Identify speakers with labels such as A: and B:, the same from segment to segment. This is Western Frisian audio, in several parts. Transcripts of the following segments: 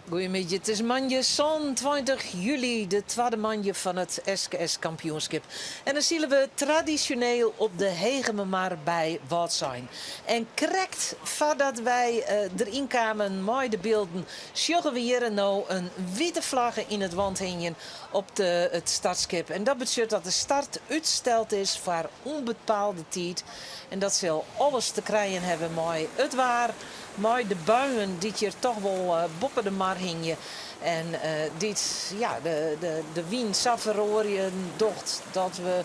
A: Goeiemiddei, it is moandei 27 july, de twadde moandei fan it SKS kampioenskip. En dan sile we tradisjoneel op de Hegemermar by Wâldsein. En krekt foardat wy deryn kamen mei de bylden, sjogge we hjir en no in wite flagge yn it want hingjen op de it startskip. En dat betsjut dat de start útsteld is foar ûnbepaalde tiid. En dat sil alles te krijen hawwe mei it waar, mei de buien dy't hjir toch wol boppe de mar hingje en dy't ja, de wyn sa feroarjen docht dat we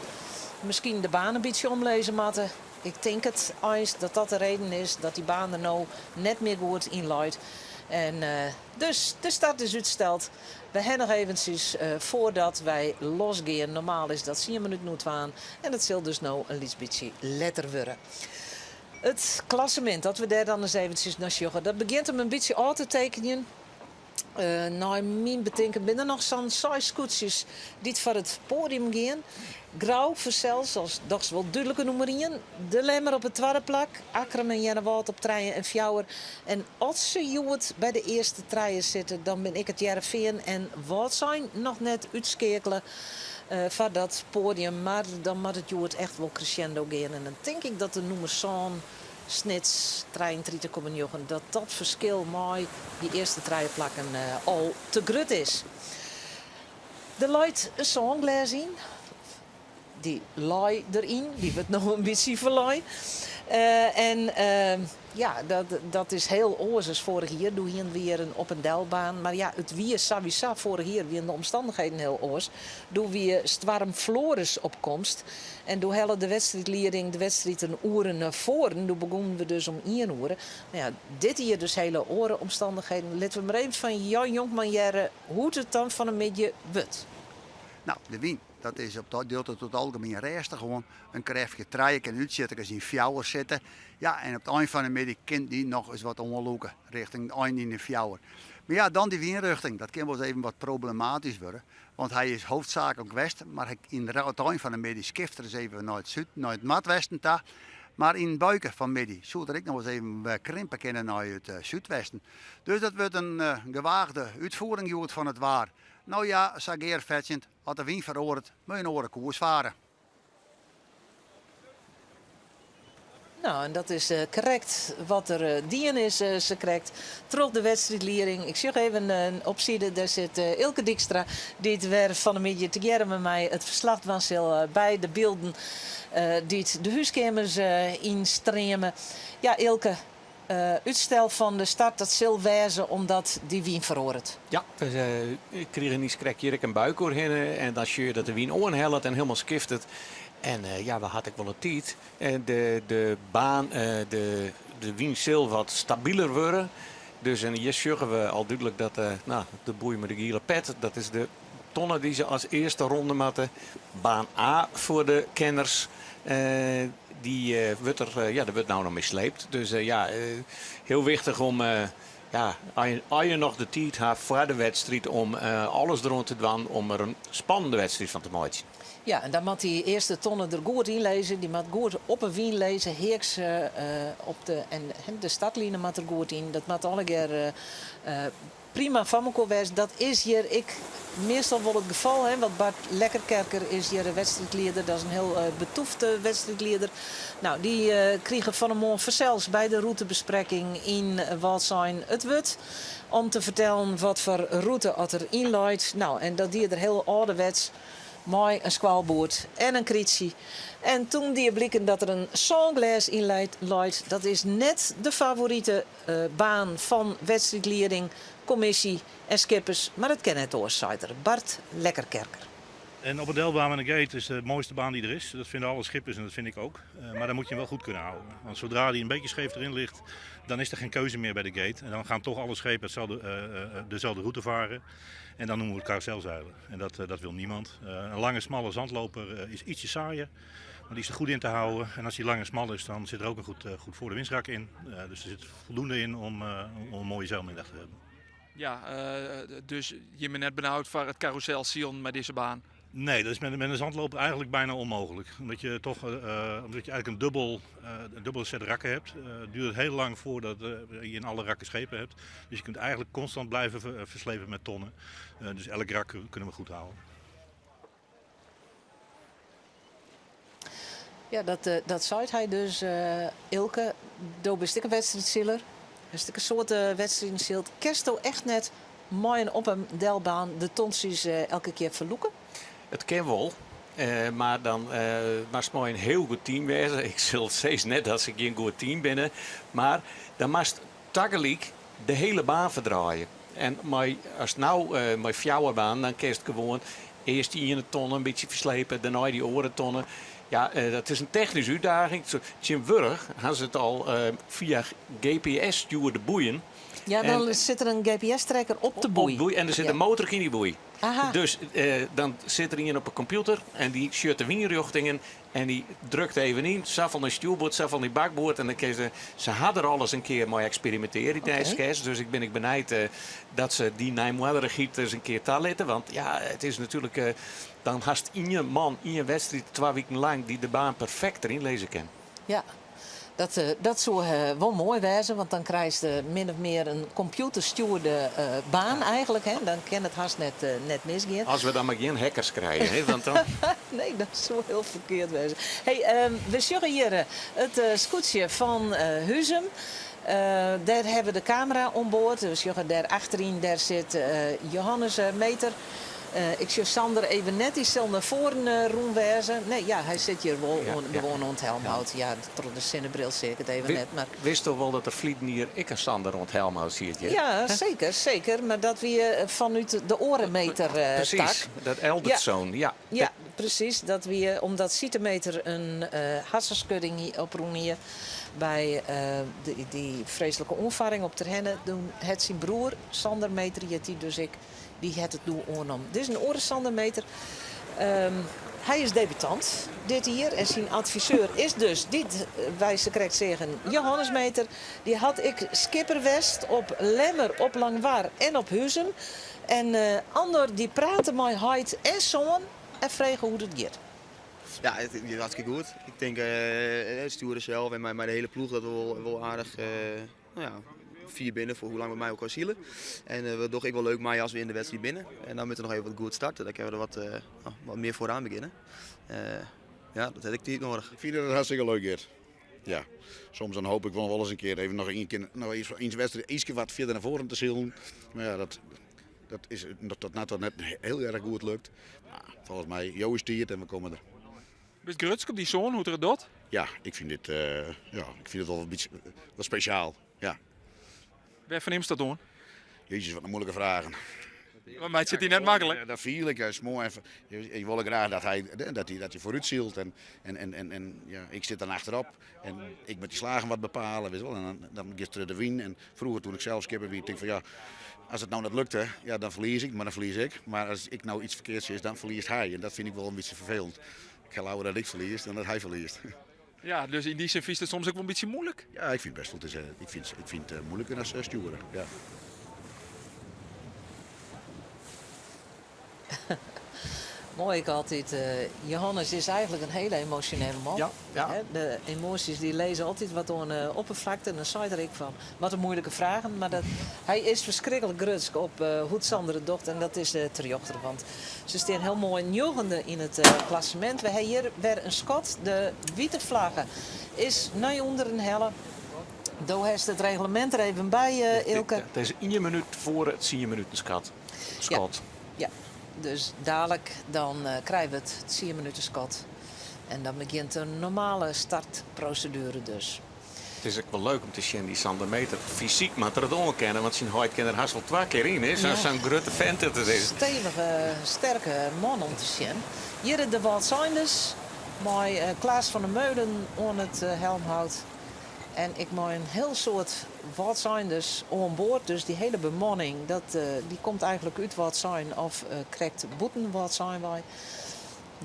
A: miskien de baan in bytsje omlizze moatte. Ik tink it eins dat dat de reden is dat dy baan der no net mear goed yn leit. En dus de start is útsteld. We ha noch eventsjes foardat wy losgean. Normaal is dat tsien minuten oer twaen en dat sil dus no in lyts bytsje letter wurde. It klassemint, dat we dêr dan ris eventsjes nei sjogge, dat begjint him in bytsje ôf te tekenjen. Nei myn betinken binne der noch sa'n seis skûtsjes dy't foar it poadium gean. Grou fansels as dochs wol dúdlike nûmer ien. De Lemmer op it twadde plak, Akkrum en Earnewâld op trije en fjouwer. En as se hjoed by de earste trije sitte, dan bin ek It Hearrenfean en Wâldsein noch net útskeakele foar dat poadium. Mar dan moat it hjoed echt wol crescendo gean en dan tink ik dat de nûmer sân, Snits, 33,9, dat dat ferskil mei dy earste trije plakken al te grut is. Der leit in sânglês yn. Dy lei deryn, dy wurdt no in bytsje ferlein. En ja, dat is hiel oars as foarich jier. Doe hiene we hjir in op en delbaan. Mar ja, it wie sawiesa, foarich jier wiene de omstannichheden hiel oars. Doe wie stoarm Floris op komst en doe helle de wedstriidlieding de wedstriid in oere nei foaren. Doe begûnen we dus om ien oere. No ja, dit jier dus hele oare omstannichheden. Litte we mar even fan Jan Jonkman hearre hoe't it dan fan 'e middei wurdt.
B: No, de wyn, dat is op dat docht it oer it algemien rêstich oan. In krêftje trije kin útsjittikers yn fjouwer sitte. Ja, en op it ein fan de middei kin dy noch ris wat oanlûke rjochting de ein yn de fjouwer. Mar ja, dan dy wynrjochting, dat kin wolris even wat problematysk wurde. Want hy is hoofdzaaklik west, mar hy yn it ein fan de middei skift er ris even nei it súd, nei it noardwesten ta. Mar yn it buike fan middei soe er ek noch ris even wer krimpe kinne nei it súdwesten. Dus dat wurdt in gewaagde útfoering hjoed fan it waar. No ja, sa gearfetsjend, as de wyn feroaret, moat je in oare koers fare.
A: No, en dat is krekt wat der dien is, sakrekt troch de wedstriidlieding. Ik sjoch even op side, dêr sit Eelke Dykstra, dy't wer fan 'e middei tegearre mei my it ferslach dwaan sil by de bylden dy't de húskeamers ynstreame. Ja, Eelke, útstel fan de start, dat sil wêze omdat dy wyn feroaret.
C: Ja, we krigen niiskrekt hjir ek in buike oerhinne en dan sjoch je dat de wyn oanhellet en hielendal skiftet. En ja, we hat ek wol in tiid. En de, de baan, de, de wyn sil wat stabiler wurde. Dus en hjir sjogge we al dúdlik dat nou, de boei mei de giele pet, dat is de tonne dy't se as earste ronde moatte. Baan A foar de kenners. Dy wurdt der, ja, der wurdt no noch mei sleept. Dus ja, hiel wichtich om ja, as je noch de tiid ha foar de wedstriid om alles deroan te dwaan om der in spannende wedstriid fan te meitsjen.
A: Ja, en dan moat dy earste tonne der goed yn lizze. Dy moat goed op 'e wyn lizze, heaks op de, en de startline moat der goed yn. Dat moat allegear Prima foar mekoar wêze. Dat is hjir ek meastal wol it gefal, hè, want Bart Lekkerkerker is hjir de wedstriidlieder. Dat is in hiel betûfte wedstriidlieder. No, dy krige fan 'e moarn fansels by de rûtebesprekking yn Wâldsein it wurd om te fertellen wat foar rûte oft der yn leit. No, en dat die er hiel âlderwets mei in skoalboerd en in krytsje. En toen die bliken dat der in sânglês yn leit. Dat is net de favorite baan fan wedstriidlieding, kommisje en skippers, mar it kin net oars, seit er. Bart Lekkerkerker.
D: En op en delbaan met een gate is de mooiste baan die er is. Dat vinden alle schippers en dat vind ik ook. Maar dan moet je hem wel goed kunnen houden. Want zodra die een beetje scheef erin ligt, dan is er geen keuze meer bij de gate. En dan gaan toch alle schepen dezelfde route varen. En dan noemen we het carouselzeilen. En dat wil niemand. Een lange, smalle zandloper is ietsje saaier. Maar die is er goed in te houden. En als die lang en smal is, dan zit er ook een goed voor de windsrak in. Dus er zit voldoende in om een mooie zeilmiddag te hebben.
E: Ja, dus je bent net benaud foar it carouselsilen mei dizze baan?
D: Nee, dat is met een zandloper eigenlijk bijna onmogelijk. Omdat je toch omdat je eigenlijk een dubbele set rakken hebt. Het duurt heel lang voordat je in alle rakken schepen hebt. Dus je kunt eigenlijk constant blijven verslepen met tonnen. Dus elk rak kunnen we goed houden.
A: Ja, dat zei hij dus, Ilke. Do bist ik een wedstrijdsiler. Is een soort wedstrijd. Kersto echt net mooi en op een delbaan de tonsies elke keer verloeken?
C: Het kan wel. Maar dan mag het mooi een heel goed team wezen. Ik zal steeds net als ik een goed team ben. Maar dan mag tegelijk de hele baan verdraaien. En maar als het nou met fjouwerbaan, dan kun je het gewoon eerst die ene ton een beetje verslepen, daarna die oren tonnen. Ja, dat is een technische uitdaging. Jim Wurg had ze het al via GPS stuurde boeien.
A: Ja, dan zit er een G P S-trekker op de boei.
C: Op boei en er zit een motor in die boei. Dus dan zit er iemand op een computer en die shirt de wienrichtingen en die drukt even in. Zo van de stuurboord, zo van die bakboord. En dan kun je ze, ze hadden er al eens een keer mee experimenteren die SKS. Dus ik ben ik benijd dat ze die Nijmegen eens een keer talitten. Want ja, het is natuurlijk dan haast één man in een wedstrijd 2 weken lang die de baan perfect erin lezen kan.
A: Ja. Dat zou wel mooi wezen, want dan krijg je min of meer een computerstuurde baan eigenlijk. Hè? Dan kan het haast net misgaan.
C: Als we dan maar geen hackers krijgen, hè? Want dan
A: Nee, dat zou heel verkeerd wezen. We zullen hier het scootje van Huzum. Daar hebben we de camera on boord. Dus je daar achterin, daar zit Johannes Meter. Ik zie Sander even net iets naar voren rondwijzen. Nee, ja, hij zit hier wel gewoon aan het helmhout. Ja. Ja, door de zonnebril zie ik het even net. Maar
C: Wist toch wel dat er vliegen hier ik en Sander rond helmhout ziet, hè?
A: Ja, zeker, zeker. Maar dat we vanuit de orenmeter
C: Precies,
A: tak.
C: dat Eldertzoon, ja.
A: Ja, precies. Dat we, omdat Citometer een hassenschudding hier oproepen hier bij die vreselijke omvaring op Terhenne, doen het zijn broer Sander Meter, die dus ik. Die het het doel oornam. Dit is een orensandermeter. Hij is debutant dit hier. En zijn adviseur is dus, dit wij ze correct zeggen, Johannes Meter. Die had ik Skipper West op Lemmer, op Langwar en op Huzum. En Andor die praatte met Heid en zoon en vregen hoe het gaat.
E: Ja, het gaat hartstikke goed. Ik denk het sturen zelf en mijn de hele ploeg dat we wel aardig vier binnen voor hoe lang we mij ook al zielen. En we toch ik wel leuk maken als we in de wedstrijd binnen. En dan moeten we nog even wat goed starten. Dan kunnen we er wat meer vooraan beginnen. Ja, dat heb ik niet nodig.
F: Ik vind het hartstikke leuk, Geert. Ja, soms dan hoop ik wel eens een keer even nog een keer, nog eens, eens wedstrijd, iets wat verder naar voren te zielen. Maar ja, dat is dat, dat, dat net heel erg goed lukt. Maar volgens mij, Jo is tiert en we komen er.
G: Bist grutsk op die zoon, hoe er dat?
F: Ja, ik vind dit ja, ik vind het wel een beetje wat speciaal. Ja.
G: Waar verneemt dat doen?
F: Jezus, wat een moeilijke vragen.
G: Maar het zit hier net makkelijk.
F: Ja, dat viel ik. Het is mooi. Even. Je wil graag dat hij vooruit zielt. En ik zit dan achterop. En ik moet die slagen wat bepalen. Weet je wel. En dan gisteren de win. En vroeger toen ik zelf skipper wie, ik denk van ja, als het nou net lukte, ja, dan verlies ik. Maar dan verlies ik. Maar als ik nou iets verkeerds is, dan verliest hij. En dat vind ik wel een beetje vervelend. Ik ga lauwer dat ik verlies dan dat hij verliest.
G: Ja, dus in die zin is het soms ook wel een beetje moeilijk.
F: Ja, ik vind het best wel te zeggen. Ik vind het moeilijker dan sturen. Ja.
A: Mooi, ik altijd. Johannes is eigenlijk een hele emotionele man. Hè, de emoties die lezen altijd wat door een oppervlakte. En dan zei er ik van, wat een moeilijke vragen. Maar hij is verschrikkelijk grutsk op hoe het Sander het docht. En dat is de terjochter. Want ze staan heel mooi njogende in het klassement. We hebben hier weer een schot. De witte vlaggen is nu onder een helle. Daar heeft het reglement er even bij, Ilke.
C: Het is 1 minuut voor het 10 minuten schat. Schot.
A: Ja. Dus dadelijk dan krijgen we het 10 minuten schot. En dan begint de normale startprocedure dus.
C: Het is ook wel leuk om te zien die Sander Meter fysiek maar te kennen, want zijn huid kan er haast wel 2 keer in, hè? Zo'n grote vent dat het is.
A: Stevige, sterke man om te zien. Hier de Wâldseinders, met Klaas van der Meulen aan het helmhout. En ik maak een heel soort Wâldseinders on boord. Dus die hele bemanning, die komt eigenlijk uit Wâldsein of krijgt boeten Wâldsein bij.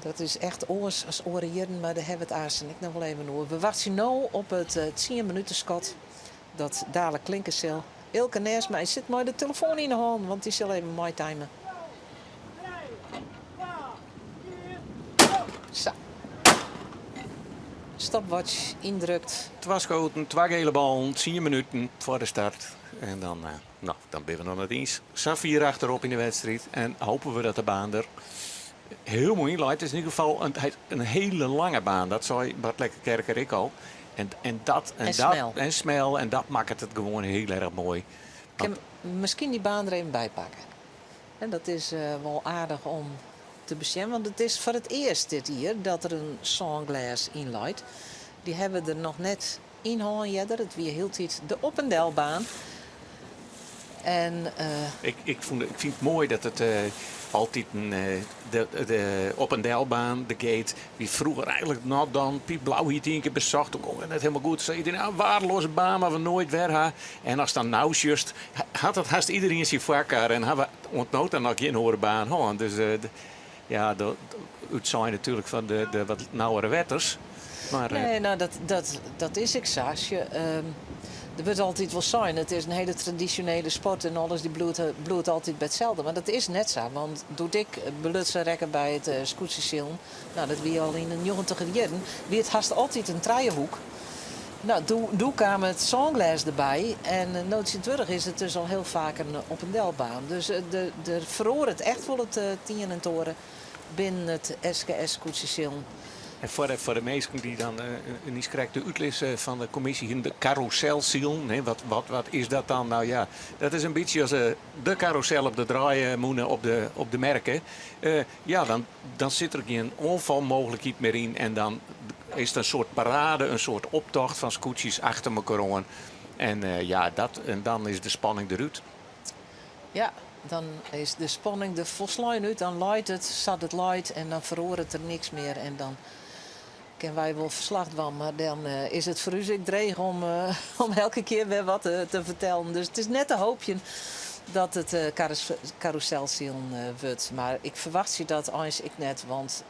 A: Dat is echt oors als oren hier, maar daar hebben we het aardig en ik nog wel even over. We wachten nu op het 10 minuten schot dat dadelijk klinken zal. Ilke Neers, maar hij zit maar de telefoon in de hand, want die zal even mooi timen. Stopwatch yndrukt.
C: Twa skoten, twa gele ballen, tsien minuten foar de start. En dan, no, dan binne we noch net iens sa fier achterop yn de wedstriid. En hopen we dat de baan der hiel moai yn leit. It is yn ieder gefal in, in hiele lange baan. Dat sei Bart Lekkerkerker ek al. En, en dat, en,
A: En
C: dat,
A: smel.
C: en smel. En dat makket it gewoan hiel erch moai.
A: Kin miskien dy baan der even by pakke. En dat is wol aardich om te besjen, want it is foar it earst dit jier dat der in sânglês yn leit. Dy hawwe der noch net yn hân earder. It wie hieltyd de op en delbaan. En,
C: Ik, ik, fûn, ik fyn it moai dat it altyd in, de, de op en delbaan, de gate, wie froeger eigenlik noch dan. Piet Blauw hie it ien kear besocht, toen gong it net hielendal goed. Sei iedereen, ah, waardeloze baan, moatte we noait wer ha. En ast dan no sjochst, hat it hast iedereen syn foarkar en ha we oant no ta noch gjin oare baan hân. Dus ja, útsein natuerlik fan de wat nauwere wetters. Maar,
A: Nee, nou, dat is ek sa. Der wurdt altyd wol sein, it is in hiele tradisjonele sport en alles dy bliuwt altyd by itselde. Mar dat is net sa, want doe't ik belutsen rekke by it skûtsjesilen, nou, dat wie al yn de njoggentiger jierren, wie it hast altyd in trijehoek. Nou, doe kaam it sânglês derby en no tsjintwurdich is it dus al hiel faak in op en delbaan. Dus der feroaret echt wol it ien en it oare binnen it SKS-skûtsjesilen.
C: En foar de minsken dy't dan net krekt de útlis fan de kommisje hienen, de karûselsilen, wat is dat dan? Nou ja, dat is in bytsje as de karûsel op de draaimûne op de merke. Ja, dan sit der gjin oanfalmooglikheid mear yn en dan is it in soart parade, in soart optocht fan skûtsjes achter mekoar oan. En ja, dat, en dan is de spanning derút.
A: Ja, dan is de spanning der folslein út. Dan leit it sa't it leit en dan feroaret der niks mear. En dan kinne wy wol ferslach dwaan, mar dan is it foar ús ek dreech om om elke kear wer wat te fertellen. Dus it is net te hoopjen dat it karûselsilen wurdt. Mar ik ferwachtsje dat eins ek net, want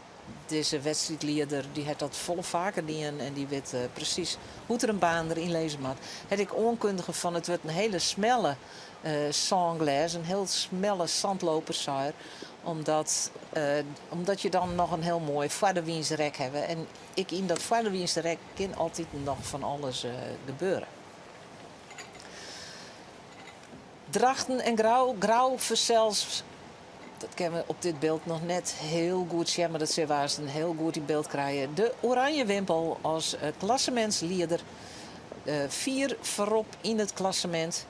A: dizze wedstriidlieder dy hat dat folle faker dien en dy wit presys hoe't er in baan deryn lizze moat. Hat ek oankundige fan it wurdt in hiele smelle sânglês, in hiel smelle sandloper omdat, omdat je dan noch in hiel moai foarderwynsrek hawwe. En ek yn dat foarderwynsrek kin altyd noch fan alles gebeure. Drachten en Grou, Grou fansels, dat kinne we op dit byld noch net hiel goed sjen, mar dat sille we aanst hiel goed yn byld krije. De Oranje Wimpel as klassemintslieder, fier foarop yn it klassemint.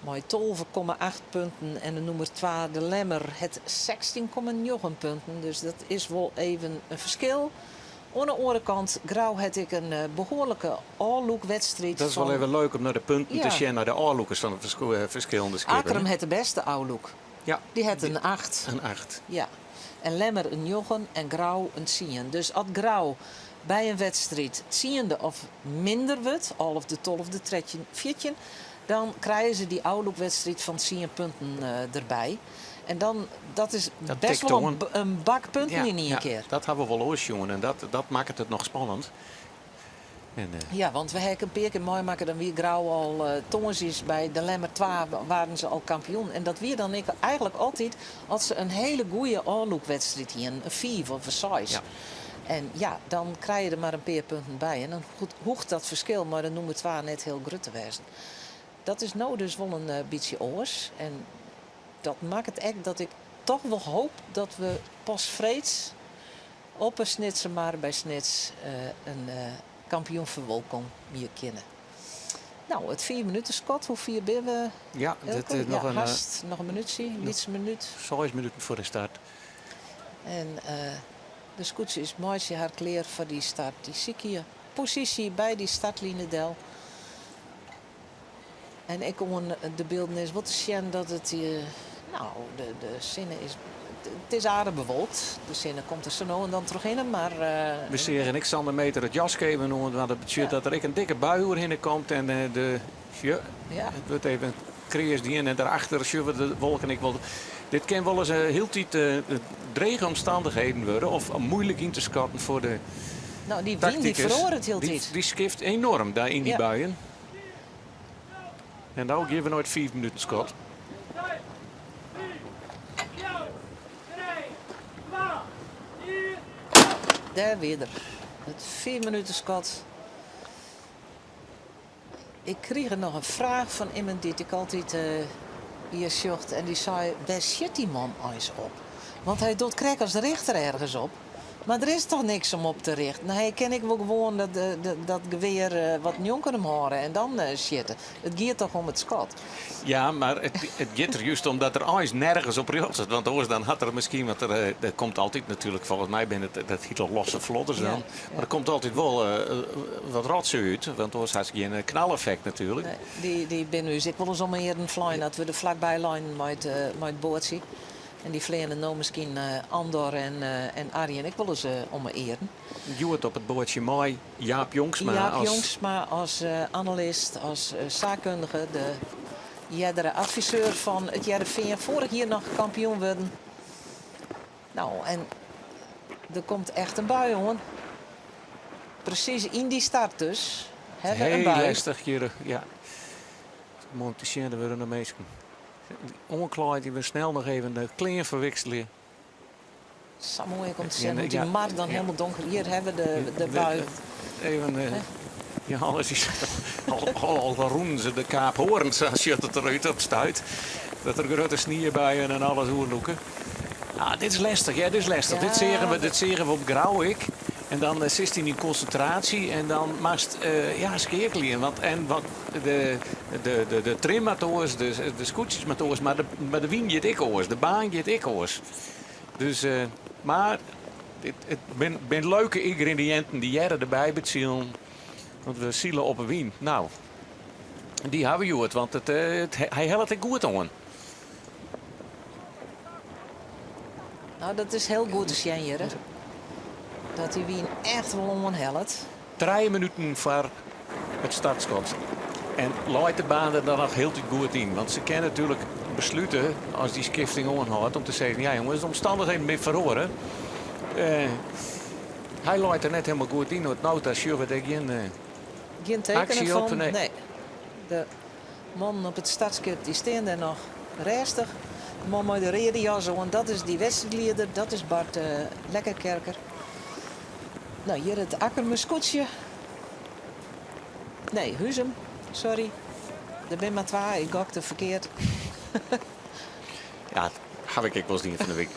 A: Mei 12,8 punten en de nûmer twa, de Lemmer, hat 16,9 punten. Dus dat is wol even in ferskil. Oan de oare kant, Grou hat ek in behoarlike ôflûkwedstriid.
C: Dat is wol even leuk om nei de punten te sjen, nei de ôflûkers fan de ferskillende skippen.
A: Akkrum hat de bêste ôflûk.
C: Ja.
A: Dy hat in 8.
C: In 8.
A: Ja. En Lemmer in 9 en Grou in 10. Dus as Grou by in wedstriid tsiende of minder wurdt, alfde, tolfde, trettjin, fjirtjin, dan krije se dy ôflûkwedstriid fan tsien punten derby. En dan, dat is
C: Dat
A: best
C: tikt
A: wol
C: oan.
A: in bak punten
C: Ja,
A: yn ien
C: ja,
A: kear.
C: dat ha we wol oars sjoen en dat makket it noch spannend. En,
A: Ja, want we ha ek in pear kear meimakke, dan wie Grou al tongersdeis by de Lemmer 2 waarden se al kampioen. En dat wie dan ek eigenlik altyd as se in hiele goede ôflûkwedstriid hienen, in 5 of in 6.
C: Ja.
A: En ja, dan krije je der mar in pear punten by. En dan hoecht dat ferskil mei de nûmer 2 net hiel grut te wêzen. Dat is no dus wol in bytsje oars. En dat makket ek dat ik toch wol hoop dat we pas freeds op 'e Snitsermar by Snits in kampioen ferwolkomje kinne. No, it fiif minuten skot, hoe fier binne we?
C: Ja, dit is
A: Ja,
C: noch in,
A: hast noch in minútsje, in lytse minút.
C: 6 minuten foar de start.
A: En de skûtsjes meitsje har klear foar dy start. Dy sykje posysje by dy startline del. En ek oan de bylden is wol te sjen dat it, no, de sinne is, it is aardich bewolkt. De sinne komt der sa no en dan trochhinne, mar.
C: We seagen ek Sander Meter it jaske even oan, want dat betsjut dat der ek in dikke bui oerhinne komt. En de, ja, it wurdt even kreas dien en dêrachter sjogge we de wolken ek wol. Dit kin wolris hieltyd drege omstannichheden wurde of muoilik yn te skatten foar de
A: No, dy wyn dy
C: taktikers.
A: feroaret hieltyd.
C: Dy skift enoarm dêr yn dy buien. En no gean we nei it 5 minuten skot.
A: Dêr wie er. It fiifminutenskot. Ik krige noch in fraach fan immen dy't ik altyd hjir sjocht en dy sei, wêr sjit dy man eins op? Want hy docht krekt as richter ergens op. Mar der is toch niks om op te richten? Hy kin ek wol gewoan dat, dat gewear wat njonken him hâlde en dan sjitte. It giet toch om it skot?
C: Ja, mar it, it giet der just om dat er eins nergens op rjochtet. Want oars dan hat er miskien, want der, der komt altyd natuerlik, folgens my binne it, dat hiele losse flodders dan.
A: Ja,
C: Mar der komt altyd wol wat rotsoai út, want oars hast gjin knaleffekt natuerlik.
A: Nee, dy, dy binne ús ek wolris om 'e earen flein dat we der flakby leinen mei it, mei it boatsje. En dy fleane no miskien Andor en, en Arjen ek wolris om 'e earen.
C: Hjoed op it boatsje mei Jaap Jongsma
A: Jaap
C: as.
A: Jongsma as analist, as saakkundige, de eardere adviseur fan it Hearrenfean, foarich jier noch kampioen wurden. No, en der komt echt in bui oan. Presys yn dy start dus. Hawwe we in
C: Hiel
A: bui.
C: lestich hjir, ja. Moai om te sjen, der wurde noch minsken oanklaaid. Dy wurde snel noch even de klean ferwikselje.
A: Sa moai ek om te sjen hoe't dy mar dan hielendal donker. Hjir hawwe we de bui.
C: Even, ja, alles is al, al rûnen se de Kaap Hoorn, sa sjocht it derút op stuit. Dat der grutte sniebuien en alles oerlûke. Ah, dit is lestich, ja, dit is lestich. Dit seagen we, dit seagen we op Grou ek. En dan sitst yn dyn konsintraasje en dan moatst ja, skeakelje. Want, en wat de, de, de, de trim moat oars, de, de skûtsjes moat oars, mar de, mar de wyn giet ek oars, de baan giet ek oars. Dus, mar it, it bin, bin leuke yngrediïnten, dy hearre derby by it silen. Want we sile op 'e wyn. No, dy hawwe we hjoed, want it, it, hy hellet ek goed oan.
A: No, dat is hiel goed te sjen hjir. Dat dy wyn echt wol oanhellet.
C: Trije minuten foar it startskot. En leit de baan der dan noch hieltyd goed yn? Want se kinne natuerlik beslute, as dy skifting oanhâldt, om te sizzen, ja jonges, de omstannichheden binne feroare. Hy leit der net hielendal goed yn. Oant no ta sjogge we dêr gjin
A: Gjin tekenen
C: aksje op.
A: fan.
C: Nee.
A: Nee. De mannen op it startskip dy stean dêr noch rêstich. De man mei de reade jas oan, dat is dy wedstriidlieder, dat is Bart Lekkerkerker. No, hjir it Akkumer skûtsje. Nee, Huzum, sorry. Der binne mar twa, ik gokte ferkeard.
C: Ja, haw ik ek wolris dien fan de wike.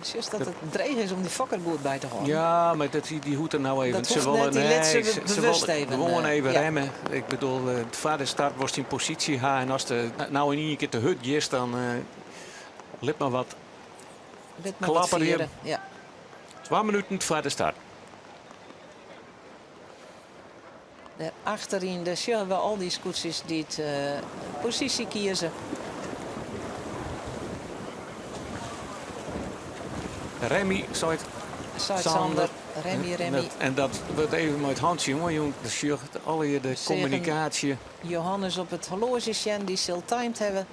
A: Sjochst dat it dreech is om dy fokker goed by te hâlden.
C: Ja, mar dat, dy hoecht der no even.
A: Dat hoecht net, dy lit se bewust even.
C: Gewoan even
A: ja.
C: remme. Ik bedoel, foar de start wolst dyn posysje ha en ast no yn ien kear te hurd giest, dan lit mar wat
A: Lit mar wat
C: klapperje.
A: fiere. Ja.
C: Twa minuten foar de start.
A: Dêr achteryn dêr sjogge we al dy skûtsjes dy't posysje kieze.
C: Remy, seit
A: Seit
C: Sander.
A: Sander. Remy, Remy.
C: En dat wurdt even mei it hantsje oanjûn. Dan sjocht allegear de
A: Seagen
C: kommunikaasje.
A: Johannes op it horloazje sjen, dy sil timed hawwe.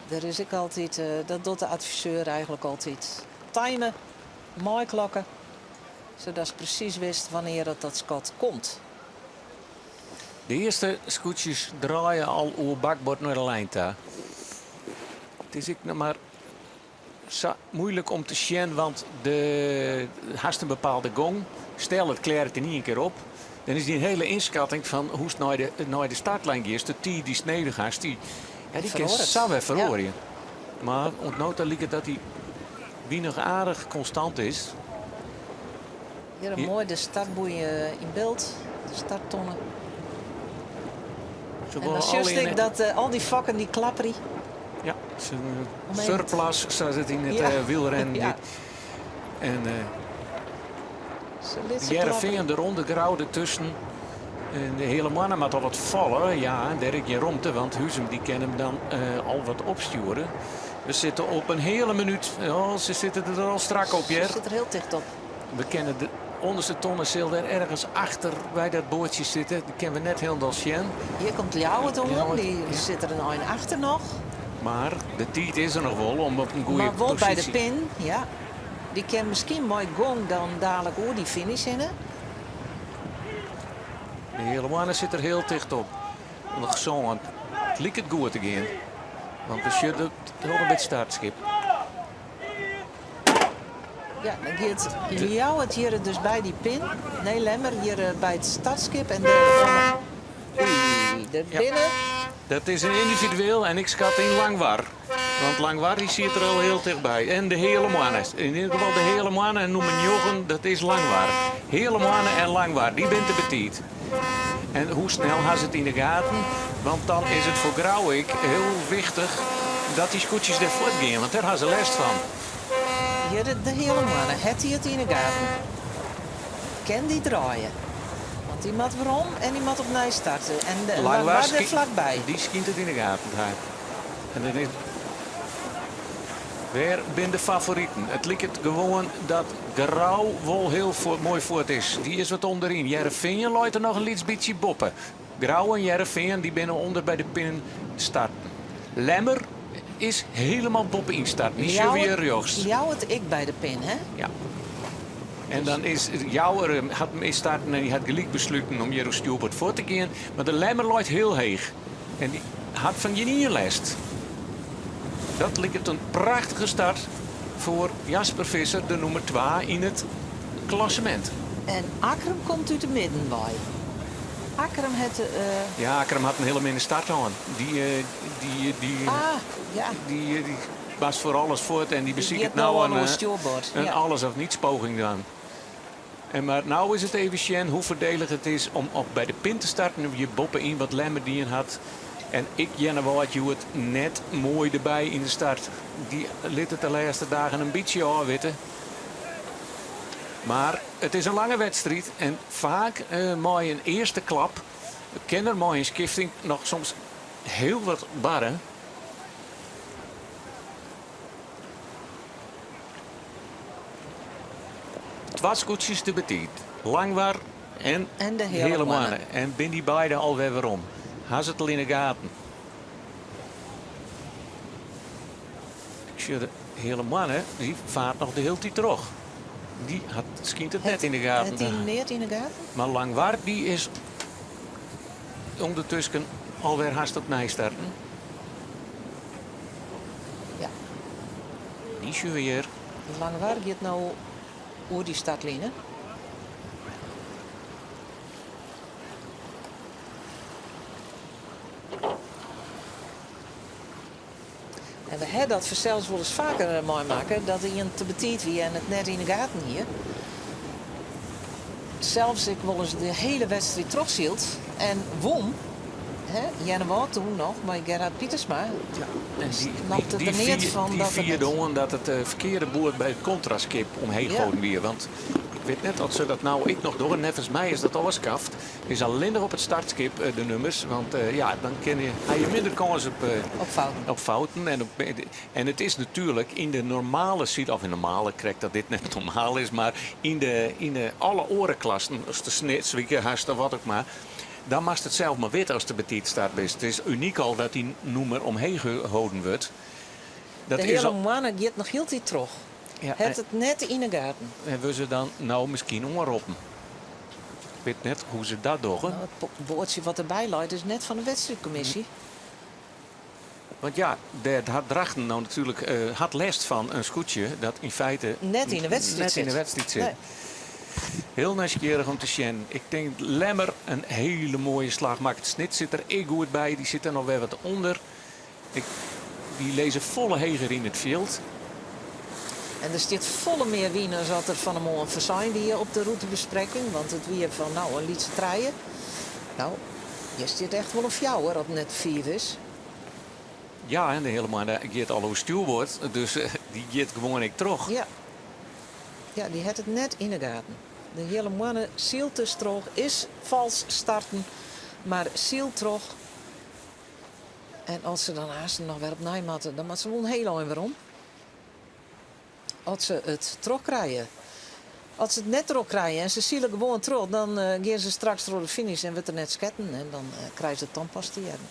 A: Der is ek altyd, dat docht de adviseur eigenlik altyd, time, mei klokken. Sadatst presys witst wannear dat dat skot komt.
C: De earste skûtsjes draaie al oer bakboard nei de lijn ta. It is ek noch mar sa muoilik om te sjen, want de hast in bepaalde gong. Stel it klearret yn ien kear op, dan is dyn hiele ynskatting fan hoe'tst nei de, nei de startlijn giest, de tiid dy'tst nedich hast, dy, ja, dy kin
A: Feroaret.
C: sa wer
A: Ja.
C: feroarje. Mar oant no ta liket dat dy wyn noch aardich konstant is.
A: Hjir in moai de startboei yn byld, de starttonne.
C: Se
A: En
C: wolle
A: dan sjochst
C: allegear
A: ek
C: net-
A: dat al dy fokken dy klapperje.
C: Ja, se
A: Om even
C: surplus, sa it yn it
A: Ja.
C: wielrennen
A: Ja.
C: hjit. En
A: Se lit se
C: Hearrenfean
A: klapperje.
C: derûnder, Grou dertusken. En de Heale Moanne moat al wat falle. Ja, en dêr ek gjin romte, want Huzum dy kin him dan al wat opstjoere. We sitte op in heale minút. Oh, se sitte der al strak op,
A: Se
C: hear.
A: sit der hiel ticht op.
C: We kinne de ûnderste tonne sil dêr ergens achter by dat boatsje sitte. Dy kinne we net hielendal sjen.
A: Hjir komt Ljouwert oan,
C: Ljouwert,
A: dy
C: ja.
A: sit der in ein achter noch.
C: Mar de tiid is der noch wol om op in goede
A: Mar wol by de
C: posysje.
A: pin, ja. Dy kin miskien mei gong dan dalik oer dy finish hinne.
C: De Heale Moanne sit der hiel ticht op. Noch sân. It liket goed te gean. Want we sjogge it al by it startskip.
A: Ja, dan giet Ljouwert hjir dus by dy pin. Nee, Lemmer hjir by it startskip en dêr Oei, der binne.
C: Dat is in yndividueel en ik skat yn Langwar. Want Langwar dy siet der al hiel tichtby. En de Heale Moanne. Yn ieder gefal de Heale Moanne en nûmer njoggen, dat is Langwar. Heale Moanne en Langwar, dy binne te betiid. En hoe snel ha se it yn de gaten? Want dan is it foar Grou ek hiel wichtich dat dy skûtsjes dêr fuortgean, want dêr ha se lêst fan.
A: Hjir de Heale Moanne, hat hy it yn 'e gaten? Kin dy draaie? Want dy moat werom en dy moat opnij starte. En de Langwar der flakby.
C: Dy skynt it yn 'e gaten te hawwen. En dan is Wêr binne de favoriten? It liket gewoan dat Grou wol hiel moai fuort is. Dy is wat ûnderyn. Hearrenfean leit der noch in lyts bytsje boppe. Grou en Hearrenfean dy binne ûnder by de pin starten. Lemmer is hielendal boppe-yn starten. Dy sjogge we hjir rjochts.
A: Ljouwert ek by de pin, hè?
C: Ja. En dan is Jouwer hat is starten en dy hat gelyk besluten om hjir oer stjoerboard fuort te gean. Mar de Lemmer leit hiel heech en dy hat fan gjinien lêst. Dat liket in prachtige start foar Jasper Visser, de nûmer twa yn it klassemint.
A: En Akkrum komt út de midden wei. Akkrum hat.
C: Ja, Akkrum hat in hiele minne start hân. Dy, dy, dy,
A: ah, ja.
C: dy, dy was foar alles fuort en dy besiket no in alles of niets poging dan. En mar no is it even sjen hoe foardelich it is om op by de pin te starten hjir boppe-yn wat Lemmer dien hat. En ek Earnewâld hjoed net moai derby yn de start. Dy lit it de lêste dagen in bytsje ôfwitte. Mar it is in lange wedstriid en faak mei in earste klap kin der mei in skifting noch soms hiel wat barre. Twa skûtsjes te betiid, Langwar en
A: de Heale Moanne.
C: En binne dy beide alwer werom? Ha se it al yn 'e gaten? Ik sjoch de Heale Moanne, dy faart noch de hiele tiid troch. Dy hat, skynt it net yn de gaten
A: Hat dy neat yn 'e gaten?
C: Mar Langwar dy is ûndertusken alwer hast opnij starten.
A: Ja.
C: Dy sjogge we hjir.
A: Langwar giet no oer dy startline. En we ha dat fansels wolris faker meimakke, dat ien te betiid wie en it net yn 'e gaten hie. Sels ek wolris de hiele wedstriid trochsyld en wûn. Hè, Earnewâld toen noch mei Gerhard Pietersma.
C: Ja, en dy,
A: Snapte
C: dy,
A: der
C: dy,
A: neat
C: vier,
A: fan
C: dy
A: dat er net.
C: fierde oan dat it ferkearde boerd by it kontraskip omheech
A: Ja.
C: holden wie. Want ik wit net oft se dat no ek noch dogge. Neffens my is dat ôfskaft. Is allinnich op it startskip de nûmers. Want ja, dan kinne je, ha je minder kâns op,
A: Op fouten.
C: op fouten. En, op, en it is natuerlik yn de normale syl, of yn normale, krekt dat dit net normaal is, mar yn de, yn de alle oare klassen, as de Snitswike hast of wat ek mar, dan moatst it sels mar witte ast te betiid start bist. It is unyk al dat dy nûmer omheech holden wurdt. Dat
A: De
C: is
A: Heale
C: al,
A: Moanne giet noch hieltyd troch.
C: ja,
A: Hat
C: en,
A: it net yn 'e gaten.
C: en wurde se dan no miskien oanroppen? Ik wit net hoe't se dat dogge.
A: No, it boardsje wat derby leit is net fan de wedstriidkommisje.
C: Want ja, dêr hat Drachten no natuerlik hat lêst fan in skûtsje dat yn feite
A: Net yn de wedstriid
C: net yn de
A: sit.
C: wedstriid sit.
A: Nee.
C: Hiel nijsgjirrich om te sjen. Ik tink Lemmer in hiele moaie slach makket. Snits sit der ek goed by. Dy sit der noch wer wat ûnder. Ik, dy lizze folle heger yn it fjild.
A: En der stiet folle mear wyn as at der fan 'e moarn foarsein wie op de rûtebesprekking. Want it wie fan no in lytse trije. No, hjir stiet echt wol in fjouwer as it net fiif is.
C: Ja, en de Heale Moanne giet al oer stjoerboard, dus dy giet gewoan ek troch.
A: Ja. Ja, dy hat it net yn 'e gaten. De Heale Moanne sylt dus troch, is fals starten, mar sylt troch. En as se dan aansten noch wer opnij moatte, dan moatte se wol in hiel ein werom. As se it trochkrije. As se it net trochkrije en se sile gewoan troch, dan gean se straks troch de finish en wurdt der net sketten en dan krije se it dan pas te hearren.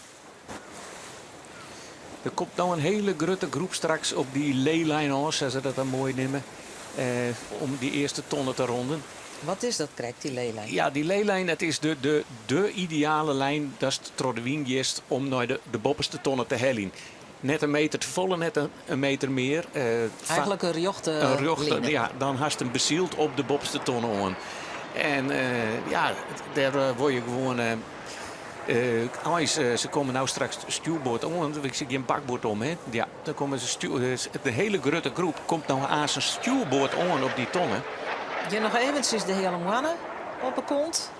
C: Der komt no in hiele grutte groep straks op dy leelijn ôf, sa't se dat dan moai neame, om dy earste tonne te ronden.
A: Wat is dat krekt, dy leelijn?
C: Ja, dy leelijn dat is de, de, de ideale lijn datst troch de wyn giest om nei de, de boppeste tonne te heljen. Net in meter te folle, net in meter mear.
A: Eigenlik in rjochte
C: In rjochte,
A: line.
C: ja, dan hast him besyld op de boppeste tonne oan. En ja, dêr wol je gewoan eins, se komme no straks stjoerboard oan, ik sit gjin bakboard om, hè. Ja, dan komme se stjoer, de hiele grutte groep komt no aanst stjoerboard oan op dy tonne.
A: Hjir noch eventsjes de Heale Moanne op 'e kont.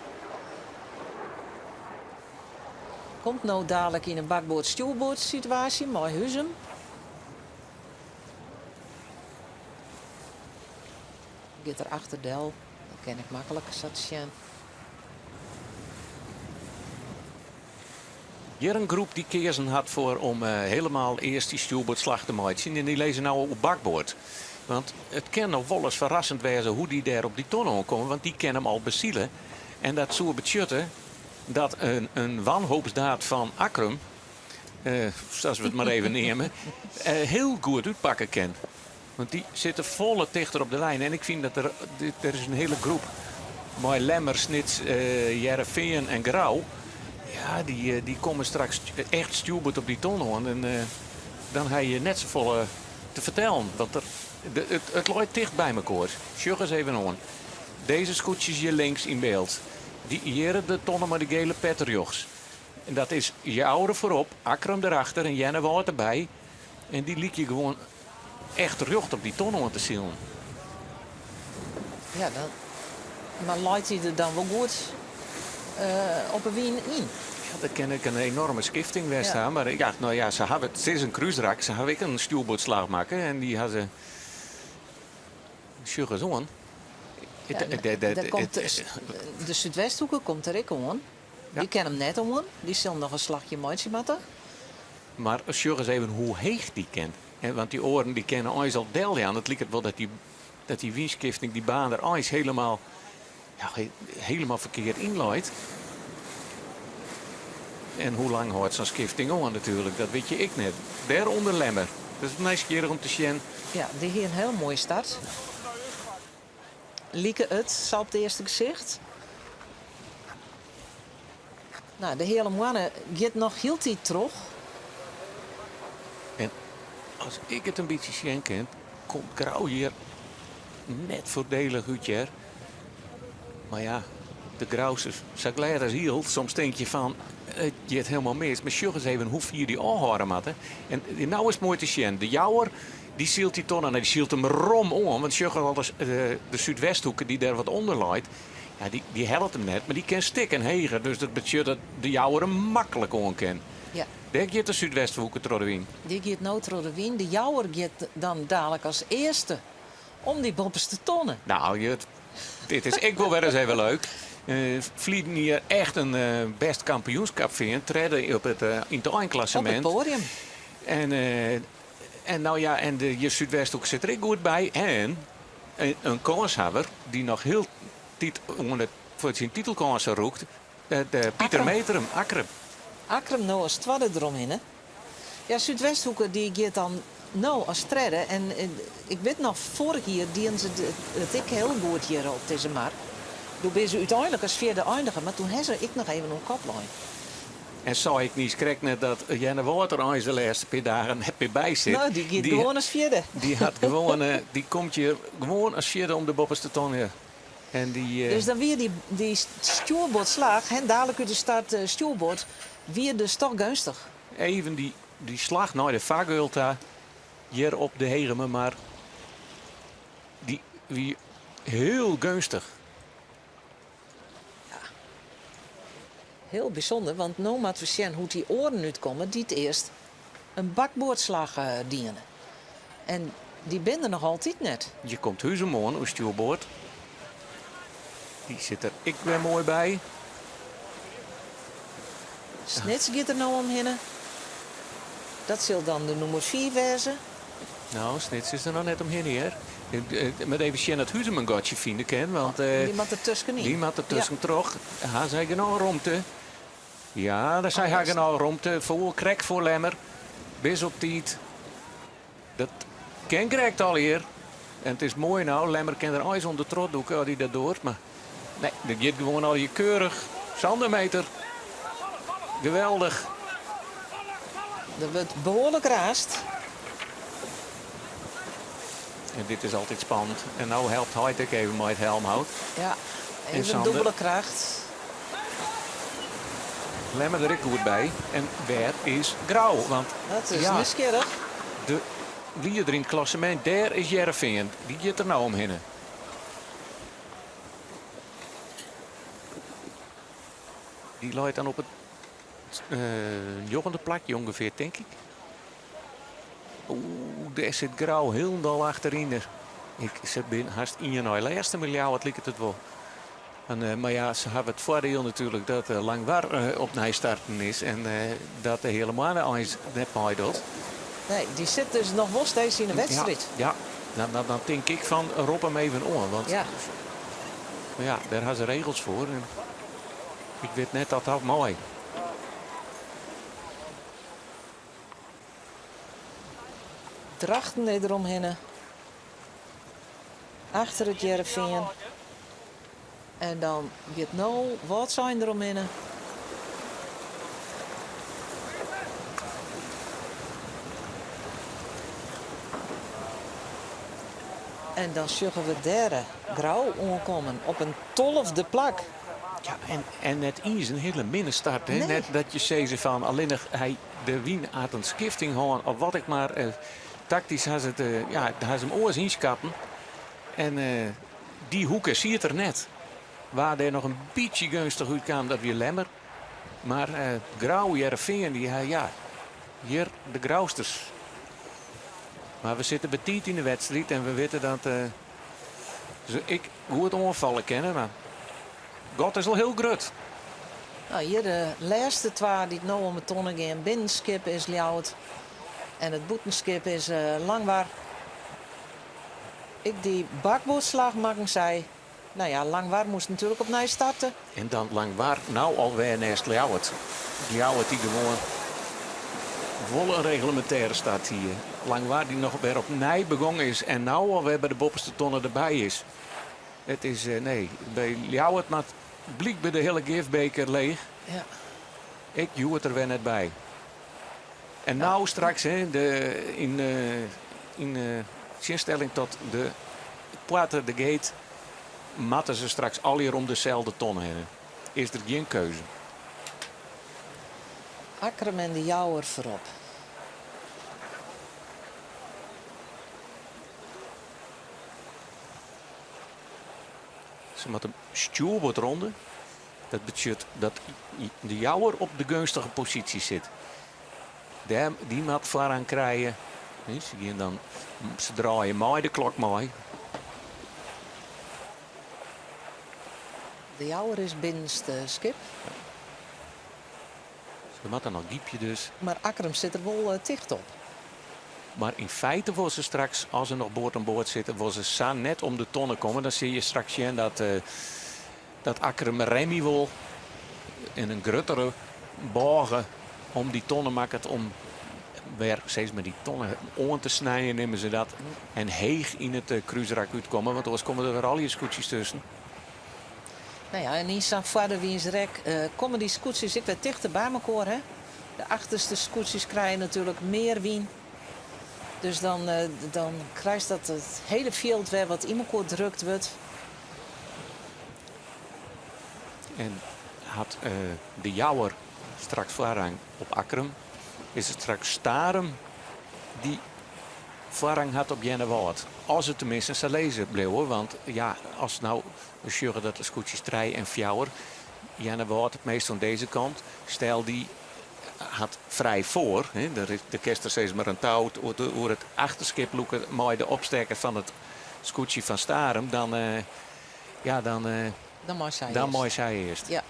A: Komt no dalik yn in bakboard-stjoerboard situaasje mei Huzum. Giet der achter del, dat kin ik maklik sa te sjen.
C: Hjir in groep dy't keazen hat foar om helemaal earst dy stjoerboardslach te meitsjen en dy lizze no op bakboard. Want it kin noch wolris ferrassend wêze hoe't dy dêr op dy tonne oankomme, want dy kin him al besile. En dat soe betsjutte dat in wanhoopsdaad fan Akkrum, sa't we it mar even neame, hiel goed útpakke kin. Want dy sitte folle tichter op de lijn. En ik fyn dat der, der is in hiele groep mei Lemmer, Snits, Hearrenfean en Grou. Ja, dy, dy komme straks echt stjoerboard op dy ton oan. En dan ha je net safolle te fertellen. Want der, it, it leit ticht by mekoar. Sjoch ris even oan. Dizze skûtsjes hjir links yn byld. Dy hjirre de tonne mei de gele pet rjochts. En dat is Joure foarop, Akkrum derachter en Earnewâld derby. En dy lykje gewoan echt rjocht op dy tonne oan te silen.
A: Ja, dan, mar leit hy der dan wol goed op 'e wyn yn?
C: Ja, dat kin ek in enorme skifting west ha. Mar ja, no ja, se hawwe, it is in krúsrak, se hawwe ek in stjoerboardslach makke en dy ha se, sjoch ris oan.
A: Ja, komt de Súdwesthoeke komt der ek oan. Dy kin him net oan. Dy sil noch in slachje meitsje moatte.
C: Mar sjoch ris even hoe heech dy kin. Want dy oaren dy kinne eins al deljaan. It liket wol dat dy, dat dy wynskifting, dy baan der eins helemaal, ja, helemaal ferkeard yn leit. En hoe lang hâldt sa'n skifting oan natuerlik, dat wit je ek net. Dêrûnder Lemmer. Dat is nijsgjirrich om te sjen.
A: Ja, dy hie in hiel moaie start. Like it sa op it earste gesicht. No, de Heale Moanne giet noch hieltyd troch.
C: En as ik it in bytsje sjen kin, komt Grou hjir net foardelich út hear. Mar ja, de Grousters, sa glêd as iel. Soms tink je fan, it giet helemaal mis. Mar sjoch ris even hoe fier dy ôfhâlde moatte. En no is it moai te sjen. De Jouwer, dy sylt dy tonne en dy sylt him rom oan. Want sjoch al de Súdwesthoeke dy't dêr wat ûnder leit. Ja, dy, dy hellet him net, mar dy kin stikken heger. Dus dat betsjut dat de Jouwer him maklik oan kin.
A: Ja.
C: Dêr giet de Súdwesthoeke troch de wyn.
A: Dy giet no troch de wyn. De Jouwer giet dan dalik as earste om dy boppeste tonne.
C: Nou, Jut, dit is ek wol wer ris even leuk. Uh, Ferline jier echt in uh, bêst kampioenskip fearn. Tredde op it, uh, yn it einklassemint.
A: Op it poadium.
C: En, en nou ja, en de je Súdwesthoek sit der ek goed by. En in kânshawwer dy't noch hieltyd oan it foar syn titelkânsen rûkt, de Pieter Metrum, Akkrum.
A: Akkrum no as twadde deromhinne. Ja, Súdwesthoeke dy giet dan no as tredde. En ik wit noch, foarich jier dienen se it ek hiel goed hjir op dizze mar. Doe binne se úteinlik as fjirde eindige, mar toen ha se ek noch even oan kop lein.
C: En sei ik niis krekt net dat Earnewâld der eins de lêste pear dagen net mear by sit?
A: No, dy giet gewoan as fjirde.
C: Dy hat gewoan, dy komt hjir gewoan as fjirde om de boppeste ton. Ja. En dy,
A: Dus dan wie dy, dy stjoerboardslach, hè, dalik út de start stjoerboard, wie dus toch geunstich.
C: Even dy, dy slach nei de fargeul ta, hjir op de Hegemermar, dy wie hiel geunstich.
A: Ja. Hiel bysûnder, want no moatte we sjen hoe't dy oaren útkomme dy't earst in bakboardslach diene. En dy binne der noch altyd net.
C: Hjir komt Huzum oan oer stjoerboard. Dy sit der ek wer moai by.
A: Snits giet der no omhinne. Dat sil dan de nûmer 5 wêze.
C: No, Snits is der noch net omhinne hear. Ik moat even sjen dat Huzum in gatsje fine kin, want
A: Dy moat der tuskenyn.
C: Dy moat der tuskentroch. Ha sy genôch romte? Ja, sy ha genôch romte. Foar, krekt foar Lemmer. Bis op tiid. Dat kin krekt allegear. En it is moai no, Lemmer kin der eins ûndertroch dûke as hy dat doart. Mar nee, dat giet gewoan allegear keurich. Sander meter. Geweldich.
A: Der wurdt behoarlik raasd.
C: En dit is altyd spannend. En no helpt heit ek even mei it helmhout.
A: Ja, even dûbele kracht.
C: Lemmer der ek goed by. En wêr is Grou? Want
A: dat is nijsgjirrich.
C: De lieder yn it klassemint, dêr is Hearrenfean. Dy giet der no omhinne. Dy leit dan op it njoggende plakje ûngefear, tink ik. Oeh, dêr sit Grou hielendal achteryn. Ik, se binne hast ien nei lêste mei Ljouwert, liket it wol. En, eh, mar ja, se hawwe it foardiel natuerlik dat uh, Langwar uh, opnij starten is en dat de hiele moanne eins net meidocht.
A: Nee, dy sit dus noch wol steeds yn de wedstriid.
C: Ja, ja. Dan, dan, dan tink ik fan rop him even oan. Want
A: ja.
C: ja, dêr ha se regels foar. En ik wit net dat dat mei.
A: Drachten is deromhinne. Achter it Hearrenfean. En dan giet no Wâldsein deromhinne. En dan sjogge we dêr Grou oankommen op in tolfde plak.
C: Ja, en, en net iens in hiele minne start. Hè?
A: Nee.
C: Net dat je sizze fan allinnich hy de wyn hat in skifting hân of wat ek mar. Eh, taktysk ha se it, eh, ja, ha se him oars ynskatten. En eh, dy hoeke siet der net. Wa dêr noch in bytsje geunstich útkaam, dat wie Lemmer. Mar eh, Grou, Hearrenfean, dy ha, ja, hjir de Grousters. Mar we sitte betiid yn de wedstriid en we witte dat eh, se ek goed oanfalle kinne. Mar gat is al hiel grut.
A: Nou, hjir de lêste twa dy't no om 'e tonne gean. Binnenskip is Ljouwert en it bûtenskip is eh, Langwar. Ek dy bakboardslach makken sy. Nou ja, Langwar moast natuerlik opnij starte.
C: En dan Langwar no alwer neist Ljouwert. Ljouwert dy't gewoan wol in reglemintêre start hie. Langwar dy't noch wer opnij begûn is en no alwer by de boppeste tonne derby is. It is, eh, nee, by Ljouwert moat blykber de hiele gifbeker leech.
A: Ja.
C: Ek hjoed der wer net by. En no straks, hè, de, yn, eh, yn eh, tsjinstelling tot de poarte, de gate, moatte se straks allegear om deselde tonne hinne. Is der gjin keuze.
A: Akkrum en de Jouwer foarop.
C: Se moatte stjoerboardronde. Dat betsjut dat de Jouwer op de geunstige posysje sit. Dêr, dy moat foarrang krije. Se gean dan, se draaie mei de klok mei.
A: De Jouwer is binnenste skip.
C: Se moatte noch gypje dus.
A: Mar Akkrum sit der wol ticht op.
C: Mar yn feite wolle se straks, as se noch board oan board sitte, wolle se sa net om de tonne komme. Dan sille je straks sjen dat, dat Akkrum Remy wol in in gruttere bôge om dy tonne makket om wer steeds mar dy tonne oan te snijen, neame se dat. En heech yn it krúsrak útkomme, want oars komme der wer allegear skûtsjes tusken.
A: Nou ja, en yn sa'n foarderwynsrek komme dy skûtsjes ek wer tichter by mekoar. Hè? De achterste skûtsjes krije natuerlik mear wyn. Dus dan, dan krijst dat it hiele fjild wer wat yn mekoar drukt wurdt.
C: En hat de Jouwer straks foarrang op Akkrum, is it straks Starum dy't foarrang hat op Earnewâld. As it teminsten sa lizzen bliuwe, want ja, as no we sjogge dat de skûtsjes trije en fjouwer, Earnewâld it meast oan dizze kant, stel dy hat frij foar, hè, der kinst der sis mar in tou oer it achterskip lûke mei de opstekker fan it skûtsje fan Starum, dan, ja, dan,
A: Dan mei sy
C: dan
A: earst.
C: mei sy earst.
A: Ja.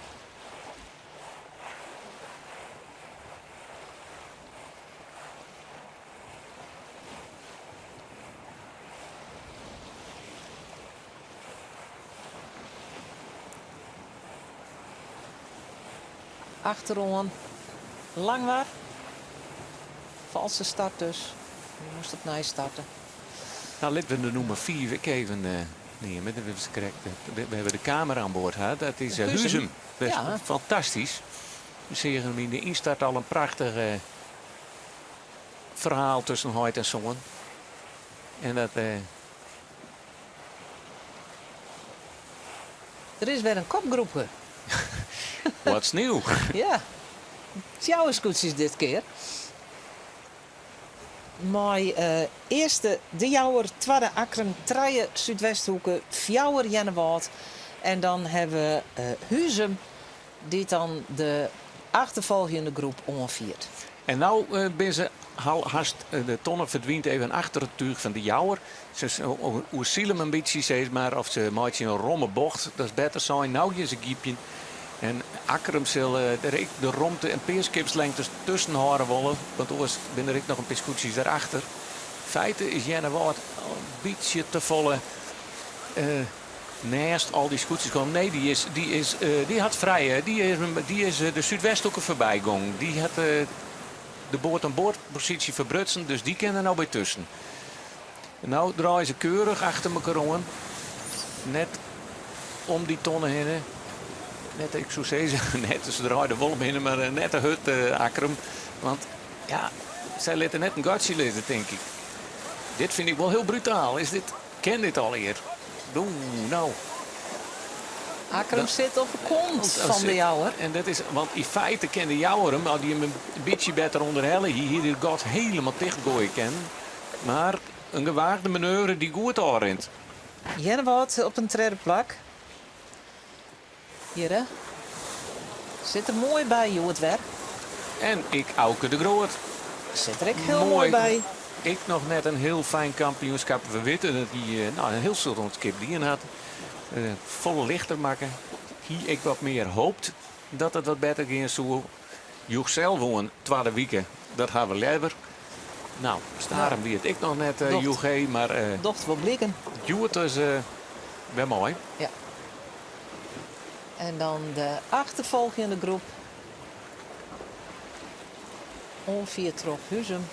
A: Achteroan Langwar. Falske start dus. Dy moast opnij starte.
C: Nou, litte we de nûmer 5 ek even neame. Dat is krekt, we hawwe de kamera oan board hân. Dat is
A: Huzum.
C: Huzum. Dat is
A: Ja.
C: fantastysk. We seagen him yn de ynstart al in prachtige. ferhaal tusken heit en soan. En dat.
A: Der is wer in kopgroepke.
C: What's new?
A: Ja, fjouwer skûtsjes dit kear. Mei earste De Jouwer, twadde Akkrum, trije Súdwesthoeke, fjouwer Earnewâld en dan hawwe we Huzum dy't dan de achterfolgjende groep oanfiert.
C: En no binne se hast, de tonne ferdwynt even achter it túch fan De Jouwer. Se oersile him in bytsje, sis mar, of se meitsje in romme bocht, dat is better sein. No gean se gypjen en Akkrum sil der ek de romte in pear skipslengtes tusken hâlde wolle, want oars binne der ek noch in pear skûtsjes derachter. Feite is Earnewâld al in bytsje te folle nêst al dy skûtsjes kommen. Nee, dy is, dy is, dy hat frije, dy is, dy is de Súdwesthoeke foarby gongen. Dy hat de board-oan-board-posysje ferbrutsen, dus dy kin der no by tusken. No draaie se keurich achter mekoar oan. Net om dy tonne hinne. Net, ik soe sizze, net, se draaie der wol om hinne, mar net te hurd, Akkrum. Want ja, sy litte net in gatsje lizze, tink ik. Dit fyn ik wol hiel brutaal. Is dit, kin dit allegear? Oeh, no.
A: Akkrum sit op de kont fan De Jouwer.
C: En dat is, want yn feite kin De Jouwer him, as dy him in bytsje better ûnderhelle hie, hie er it gat helemaal tichtgoaie kinnen. Mar in gewaagde manoeuvre dy't goed ôfrint.
A: Earnewâld op in tredde plak. Hjir hè. Sit der moai by hjoed wer.
C: En ek Auke de Groot.
A: Sit der ek hiel moai by.
C: Ek noch net in hiel fijn kampioenskap. We witte dat hy no, in hiel soad oan it skip dien hat. Folle lichter makke. Hie ek wat mear hoopt dat it wat better gean soe. Joech sels oan, twadde wike, dat ha we leaver. No, Starum wie it ek noch net, joech hy, mar
A: Docht wol bliken.
C: Hjoed dus wer mei.
A: Ja. En dan de achterfolgjende groep. Oanfierd troch Huzum.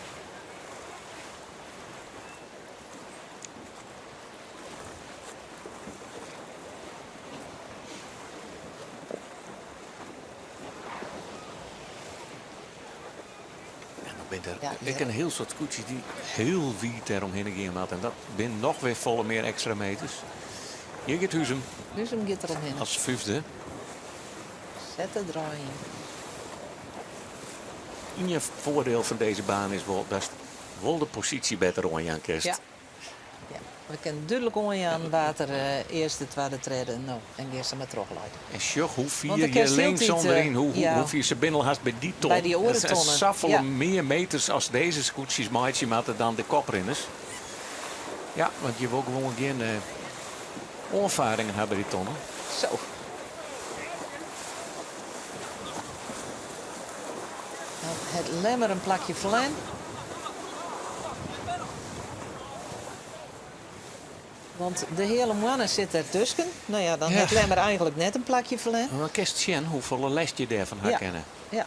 C: En dan binne der ek in hiel soad skûtsjes dy't hiel wiid dêromhinne gean moatte. En dat binne noch wer folle mear ekstra meters. Hjir giet Huzum.
A: Huzum giet deromhinne.
C: As fyfde.
A: Set de draai yn.
C: Ien foardiel fan dizze baan is wol datst wol de posysje better oanjaan kinst.
A: Ja. Ja, we kinne dúdlik oanjaan wa't der earste, twadde, tredde, no en gean sa mar troch leit.
C: En sjoch hoe fier je linksom deryn, hoe fier se binne al hast by dy ton.
A: By dy oare tonnen.
C: Safolle mear meters as dizze skûtsjes meitsje moatte dan de koprinners. Ja, want je wol gewoan gjin oanfaringen ha by dy tonnen.
A: Zo. Dan hat Lemmer in plakje ferlern. Want de Heale Moanne sit der tusken. No ja, dan hat Lemmer eigenlik net in plakje ferlern.
C: Dan kinst sjen hoefolle lêst je dêrfan ha kinne.
A: Ja.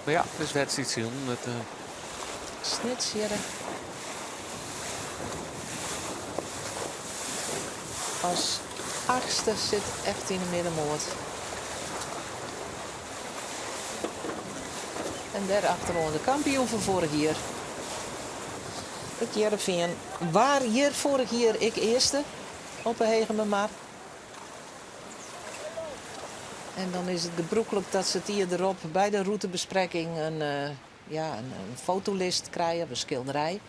C: Mar ja, it is wedstriidsilen. It,
A: Snits hjirre. As achtste sit echt yn de middenmoat. En dêr achteroan de kampioen fan foarich jier. It Hearrenfean waar hjir foarich jier ek earste op 'e Hegemermar. En dan is it gebrûklik dat se it jier derop by de rûtebesprekking in, ja, in fotolist krije of in skilderij.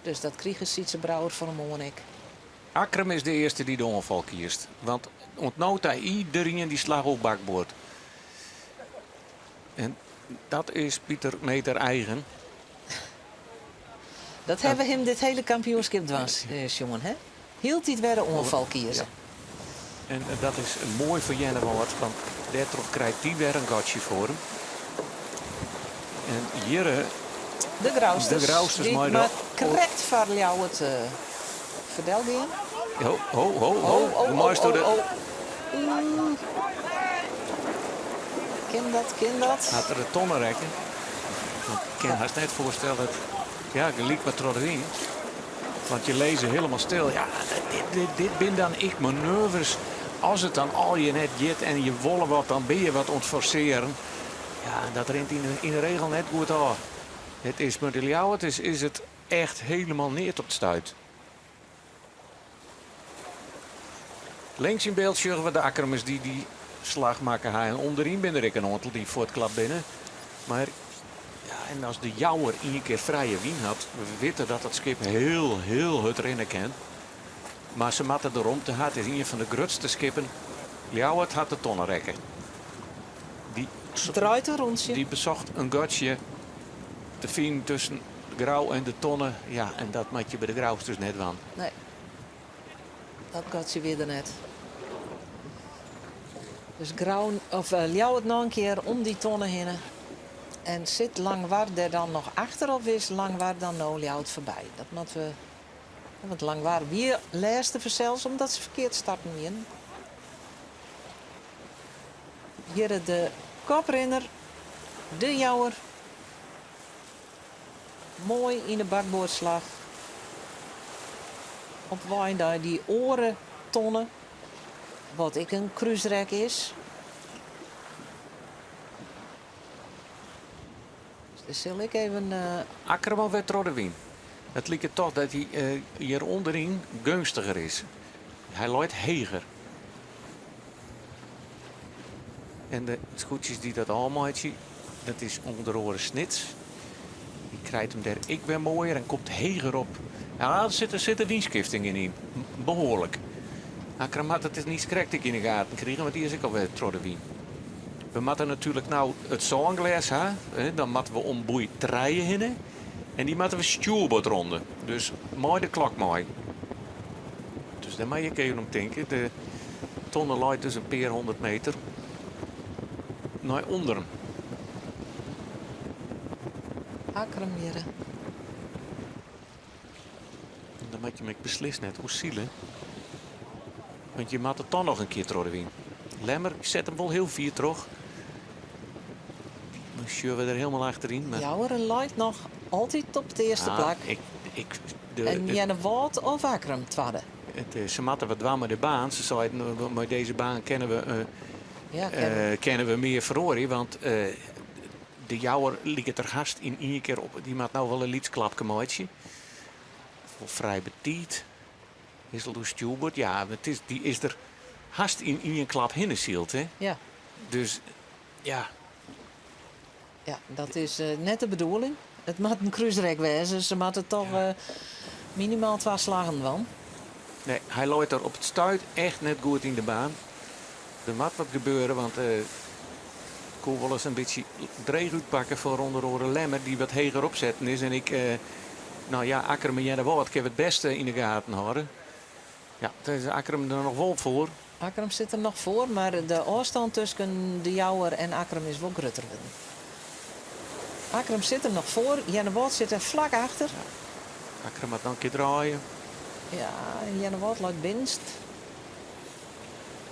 A: Dus dat krige Sytze Brouwer fan 'e moarn ek.
C: Akkrum is de earste dy't de oanfal kiest. Want oant no ta iderien dy slach oer bakboard. En dat is Pieter Meeter eigen.
A: Dat hawwe we him dit hiele kampioenskip dwaan sjoen, hè? Hieltyd wer de oanfal kieze.
C: Ja. En dat is moai foar Earnewâld, want dêrtroch krijt dy wer in gatsje foar him. En hjir
A: De Grousters,
C: de Grousters
A: dy't
C: mei de
A: mar krekt foar Ljouwert ferdel gean.
C: Ho, ho, ho, ho.
A: Oh, oh,
C: Meist
A: oh,
C: de
A: oh, oh. Kin dat, kin dat?
C: Hat er de tonne rekke? Want ik kin hast net foarstelle dat... Ja, gelyk wat troch de wyn. Want je lizze hielendal stil. Ja, dit, dit, dit binne dan ek manoeuvres. As it dan al je net giet en je wolle wat, dan binne je wat oan it forsearen. Ja, en dat rint yn 'e regel net goed ôf. It is mei de Ljouwerters is it echt helemaal neat op it stuit. Links yn byld sjogge we de Akkermers dy't dy slach makke ha. En ûnderyn binne der ek in oantal dy't fuortklapt binne. Mar ja, en as de Jouwer ien kear frije wyn hat, we witte dat dat skip hiel, hiel hurd rinne kin. Mar se moatte de romte ha. It is ien fan de grutste skippen. Ljouwert hat de tonne rekke. Dy
A: Draait in rûntsje.
C: Dy besocht in gatsje te finen tusken Grou en de tonne. Ja, en dat moat je by de Grousters net dwaan.
A: Nee, dat gatsje wie der net. Dus Grou, of Ljouwert noch in kear om dy tonne hinne. En sit Langwar der dan noch achter of is Langwar dan no Ljouwert foarby? Dat moatte we. Want Langwar wie lêste fansels omdat se ferkeard starten wienen. Hjir de koprinner, de Jouwer. Moai yn de bakboardslach. Op wei nei dy oare tonne, wat ek in krúsrek is. Dus dêr sil ik even.
C: Akkrum alwer troch de wyn. It liket toch dat hy hjir ûnderyn geunstiger is. Hy leit heger. En de skûtsjes dy't dat ôfmeitsje, dat is ûnder oare Snits. Dy krijt him dêr ek wer moaier en komt heger op. Ja, der sit, der sit in wynskifting yn, behoarlik. Akkrum hat it niis krekt ek yn de gaten krigen, want dy is ek alwer troch de wyn. We moatte natuerlik no it sânglês ha, dan moatte we om boei trije hinne en dy moatte we stjoerboard ronde. Dus mei de klok mei. Dus dêr moat je ek even om tinke. De tonne leit dus in pear hûndert meter nei ûnderen.
A: Akkrum hjirre.
C: Dan moat je him ek beslist net oersile. Want je moatte toch noch in kear troch de wyn. Lemmer set him wol hiel fier troch. Dan sjogge we der hielendal achteryn. Mar...
A: Jouwer leit noch altyd op it earste plak.
C: Ik, ik, de,
A: en Earnewâld of Akkrum twadde?
C: It, eh, se moatte wat dwaan mei de baan. Se seiden, mei dizze baan kinne we, uh, ja, kinne we. Uh, kinne we mear feroarje. Want uh, de Jouwer liket der hast yn ien kear op. Dy moat no wol in lyts klapke meitsje. Wol frij betiid. Is al oer stjoerboard. Ja, it is, dy is der hast yn ien klap hinne syld. Hè?
A: Ja.
C: Dus ja.
A: Ja, dat is eh, net de bedoeling. It moat in krúsrek wêze. Se moatte toch ja. Eh, minimaal twa slaggen dwaan.
C: Nee, hy leit der op it stuit echt net goed yn de baan. Der moat wat gebeure, want uh, koe wolris in bytsje dreech útpakke foar ûnder oare Lemmer, dy't wat heger opsetten is. En ik, uh, no ja, Akkrum en Earnewâld kinne we it bêste yn de gaten hâlde. Ja, dêr is Akkrum der noch wol foar.
A: Akkrum sit der noch foar, mar de ôfstân tusken De Jouwer en Akkrum is wol grutter wurden. Akkrum sit der noch foar, Earnewâld sit der flak achter.
C: Ja. Akkrum moat noch in kear draaie.
A: Ja, en Earnewâld leit binnenst.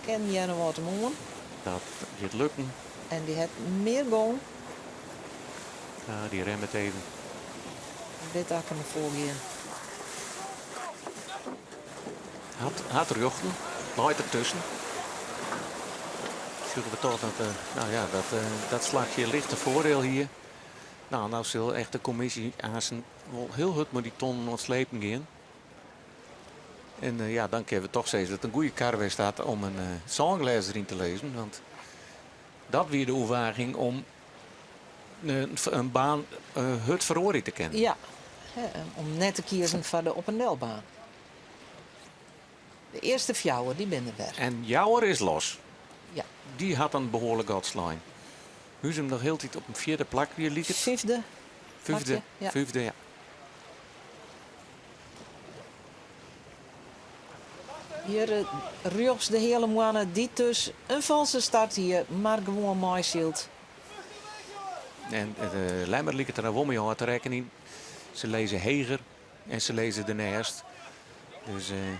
A: Kin Earnewâld him oan.
C: Dat giet lukken.
A: En dy hat mear gong.
C: Ja, dy remmet even.
A: Lit Akkrum foargean.
C: Hat, hat rjochten, leit dertusken. Sjogge we toch dat, uh, nou ja, dat, uh, dat slachje lichte foardiel hie. Nou, no sil echt de kommisje aansten wol hiel hurd mei dy tonnen oan it slepen gean. En uh, ja, dan kinne we toch sizze dat it in goede kar west hat om in uh, sânglês deryn te lizzen. Want dat wie de oerwaging om in baan hurd feroarje te kinnen.
A: Ja, om net te kiezen foar de op en delbaan. De earste fjouwer, dy binne der wer.
C: En Jouwer is los.
A: Ja.
C: Dy hat in behoarlik gat slein. Huzum noch hieltyd op in fjirde plak, wie liket.
A: Fyfde.
C: Fyfde,
A: ja.
C: Fyfde, ja.
A: Hjir rjochts de Heale Moanne, dy't dus in falske start hie, mar gewoan meisylt.
C: En de Lemmer liket der no wol mei ôf te rekkenjen. Se lizze heger en se lizze derneist. Dus uh,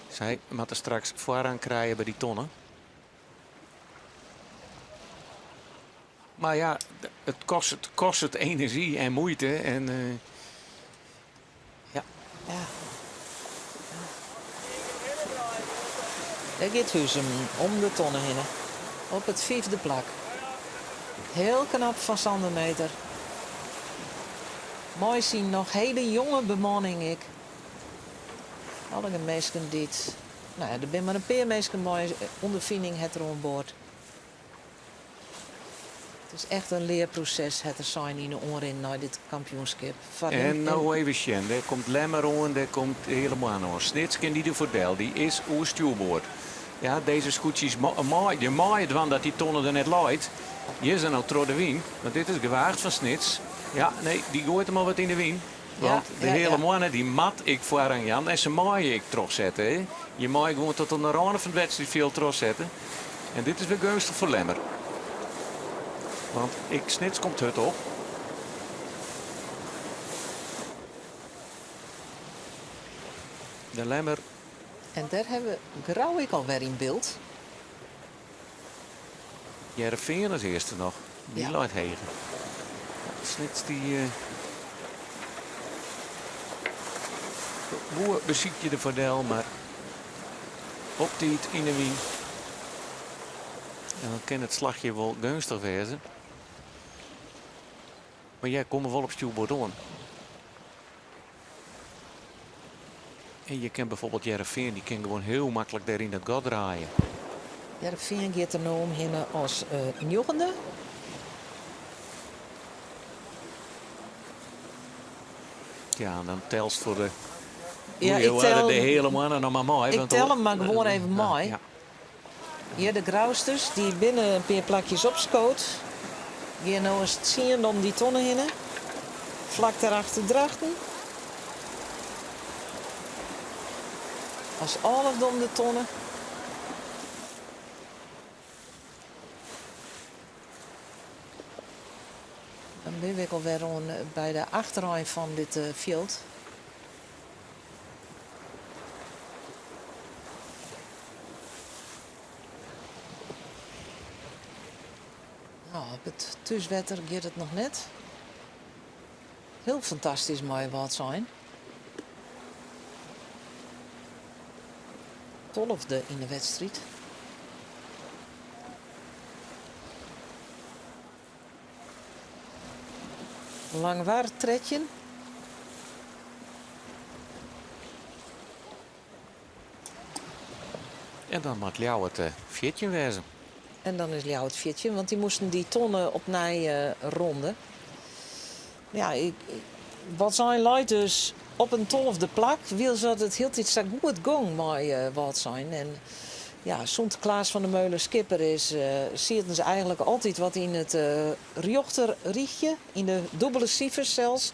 C: sy moatte straks foarrang krije by dy tonne. Mar ja, it kostet, kostet enerzjy en muoite. En, uh, ja.
A: Ja. Dêr giet Huzum om de tonne hinne op it fiifde plak. Hiel knap fan Sander Meeter. Mei syn noch hiele jonge bemanning ek. Allegear minsken dy't, no ja, der binne mar in pear minsken mei ûnderfining hat er oan board. It is echt in learproses, hat er sein yn de oanrin nei dit kampioenskip. Foar him
C: En no even sjen, dêr komt Lemmer oan, dêr komt de Heale Moanne oan. Snits kin dy derfoar del, dy is oer stjoerboard. Ja, dizze skûtsjes je meie dwaan dat dy tonne der net leit. Hjir is er no troch de wyn, want dit is gewaagd fan Snits. Ja, nee, dy goait him al wat yn de wyn. Want de Heale Moanne dy moat ek foarrang jaan en se meie ek trochsette. Hè? Je meie gewoan tot oan de râne fan it wedstriidfjild trochsette. En dit is wer geunstich foar Lemmer. Want ek Snits komt hurd op. De Lemmer.
A: En dêr hawwe we Grou ek alwer yn byld.
C: Hearrenfean as earste noch. Dy leit heger. Snits dy woe besykje derfoar del, mar op tiid yn de wyn. En dan kin it slachje wol geunstich wêze. Mar hja komme wol op stjoerboard oan. En je kin bijvoorbeeld Hearrenfean, dy kin gewoan hiel maklik dêr yn dat gat draaie.
A: Hearrenfean giet der no omhinne as njoggende.
C: Ja, en dan telst foar de ja, ik tel de Heale Moanne noch mar mei.
A: Ik tel him mar gewoan even mei. Ja. Hjir de Grousters, dy binne in pear plakjes opskood. Gean no as tsiende om dy tonne hinne. Flak dêrachter Drachten. As alfde om de tonne. Dan binne we ek alwer oan by de achterein fan dit fjild. No, op it thúswetter giet it noch net. Hiel fantastysk mei Wâldsein. Tolfde yn de wedstriid. Langwar 13.
C: En dan moat Ljouwert 14 wêze.
A: En dan is Ljouwert 14, want dy moasten dy tonne opnij ronde. Ja, ik, Wâldsein leit dus op in tolfde plak, wylst dat it hieltyd sa goed gong mei Wâldsein. En ja, sûnt Klaas van der Meulen skipper is, sieten se eigenlik altyd wat yn it rjochter rychje, yn de dûbele sifers sels.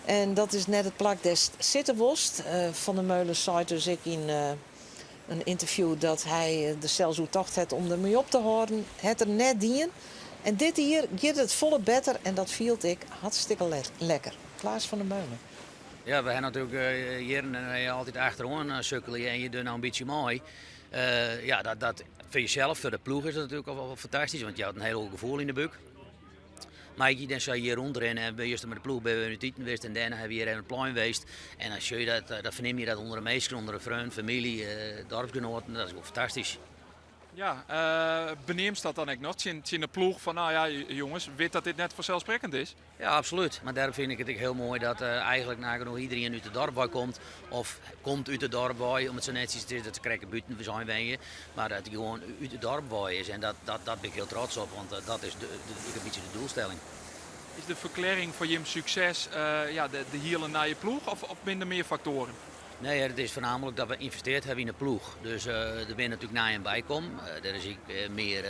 A: En dat is net it plak dêr'tst sitte wolst. Van der Meulen seit dus ek yn in ynterview dat hy der sels oer tocht hat om dermei op te hâlden. Hat er net dien. En dit jier giet it folle better en dat fielt ek hartstikke lekker. Klaas van der Meulen.
H: Ja, we ha natuerlik jierren en wy altyd achteroan sukkelje en je dogge no in bytsje mei. Ja, dat, dat foar jesels, foar de ploech is dat natuerlik al wel fantastysk, want je hat in hiel oar gefoel yn de búk. Mar ik dan sa hjir rûnrinne en we juster mei de ploech by we út iten west en dêrnei ha we hjir even op it plein west. En dan sjoch je dat, dan fernim je dat ûnder de minsken, ûnder de freonen, famylje, dorpsgenoaten, dat is wol fantastysk.
G: Ja, beneamst dat dan ek noch tsjin, tsjin de ploech fan nou ja, jonges, wit dat dit net fanselssprekkend is?
H: Ja, absolút. Mar dêrom fyn ik it ek hiel moai dat eigenlik nagenoch iderien út it dorp wei komt. Of komt út it dorp wei, om it sa netsjes te sizzen, dat se krekt bûten Wâldsein wenje. Mar dat dy gewoan út it dorp wei is. En dat, dat, dat bin ik hiel trots op, want dat is de, de, ek in bytsje de doelstelling.
G: Is de ferklearring foar jim sukses ja, de, de hiele nije ploech of, of binne der mear faktoaren?
H: Nee, it is foarnaamlik dat we ynvestearre hawwe yn de ploech. Dus der binne natuerlik nijen by kommen. Der is ek mear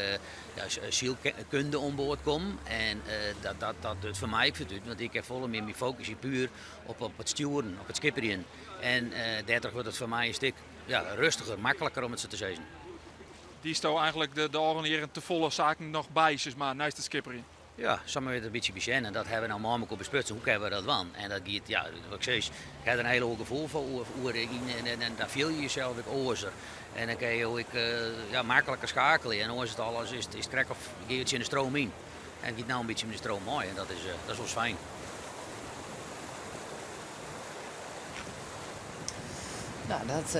H: ja, sylkunde oan board kommen. En dat, dat, dat docht foar my ek fertuten, want ik ha folle mear myn fokus puer op, op it stjoeren, op it skipperjen. En dêrtroch wurdt it foar my in stik ja, rêstiger, makliker om it sa te sizzen.
G: Diesto eigenlik de, de ôfrûne jierren tefolle saken noch by, sis mar, neist it skipperjen?
H: Ja, sa moatte we it in bytsje besjen en dat hawwe we no mei mekoar besprutsen, hoe kinne we dat dwaan? En dat giet, ja, wat ik sis, ik ha der in hiel oar gefoel foar oer, oer yn en, en dan fiel je jesels ek oarser. En dan kinne je ek ja, makliker skeakelje en oars is it alles, is it, is it krekt of gean je tsjin de stroom yn. En it giet no in bytsje mei de stroom mei en dat is, dat is wol fijn.
A: Nou, dat.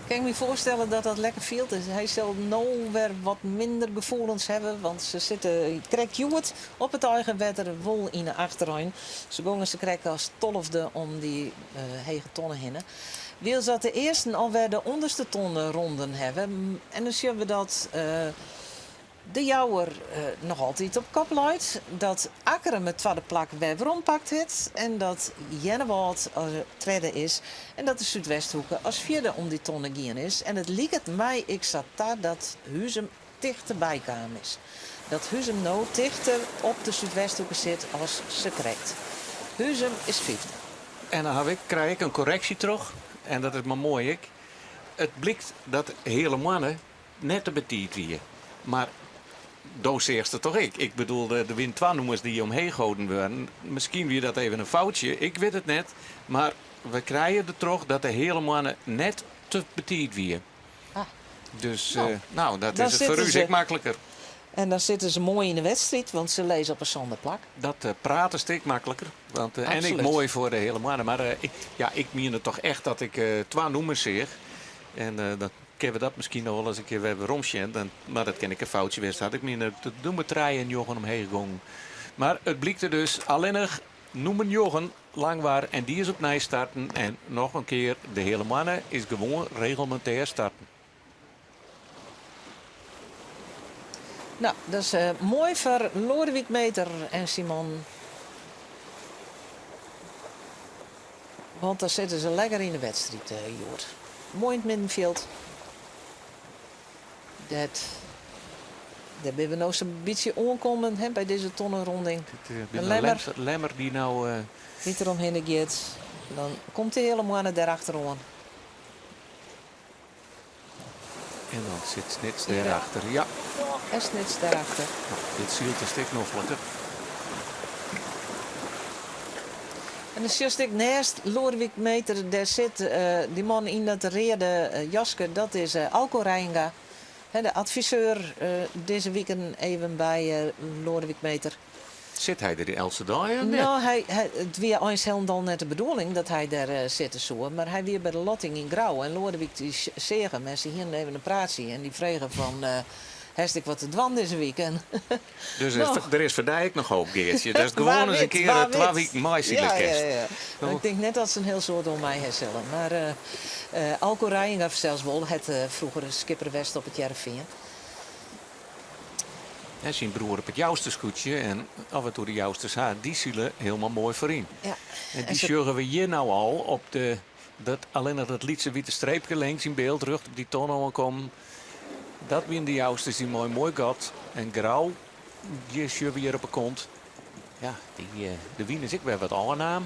A: Kin ik my foarstelle dat dat lekker fielt. Hy sil no wer wat minder gefoelens hawwe, want se sitte krekt hjoed op it eigen wetter wol yn 'e achterein. Se gongen se krekt as tolfde om dy hege tonne hinne. Wylst dat de earsten alwer de ûnderste tonne ronden hawwe. En dan sjogge we dat De Jouwer noch altyd op kop leit, dat Akkrum it twadde plak wer werompakt hat en dat Earnewâld as tredde is en dat de Súdwesthoeke as fjirde om dy tonne gien is. En it liket my ek sa ta dat Huzum tichterby kaam is. Dat Huzum no tichter op de Súdwesthoeke sit as sakrekt. Huzum is fyfde.
C: En dan haw ik, krij ik in korreksje troch en dat is mar moai ek. It blykt dat heale moanne net te betiid wie. Mar do seachst it toch ek? Ik bedoel, der wienen twa nûmers dy't omheech holden waarden. Miskien wie dat even in foutsje, ik wit it net. Mar we krije der troch dat de heale moanne net te betiid wie.
A: Ah.
C: Dus
A: No,
C: no, dat
A: dan
C: is it foar
A: sitte
C: ús
A: se
C: ek makliker.
A: En dan sitte se moai yn de wedstriid, want se lizze op in sânde plak.
C: Dat praat in stik makliker. Want, en ek
A: Absolút.
C: moai foar de heale moanne. Mar ik, ja, ik miende toch echt dat ik twa nûmers seach. En dan kinne we dat miskien noch wol ris in kear wer werom sjen. Dan, mar dat kin ek in foutsje west ha. Ik miende dat nûmer trije en njoggen omheech gongen. Mar it blykte dus allinnich nûmer njoggen Langwar en dy is opnij starten. En noch in kear, de Heale Moanne is gewoan reglemintêr starten.
A: No, dat is moai foar Loadewyk Meeter en Simon. Want dan sitte se lekker yn de wedstriid hjoed. Moai yn it middenfjild. Dêr, dêr binne we no sa'n bytsje oankommen hè, by dizze tonnenronding.
C: Dit
A: De
C: de
A: Lemmer.
C: Lemmer dy't no.
A: Dy't der omhinne giet. Dan komt de Heale Moanne dêr achteroan.
C: En dan sit Snits dêrachter, ja.
A: En Snits dêrachter.
C: No, dit sylt in stik nofliker.
A: En dan sjochst ek neist Loadewyk Meeter, dêr sit dy man yn dat reade jaske, dat is Alco Reijenga, de adviseur dizze wiken even by Loadewyk Meeter.
C: Sit hy der eltse dei of net?
A: No, hy, hy, it wie eins hielendal net de bedoeling dat hy dêr sitte soe, mar hy wie by de lotting yn Grou en Loadewyk dy seach him en se hienen even in praatsje en dy frege fan, Hast ek wat te dwaan dizze wike? En
C: Dus
A: no,
C: der is foar dy ek noch hoop, Geartsje. Datst
A: wa
C: gewoan ris in
A: wit,
C: kear
A: wa
C: twa
A: wit.
C: wiken meisile
A: Ja, ja,
C: kinst.
A: ja. No, ik tink net dat se in hiel soad oan my ha sille. Mar Alco Reijenga fansels wol, hat froeger skipper west op It Hearrenfean.
C: En syn broer op it Jouster skûtsje en af en toe de Jousters ha, dy sile hielendal moai foaryn.
A: Ja.
C: En dy sjogge we hjir no al op de, dat allinnich dat lytse wite streepke links yn byld rjocht op dy tonne oankommen. Dat wiene de Jousters dy mei in moai gat en Grou, dy sjogge we hjir op 'e kont. Ja, dy, de wyn is ek wer wat ôfnaam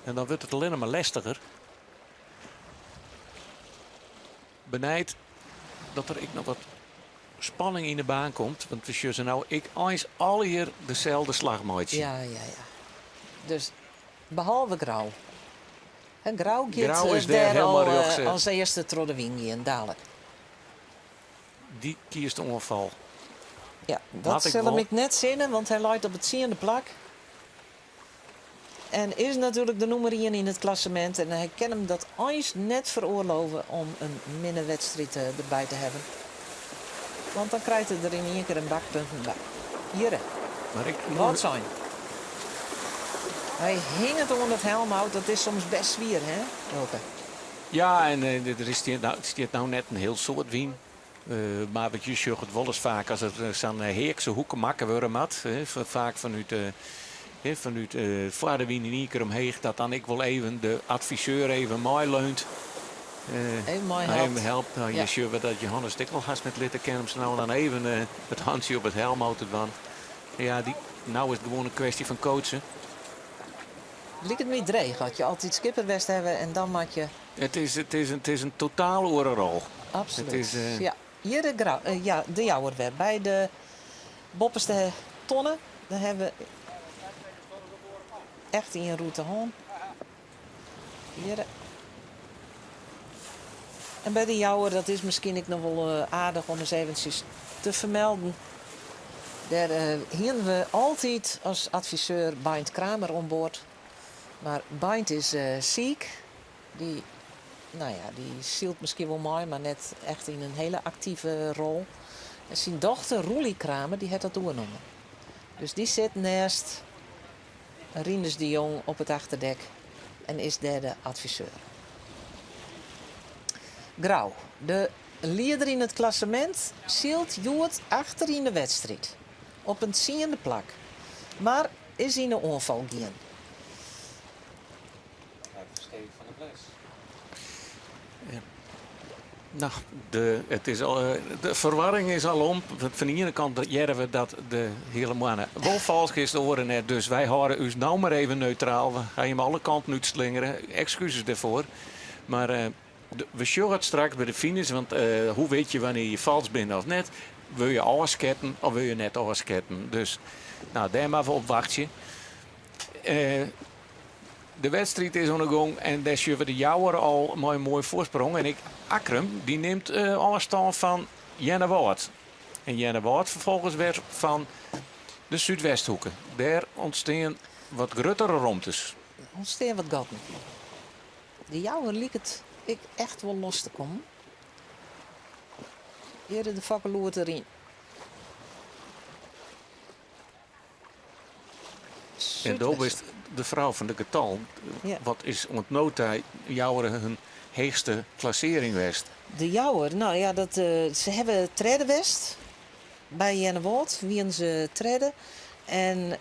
C: en dan wurdt it allinnich mar lestiger. Benijd dat der ek noch wat spanning yn de baan komt. Want we sjogge se no ek eins allegear deselde slach meitsjen.
A: Ja, ja, ja. Dus behalve Grou. Hè, Grou giet
C: Grou is dêr
A: dêr
C: helemaal
A: al
C: rjochts,
A: as earste troch de wyn gean, dadelijk.
C: Dy kiest de oanfal.
A: Ja, dat
C: Moat ik
A: sil him
C: wol.
A: ek net sinne, want hy leit op it tsiende plak. En is natuerlik de nûmer ien yn it klassemint. En hy kin him dat eins net feroarlove om in minne wedstriid derby te hawwen. Want dan krijt er der yn ien kear in bak punten by. Hjirre.
C: Mar ik
A: Wâldsein. Hy hinget oan dat helmhout. Dat is soms best swier, hè, Wilke?
C: Ja, en der is stiet no, stiet no net in hiel soad wyn. Mar wat je sjogge it wolris faak as der sa'n heakse hoeke makke wurde moat, faak fanút fanút foar de wyn yn ien kear omheech, dat dan ek wol even de adviseur even meileunt.
A: Even meihelpt.
C: Even helpt. No, je sjogge dat Johannes it ek al hast net litte kin om sa no en dan even it hantsje op it helmhout te dwaan. Ja, dy, no is it gewoan in kwestje fan coachen.
A: Liket my dreech as je altyd skipper west hawwe en dan moat je.
C: It is, it is, it is in totaal oare rol.
A: Absolút.
C: It is,
A: Ja, hjir de, Grou, ja, de Jouwer wer. By de boppeste tonne. Dêr hawwe we echt ien rûte hân. Hjir. En by de Jouwer, dat is miskien ek noch wol aardich om ris eventsjes te fermelden. Dêr hienen we altyd as adviseur Beint Kramer oan board. Mar Beint is siik. Dy Nou ja, dy sylt miskien wol mei, mar net echt yn in hiele aktive rol. En syn dochter Roelie Kramer dy hat dat oernommen. Dus dy sit neist Rinus de Jong op it achterdek en is dêr de adviseur. Grou, de lieder yn it klassemint, sylt hjoed achteryn de wedstriid op in tsiende plak, mar is yn 'e oanfal gien.
C: No, de, it is al, eh, de ferwarring is al om. Want fan de iene kant hearre we dat de Heale Moanne wol falsk is, de oare net. Dus wy hâlde ús no mar even neutraal. We ha jim alle kanten útslingere. Ekskuses dêrfoar. Mar eh, we sjogge it straks by de finish. Want eh, hoe wit je wannear je falsk binne of net? Wurde je ôfsketten of wurde je net ôfsketten? Dus nou, dêr moatte we op wachtsje. De wedstriid is oan 'e gong en dêr sjogge we de Jouwer al mei in moai foarsprong. En ek Akkrum dy nimt ôfstân fan Earnewâld. En Earnewâld ferfolgens wer fan de Súdwesthoeke. Dêr ûntstean wat gruttere romtes.
A: Der ûntstean wat gatten. De Jouwer liket ek echt wol los te kommen. Hjir de fokkeloert deryn.
C: En do bist de frou fan de getallen. Wat is oant no ta Jouwer hun heechste klassearring west?
A: De Jouwer, no ja, dat, se hawwe tredde west. By Earnewâld wienen se tredde. En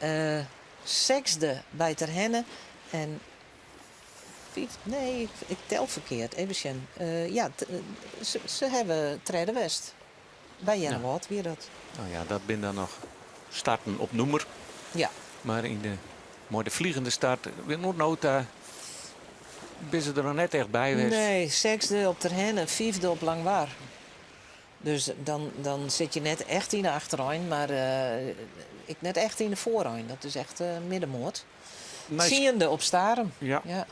A: sechsde by Terherne. En fyf, nee, ik tel ferkeard. Even sjen. Ja, se hawwe tredde west. By Earnewâld wie dat.
C: No ja, dat binne dan noch starten op nûmer.
A: Ja.
C: Mar yn de, mei de vliegende start, oant no ta, binne se der noch net echt by west.
A: Nee, sechsde op Terherne en fyfde op Langwar. Dus dan, dan sit je net echt yn de achterein, mar ek net echt yn de foarein. Dat is echt middenmoat. Tsiende op Starum.
C: Ja.
A: ja.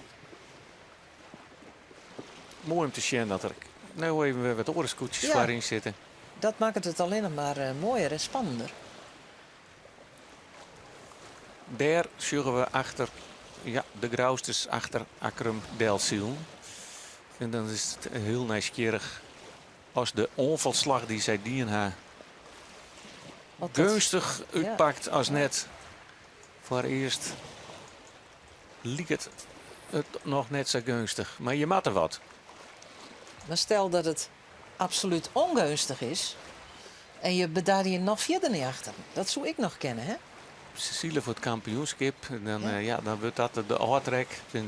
C: Moai om te sjen dat der no even wer wat oare skûtsjes
A: Ja.
C: foaryn sitte.
A: Dat makket it allinnich mar eh, moaier en spannender.
C: Dêr sjogge we achter ja, de Grousters achter Akkrum delsilen. En dan is it hiel nijsgjirrich as de oanfalsslach dy't sy dien ha
A: Wat dat-
C: geunstich útpakt as net. Foarearst liket it noch net sa geunstich, mar je moatte wat.
A: Mar stel dat it absolút ûngeunstich is en je bedarje noch fierder nei achteren. Dat soe ek noch kinne, hè?
C: Se sile foar it kampioenskip, dan, ja. ja, dan wurdt dat de ôftrek. We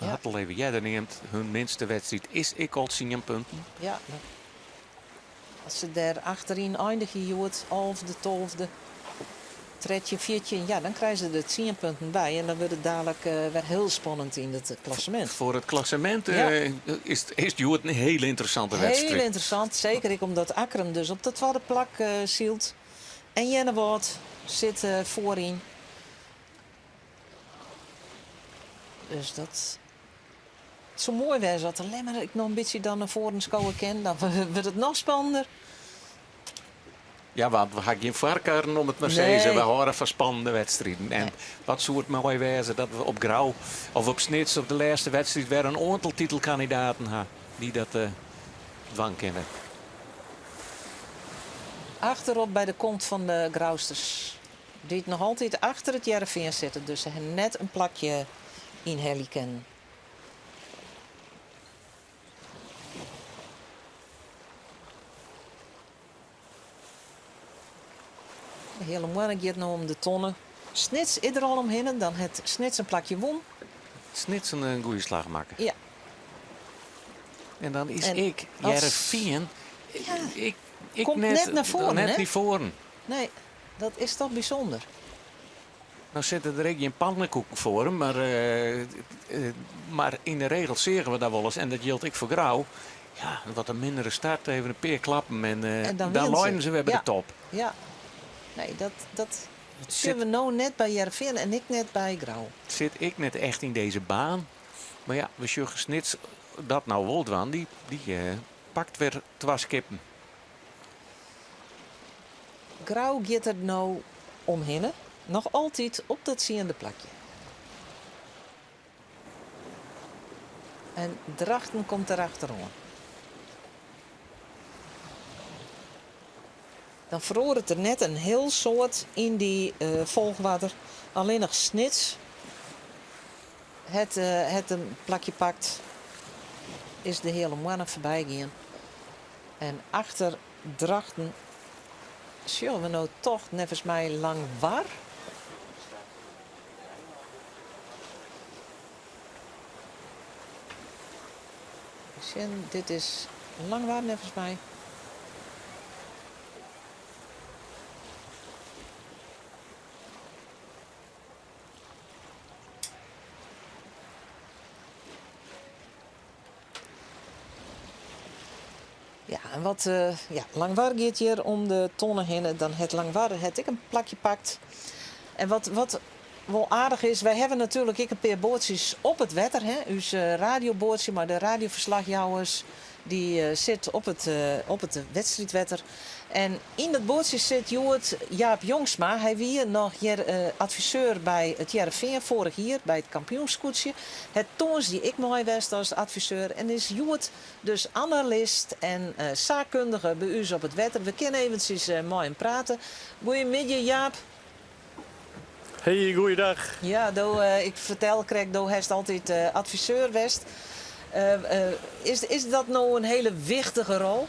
C: ha it al even earder neamd, hun minste wedstriid is ek al tsien punten.
A: Ja, as se dêr achteryn eindigje hjoed, alfde, tolfde, 13, 14, ja, dan krije se der tsien punten by en dan wurdt it dalik wer hiel spannend yn it klassemint.
C: Foar it klassemint
A: Ja.
C: is it hjoed in hiele ynteressante
A: Hiel
C: wedstriid.
A: ynteressant, seker ek omdat Akkrum dus op de twadde plak sylt en Earnewâld sit foaryn. Dus dat it soe moai wêze as de Lemmer ek noch in bytsje dan nei foaren skowe kin. Dan wurdt it noch spannender.
C: Ja, want we ha gjin foarkarren om it mar
A: Nee.
C: sizze. We hâlde fan spannende wedstriden. En wat soe it moai wêze dat we op Grou of op Snits op de lêste wedstriid wer in oantal titelkandidaten ha dy't dat eh, dwaan kinne.
A: Achterop by de kont fan de Grousters. Dy't noch altyd achter it Hearrenfean sitte, dus se ha net in plakje ynhelje kinnen. De Heale Moanne giet no om de tonne. Snits is der al omhinne, dan hat Snits in plakje wûn.
C: Snits in goede slach makke.
A: Ja.
C: En dan is
A: En
C: ek
A: als-
C: Hearrenfean
A: Ja.
C: ik, ik
A: Komt net nei foaren,
C: net
A: hè?
C: nei foaren.
A: Nee, dat is toch bysûnder.
C: No sitte der ek gjin pannenkoeken foar him, mar, eh, eh, mar yn de regel seagen we dat wolris en dat jildt ek foar Grou. Ja, wat in mindere start, even in pear klappen en, eh,
A: En dan
C: dan
A: winnen se.
C: leinen se wer by
A: Ja.
C: de top.
A: Ja. Nee, dat, dat
C: Het
A: sjogge
C: sit,
A: we no net by Hearrenfean en ek net by Grou.
C: sit ek net echt yn dizze baan. Mar ja, we sjogge Snits dat no wol dwaan. Dy, dy eh, pakt wer twa skippen.
A: Grou giet der no omhinne. Noch altyd op dat tsiende plakje. En Drachten komt derachteroan. Dan feroaret der net in hiel soad yn dy folchoarder. Allinnich Snits hat hat in plakje pakt, is de Heale Moanne foarby gien. En achter Drachten sjogge we no toch neffens my Langwar. Sjen, dit is Langwar neffens my. Ja, en wat, ja, Langwar giet hjir om de tonne hinne. Dan hat Langwar hat ek in plakje pakt. En wat, wat wol aardich is, wy hawwe natuerlik ek in pear boatsjes op it wetter. Hè? Us radioboatsje mei de radioferslachjouwers, dy sit op it, op it wedstriidwetter. En yn dat boatsje sit hjoed Jaap Jongsma. Hy wie noch hjir adviseur by it Hearrenfean foarich jier by it kampioensskûtsje. Hat tongersdei ek mei west as adviseur en is hjoed dus analist en saakkundige by ús op it wetter. We kinne eventsjes mei him prate. Goeiemiddei Jaap.
I: Hey, goeiedag.
A: Ja, do, ik fertel krekt, do hast altyd adviseur west. Is, is dat no in hiele wichtige rol?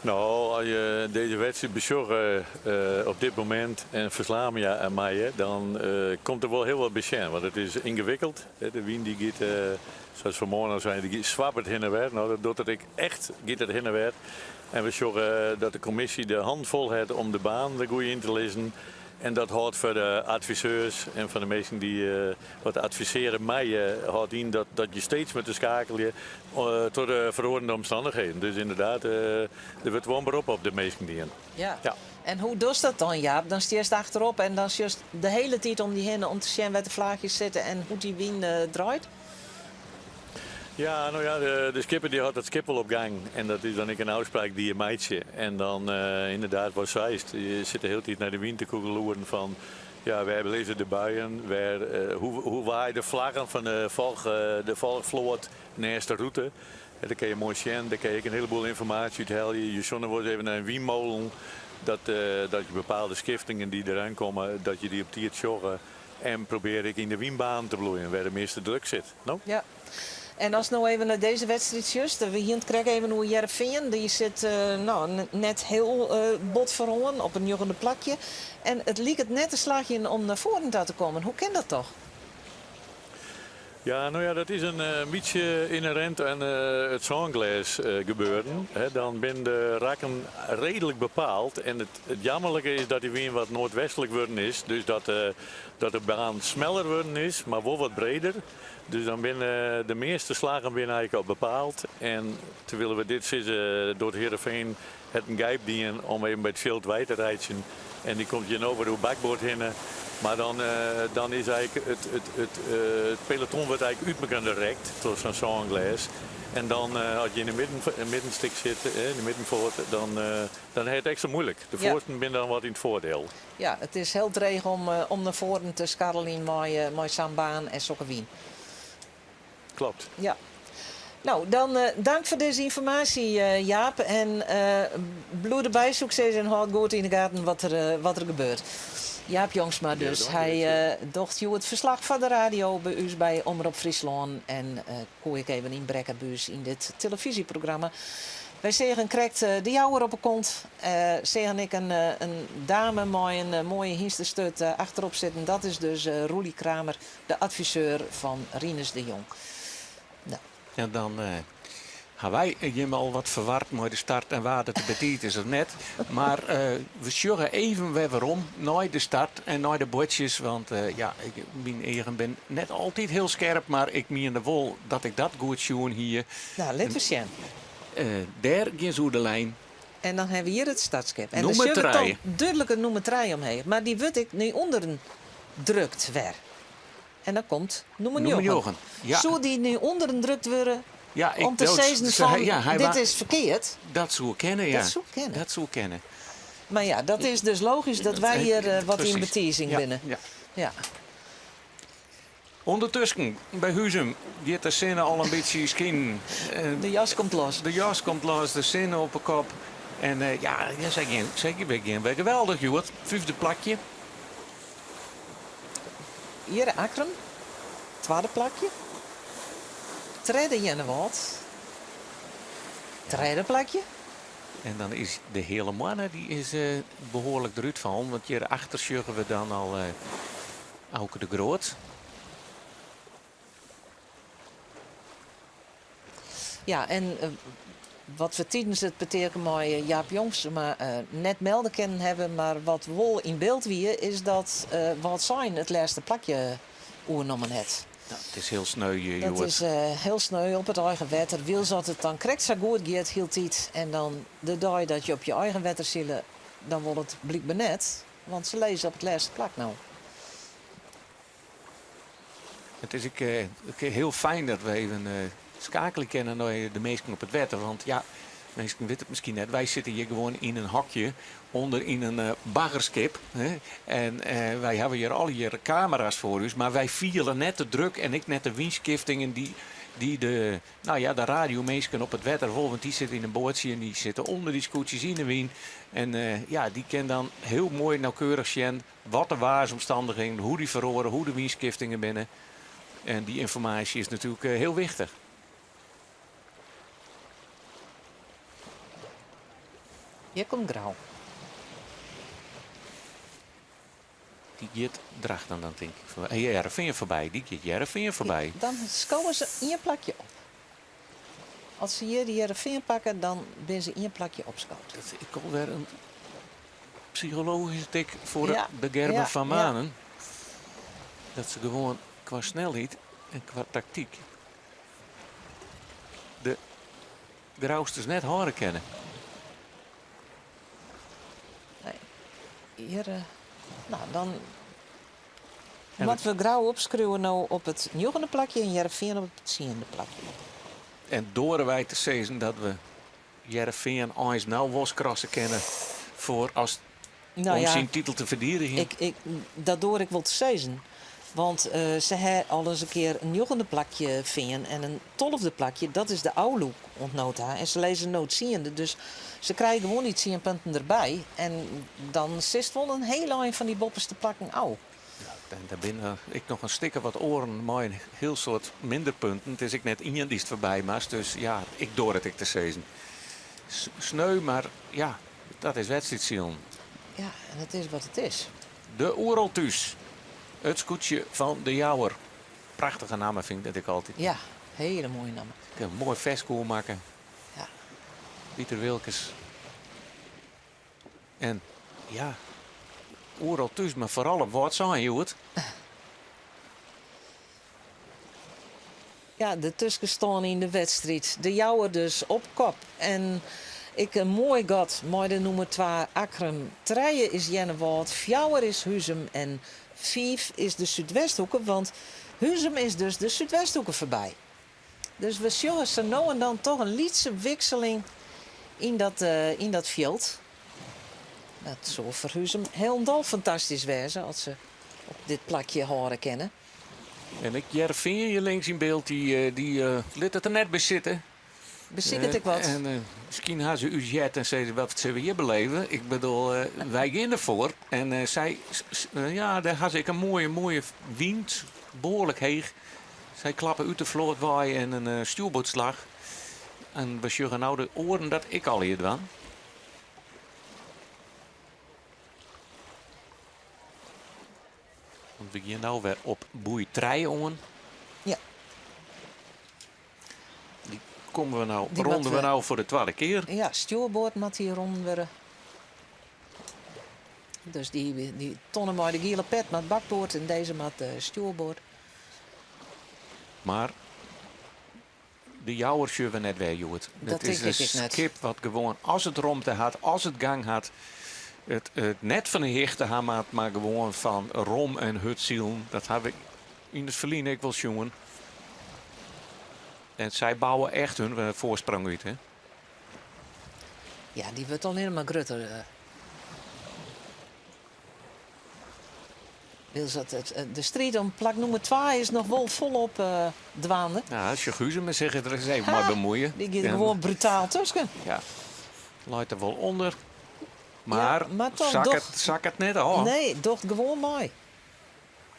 I: No, as je dizze wedstriid besjogge op dit momint en ferslaan meie, dan komt der wol hiel wat by sjen. Want it is yngewikkeld. De wyn dy giet, sa't fan 'e moarn al sein, dy swappet hinne en wer. No, dat docht it ek echt, giet it hinne en wer. En we sjogge dat de kommisje de hannen fol hat om de baan der goed yn te lizzen. En dat hâldt foar de adviseurs en foar de minsken dy't wat advisearje meie, hâldt yn dat, dat je steeds moatte skeakelje troch de feroarjende omstannichheden. Dus ynderdaad, der wurdt wol in berop op de minsken dien.
A: Ja. Ja. En hoe dochst dat dan, Jaap? Dan stiest achterop en dan sjochst de hiele tiid om dy hinne om te sjen wêr't de flachjes sitte en hoe't dy wyn draait?
I: Ja, no ja, de, de skipper dy hâldt it skip wol op gang. En dat is dan ek in ôfspraak dy't je meitsje. En dan uh, ynderdaad, wat seist, je sitte de hiele tiid nei de wyn te koekeloeren fan ja, wêr lizze de buien, wêr, uh, hoe, hoe waaie de flaggen fan de, folch, uh, de folchfloat neist de rûte. En dêr kinne je moai sjen, dêr kinne je ek in heleboel ynformaasje út helje. Je sjogge wolris even nei in wynmolen, dat, dat je bepaalde skiftingen dy't deroan komme, dat je dy op tiid sjogge. En probearje ek yn de wynbaan te bliuwen wêr de measte druk sit. No?
A: Ja. En ast no even nei dizze wedstriid sjochst, we hiene it krekt even oer Hearrenfean, dy sit no, net hiel bot foaroan op it njoggende plakje. En it liket net te slagjen om nei foaren ta te kommen. Hoe kin dat toch?
I: Ja, no ja, dat is in bytsje ynherint oan it sânglês gebeuren. Dan binne de rakken reedlik bepaald. En it jammerlike is dat dy wyn wat noardwestlik wurden is. Dus dat, dat de baan smeller wurden is, mar wol wat breder. Dus dan binne de measte slaggen binne eigentlik al bepaald. En terwyl we dit sizze, docht Hearrenfean hat in gijp dien om even by it fjild wei te reitsjen. En dy komt hjir no wer oer bakboard hinne. Mar dan, dan is eigentlik it, it, it, it peloton wurdt eigentlik út mekoar rekt troch sa'n sânglês. En dan, as je yn de midden, middenstik sitte, yn de middenfoat, dan, dan ha je it ekstra muoilik. De foarsten binne dan wat yn it foardiel.
A: Ja, it is hiel dreech om, om nei foaren te skarreljen mei, mei sa'n baan en sokke wyn.
I: Klopt.
A: Ja. No, dan dank foar dizze ynformaasje, Jaap. En bliuw derby, soe ik sizze, en hâld goed yn de gaten wat der, wat der gebeurt. Jaap Jongsma dus. Hy docht hjoed ferslach foar de radio by ús by Omrop Fryslân. En koe ek even ynbrekke by ús yn dit telefyzjeprogramma. Wy seagen krekt de Jouwer op 'e kont. Seagen ek in, in dame mei in moaie hynstesturt achterop sitten. Dat is dus Roelie Kramer. De adviseur fan Rinus de Jong.
C: No. Ja, dan ha wy jim al wat ferward mei de start en wa't it betiid is of net. Mar we sjogge even wer werom nei de start en nei de buordsjes. Want ja, ik, myn eagen binne net altyd hiel skerp, mar ik miende wol dat ik dat goed sjoen hie.
A: No, lit we sjen.
C: Dêr gean se oer de lijn.
A: En dan hawwe we hjir it startskip. En dan sjogge we toch dúdlik in nûmer trije omheech. Mar dy wurdt ek nei ûnderen drukt wer. En dan komt nûmer njoggen.
C: Ja.
A: Soe dy nei ûnderen drukt wurde
C: ja, ik,
A: om te sizzen fan ja, dit is ferkeard?
C: Dat soe kinne, ja.
A: Dat soe kinne.
C: Dat soe kinne.
A: Mar ja, dat is dus logysk dat wy hjir wat yn betizing binne.
C: Ja.
A: Ja.
C: Undertusken, by Huzum giet de sinne al in bytsje skinen.
A: De jas komt los.
C: De jas komt los, de sinne op 'e kop. En ja, sy gean, sy gean wer geweldich hjoed. Fyfde plakje.
A: Hjir Akkrum, twadde plakje. Tredde Earnewâld, tredde plakje.
C: En dan is de Heale Moanne dy is behoarlik derút fallen, want hjir achter sjogge we dan al Auke de Groot.
A: Ja, en wat we tidens it petearke mei Jaap Jongsma net melde kinnen hawwe, mar wat wol yn byld wie, is dat Wâldsein it lêste plakje oernommen hat.
C: Dat is hiel sneu,
A: Dat
C: Hjoed.
A: is hiel sneu op it eigen wetter. Wylst as it dan krekt sa goed giet hieltyd en dan de dei dat je op je eigen wetter sile, dan wol it blykber net, want se lizze op it lêste plak no.
C: It is ek hiel fijn dat we even skeakelje kinne nei de minsken op it wetter. Want ja, minsken witte it miskien net. Wy sitte hjir gewoan yn in hokje ûnder yn in baggerskip. En wy hawwe hjir allegear kamera's foar ús, mar wy fiele net de druk en ek net de wynskiftingen dy't de, nou ja, de radiominsken op it wetter wol. Want dy sitte yn in boatsje en dy sitte ûnder dy skûtsjes yn de wyn. En ja, dy kin dan hiel moai nauwkeurich sjen wat de waarsomstannichheden, hoe dy feroare, hoe de wynskiftingen binne. En dy ynformaasje is natuerlik hiel wichtich.
A: Hjir komt Grou.
C: Dy giet Drachten dan tink ik foarby. Hearrenfean foarby. Dy giet Hearrenfean foarby.
A: Dan skowe se ien plakje op. As se hjir de Hearrenfean pakke, dan binne se ien plakje opskood.
C: Dat is ek alwer in psychologyske tik foar de Gerben van Manen. Dat se gewoan kwa snelheid en kwa taktyk de Grousters net hâlde kinne.
A: Nee. Hjir, no, dan moatte we Grou opskriuwe no op it njoggende plakje en Hearrenfean op it tsiende plakje.
C: En doare wy te sizzen dat we Hearrenfean eins no wol skrasse kinne foar as
A: Nou
C: om
A: ja,
C: syn titel te ferdidigjen?
A: Ik, ik, dat doar ik wol te sizzen. Want se ha al ris in kear in njoggende plakje fearn en in tolfde plakje. Dat is de ôflûk oant no ta. En se lizze no tsiende, dus se krije gewoan dy tsien punten derby. En dan sitst wol in hiel ein fan dy boppeste plakken ôf.
C: Ja, en dêr binne ek noch in stikke wat oaren mei in hiel soad minder punten. It is ek net ien dy'tst foarby moatst, dus ja, ik doar it ek te sizzen. Sneu, mar ja, dat is wedstriidsilen.
A: Ja, en it is wat it is.
C: De Oeral Thús, it skûtsje fan De Jouwer. Prachtige namme fyn ik dat ek altyd.
A: Ja, hiele moaie namme.
C: In moai ferske oer makke.
A: Ja.
C: Piter Wilkens. En ja, oeral thús, mar foaral op Wâldsein hjoed.
A: Ja, de tuskenstân yn de wedstriid. De Jouwer dus op kop. En ek in moai gat mei de nûmer twa Akkrum. Trije is Earnewâld, fjouwer is Huzum en fiif is de Súdwesthoeke, want Huzum is dus de Súdwesthoeke foarby. Dus we sjogge sa no en dan toch in lytse wikseling yn dat, yn dat fjild. Dat soe foar Huzum hielendal fantastysk wêze as se op dit plakje hâlde kinne.
C: En ek Hearrenfean hjir links yn byld, dy, dy lit it der net by sitte.
A: Besiket ek wat.
C: En miskien ha se ús heard en sizze wat sille we hjir beleve. Ik bedoel, wy gean derfoar. En sy, ja, dêr ha se ek in moaie, moaie wyn, behoarlik heech. Sy klappe út de float wei en in stjoerboardslach. En we sjogge no de oaren dat ek allegear dwaan. Want we gean no wer op boei trije oan.
A: Ja.
C: Dy komme we no,
A: Dy
C: ronde
A: moat
C: we no foar de twadde kear.
A: Ja, stjoerboard moat hjir rûn wurde. Dus dy, dy tonne mei de giele pet moat bakboard en dizze moat stjoerboard.
C: Mar de Jouwer sjogge we net wer hjoed.
A: Dat
C: is
A: tink
C: in
A: ik ek net.
C: skip wat gewoan as it romte hat, as it gang hat, it, it net fan de hichte ha moat, mar gewoan fan rom en hurd silen. Dat ha we yn it ferline ek wol sjoen. En sy bouwe echt hun foarsprong út. Hè?
A: Ja, dy wurdt allinnich mar grutter. Wylst dat it, de striid om plak nûmer twa is noch wol folop dwaande.
C: Ja, sjoch Huzum sich der ris even mei bemuoien.
A: Dy giet der gewoan brutaal tusken.
C: Ja, leit der wol ûnder. Mar,
A: ja, mar toch
C: sakket,
A: docht,
C: sakket net ôf.
A: Nee, docht gewoan mei.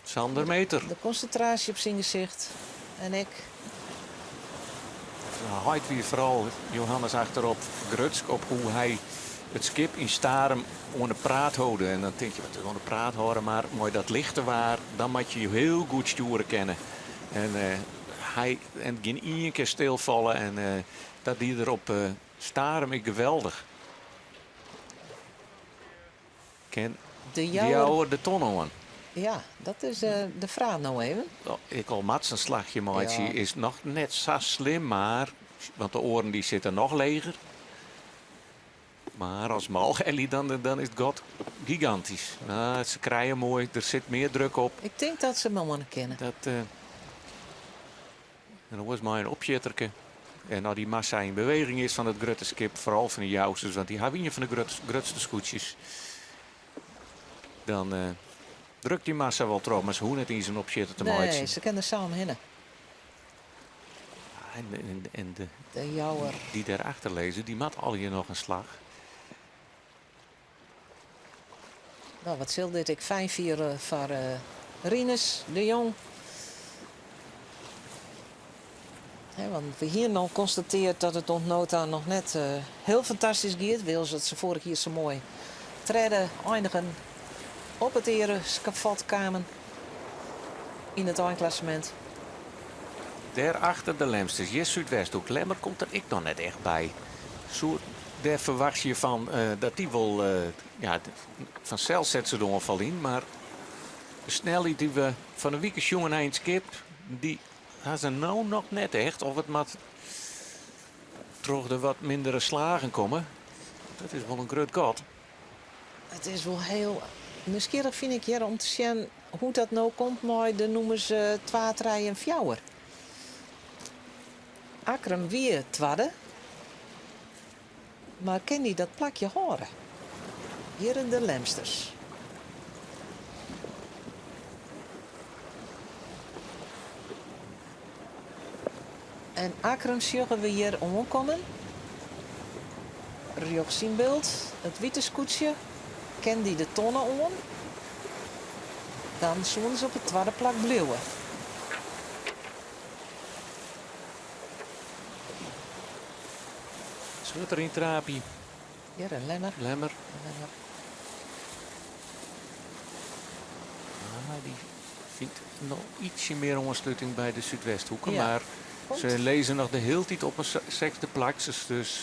C: Sander Meeter.
A: De konsintraasje op syn gesicht en ek.
C: Heit wie foaral Johannes achterop grutsk op hoe hy it skip yn Starum oan de praat holde. En dan tink je, wat oan de praat hâlde, mar mei dat lichte waar, dan moat je je hiel goed stjoere kinne. En uh, hy en gjin ien kear stilfalle en uh, dat die er op uh, Starum ek geweldich. Kin
A: De
C: De
A: Jouwer.
C: Jouwer de ton oan?
A: Ja, dat is de fraach no even.
C: Ek al moat se in slachje meitsje,
A: Ja.
C: is noch net sa slim, mar want de oaren dy sitte noch leger. Mar as Malgelly dan, dan is it gat gigantysk. No, se krije moai, der sit mear druk op.
A: Ik tink dat se him oan kinne.
C: Dat, uh, en oars mei in opsjitterke. En as dy massa yn beweging is fan it grutte skip, foaral fan de Jousters, want dy hawwe ien fan de grut, grutste skûtsjes, dan uh, drukt dy massa wol troch, mar se hoege net iens in opsjitter te
A: Nee,
C: meitsjen.
A: se kinne der sa omhinne.
C: En, en, en de,
A: De Jouwer.
C: dy dêrachter lizze, dy moat allegear noch in slach.
A: No, wat sil dit ek fijn fiele foar uh, Rinus de Jong. Hè, want we hiene al konstatearre dat it oant no ta noch net uh, hiel fantastysk giet. Wylst dat se foarich jier sa moai tredde einigen op it eareskafot kamen yn it einklassemint.
C: Dêrachter de Lemsters, hjir Súdwesthoek. Lemmer komt der ek noch net echt by. Soe dêr ferwachtsje je fan uh, dat dy wol, uh, ja, fansels set se de oanfal yn, mar de snelheid dy't we fan 'e wike sjoen ha yn it skip, dy ha se no noch net echt. Of it moat troch de wat mindere slagen komme. Dat is wol in grut gat.
A: It is wol hiel nijsgjirrich fyn ik hjir om te sjen hoe't dat no komt mei de nûmers 2, 3 en 4. Akkrum wie twadde, mar kin dy dat plakje hâlde? Hjir de Lemsters. En Akkrum sjogge we hjir oankommen. Rjochts yn byld, it wite skûtsje. Kin dy de tonne oan? Dan soene se op it twadde plak bliuwe.
C: Swurd deryn traapje.
A: Hjir in Lemmer.
C: Lemmer.
A: Lemmer.
C: Ah, dy fynt noch ytsje mear oansluting by de Súdwesthoeke.
A: Ja.
C: Mar
A: Komt.
C: se lizze noch de hiele tiid op in sechsde plak. Dus, dus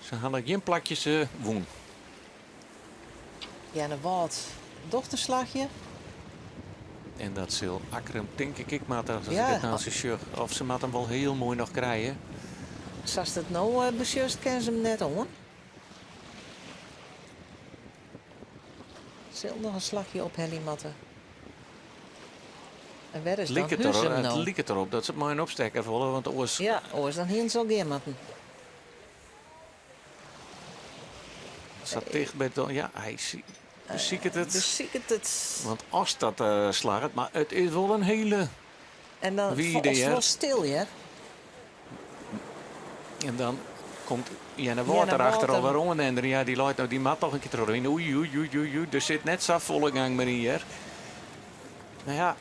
C: se ha noch gjin plakjes uh, wûn.
A: Earnewâld docht in slachje.
C: En dat sil Akkrum tink ik ek moatte, as
A: Ja.
C: ik it no sa sjoch. Of se moatte him wol hiel moai noch krije.
A: Sa'tst it no uh, besjochst, kinne se him net oan. Sil noch in slachje ophelje moatte. En wêr is dan
C: Liket er,
A: Huzum
C: it
A: no?
C: liket derop dat se it mei in opstekker wolle, want oars
A: Ja, oars dan hiene se al gean moatten.
C: sa ticht by it... Ja, hy besiket it.
A: Besiket it.
C: Want as dat uh, slagget, mar it is wol in hiele
A: En dan
C: wide,
A: falt it
C: hear.
A: wol stil, hear.
C: En dan komt Earnewâld derachter
A: Water.
C: alwer oan en ja, dy leit no, dy moat noch in kear troch. Oei, oei, oei, oei, oei, der sit net sa folle gang mear yn hjir. No ja,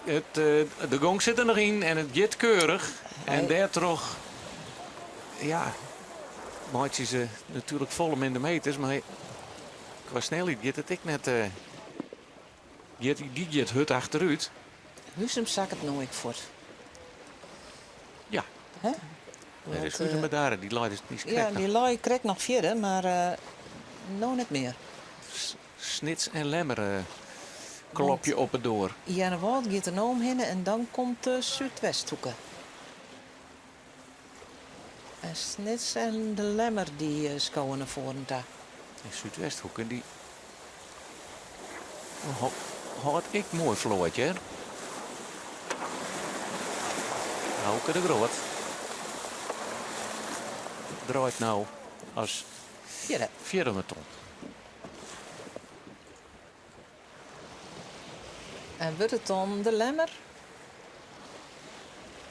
C: it, uh, de gong sit der noch yn en it giet keurich. En dêrtroch, ja, meitsje se natuerlik folle minder meters, mar kwa snelheid giet it ek net. Uh, giet, dy giet hurd achterút.
A: Huzum sakket no ek fuort.
C: Ja.
A: Hè?
C: Nee, dus
A: Want,
C: Huzum daar, dy leit dy is
A: Ja,
C: krekt
A: dy
C: noch.
A: lei krekt noch fierder, mar uh, no net mear.
C: Snits en Lemmer uh, klopje op 'e doar.
A: Earnewâld giet der no omhinne en dan komt de Súdwesthoeke. En Snits en de Lemmer dy uh, skowe nei foaren ta.
C: En Súdwesthoeke dy hâldt ek moai float, hear. Auke de Groot draait no as
A: Fjirde.
C: fjirde ton.
A: En wurdt it dan de Lemmer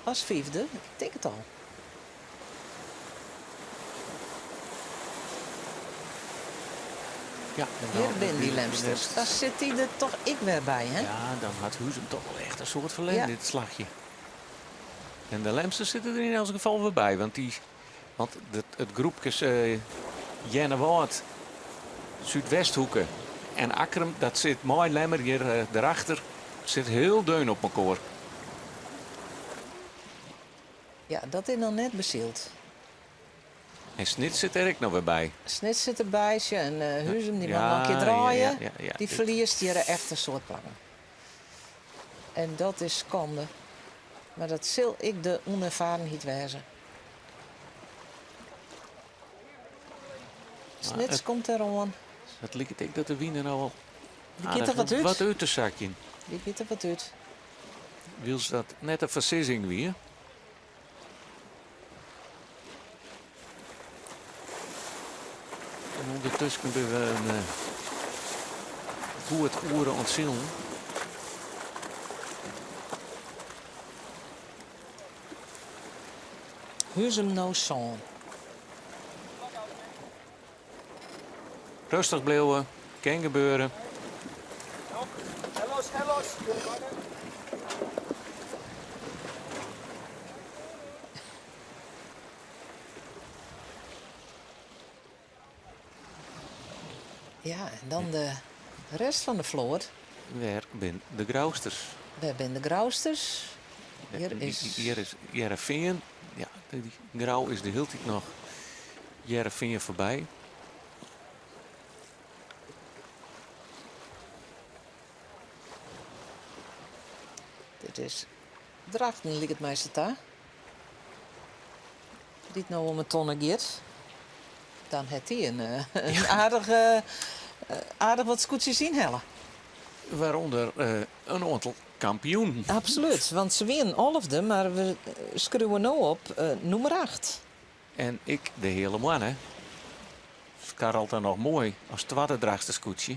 A: as fiifde? Ik tink it al.
C: Ja, en dan
A: Hjir binne dy Lemsters. Dan sit dy der toch ek wer by, hè?
C: Ja, dan hat Huzum toch wol echt in soad ferlern,
A: Ja.
C: dit slachje. En de Lemsters sitte der yn elts gefal wer by, want, dy, want it, it groepkes eh Earnewâld, Súdwesthoeke en Akkrum, dat sit mei Lemmer hjir eh, derachter, sit hiel deun op mekoar.
A: Ja, dat is noch net besyld.
C: En Snits sit der ek noch wer by.
A: Snits sit derby, sjoch, en eh, Huzum dy
C: Ja,
A: moat noch in kear
C: ja,
A: draaie.
C: ja, ja, ja.
A: Dy ferliest hjir echt in soad plakken. En dat is skande. Mar dat sil ek de ûnerfarenheid wêze. Snits
C: it-
A: komt deroan.
C: It liket ek dat de wyn der no al
A: Dy giet der wat út.
C: wat út te sakjen.
A: Dy giet der wat út.
C: Wylst dat net de foarsizzing wie. En ûndertusken binne we in eh, goed oere oan it silen.
A: Huzum no sân.
C: Rêstich bliuwe, kin gebeure.
A: Ja, en dan de rest fan de float.
C: Wêr binne de Grousters?
A: Wêr binne de Grousters? Hjir is...
C: Hjir is Hearrenfean. Ja, dy Grou is de hiele tiid noch Hearrenfean foarby.
A: Dit is Drachten, liket my sa ta. Dy't no om 'e tonne giet. Dan hat dy in, eh, in aardich, eh, aardich wat skûtsjes ynhelle.
C: Wêrûnder eh, in oantal kampioenen.
A: Absolút, want se wienen alfde, mar we skriuwe no op nûmer acht.
C: En ek de Heale Moanne skarrelt dan noch moai as twadde Drachtster skûtsje.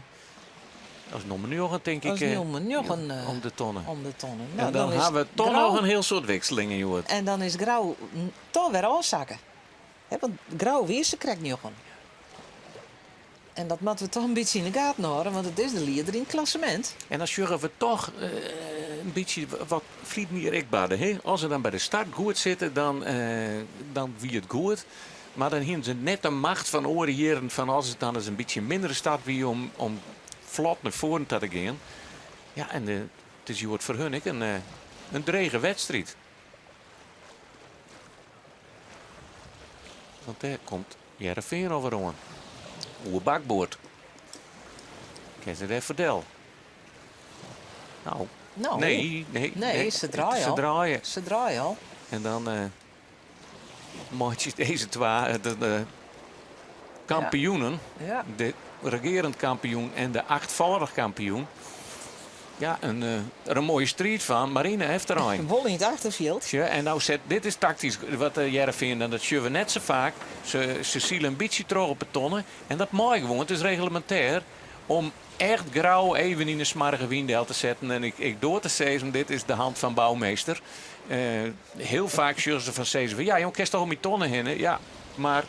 C: As nûmer njoggen, tink ik.
A: As nûmer njoggen
C: om de tonne.
A: Om de tonne.
C: En dan, dan ha we toch noch in hiel soad wikselingen hjoed.
A: En dan is Grou toch wer ôfsakke. Hè, want Grou wie sakrekt njoggen. En dat moatte we toch in bytsje yn de gaten hâlde, want it is de lieder yn it klassemint.
C: En dan sjogge we toch in bytsje wat ferline jier ek barde. Hè? As se dan by de start goed sitte, dan, dan wie it goed. Mar dan hiene se net de macht fan oare jierren fan as it dan ris in bytsje mindere start wie om, om flot nei foaren ta te gean. Ja, en it is hjoed foar hun ek in, in drege wedstriid. Want dêr komt Hearrenfean alwer oan. Oer bakboard. Kin se dêr foar del? Nou,
A: Nou,
C: nee, nee,
A: nee, se draaie
C: Se
A: al.
C: draaie.
A: Se draaie al.
C: En dan eh meitsje dizze twa eh, de, de kampioenen.
A: Ja.
C: De regearend kampioen en de achtfâldich kampioen. Ja, in, eh, der in moaie striid fan, mar yn 'e efterein.
A: Wol yn it achterfjild.
C: Sjoch, en no set, dit is taktysk wat de Hearrenfean en dat sjogge we net sa faak. Se, se sile in bytsje troch op 'e tonne en dat mei gewoan, it is reglemintêr om echt Grou even yn 'e smoarge wyn del te setten. En ik, ik doar te sizzen, dit is de hand fan Bouwmeester. Eh, hiel faak sjogge se fan sizzen fan ja, jong, kinst toch om dy tonne hinne? Ja, mar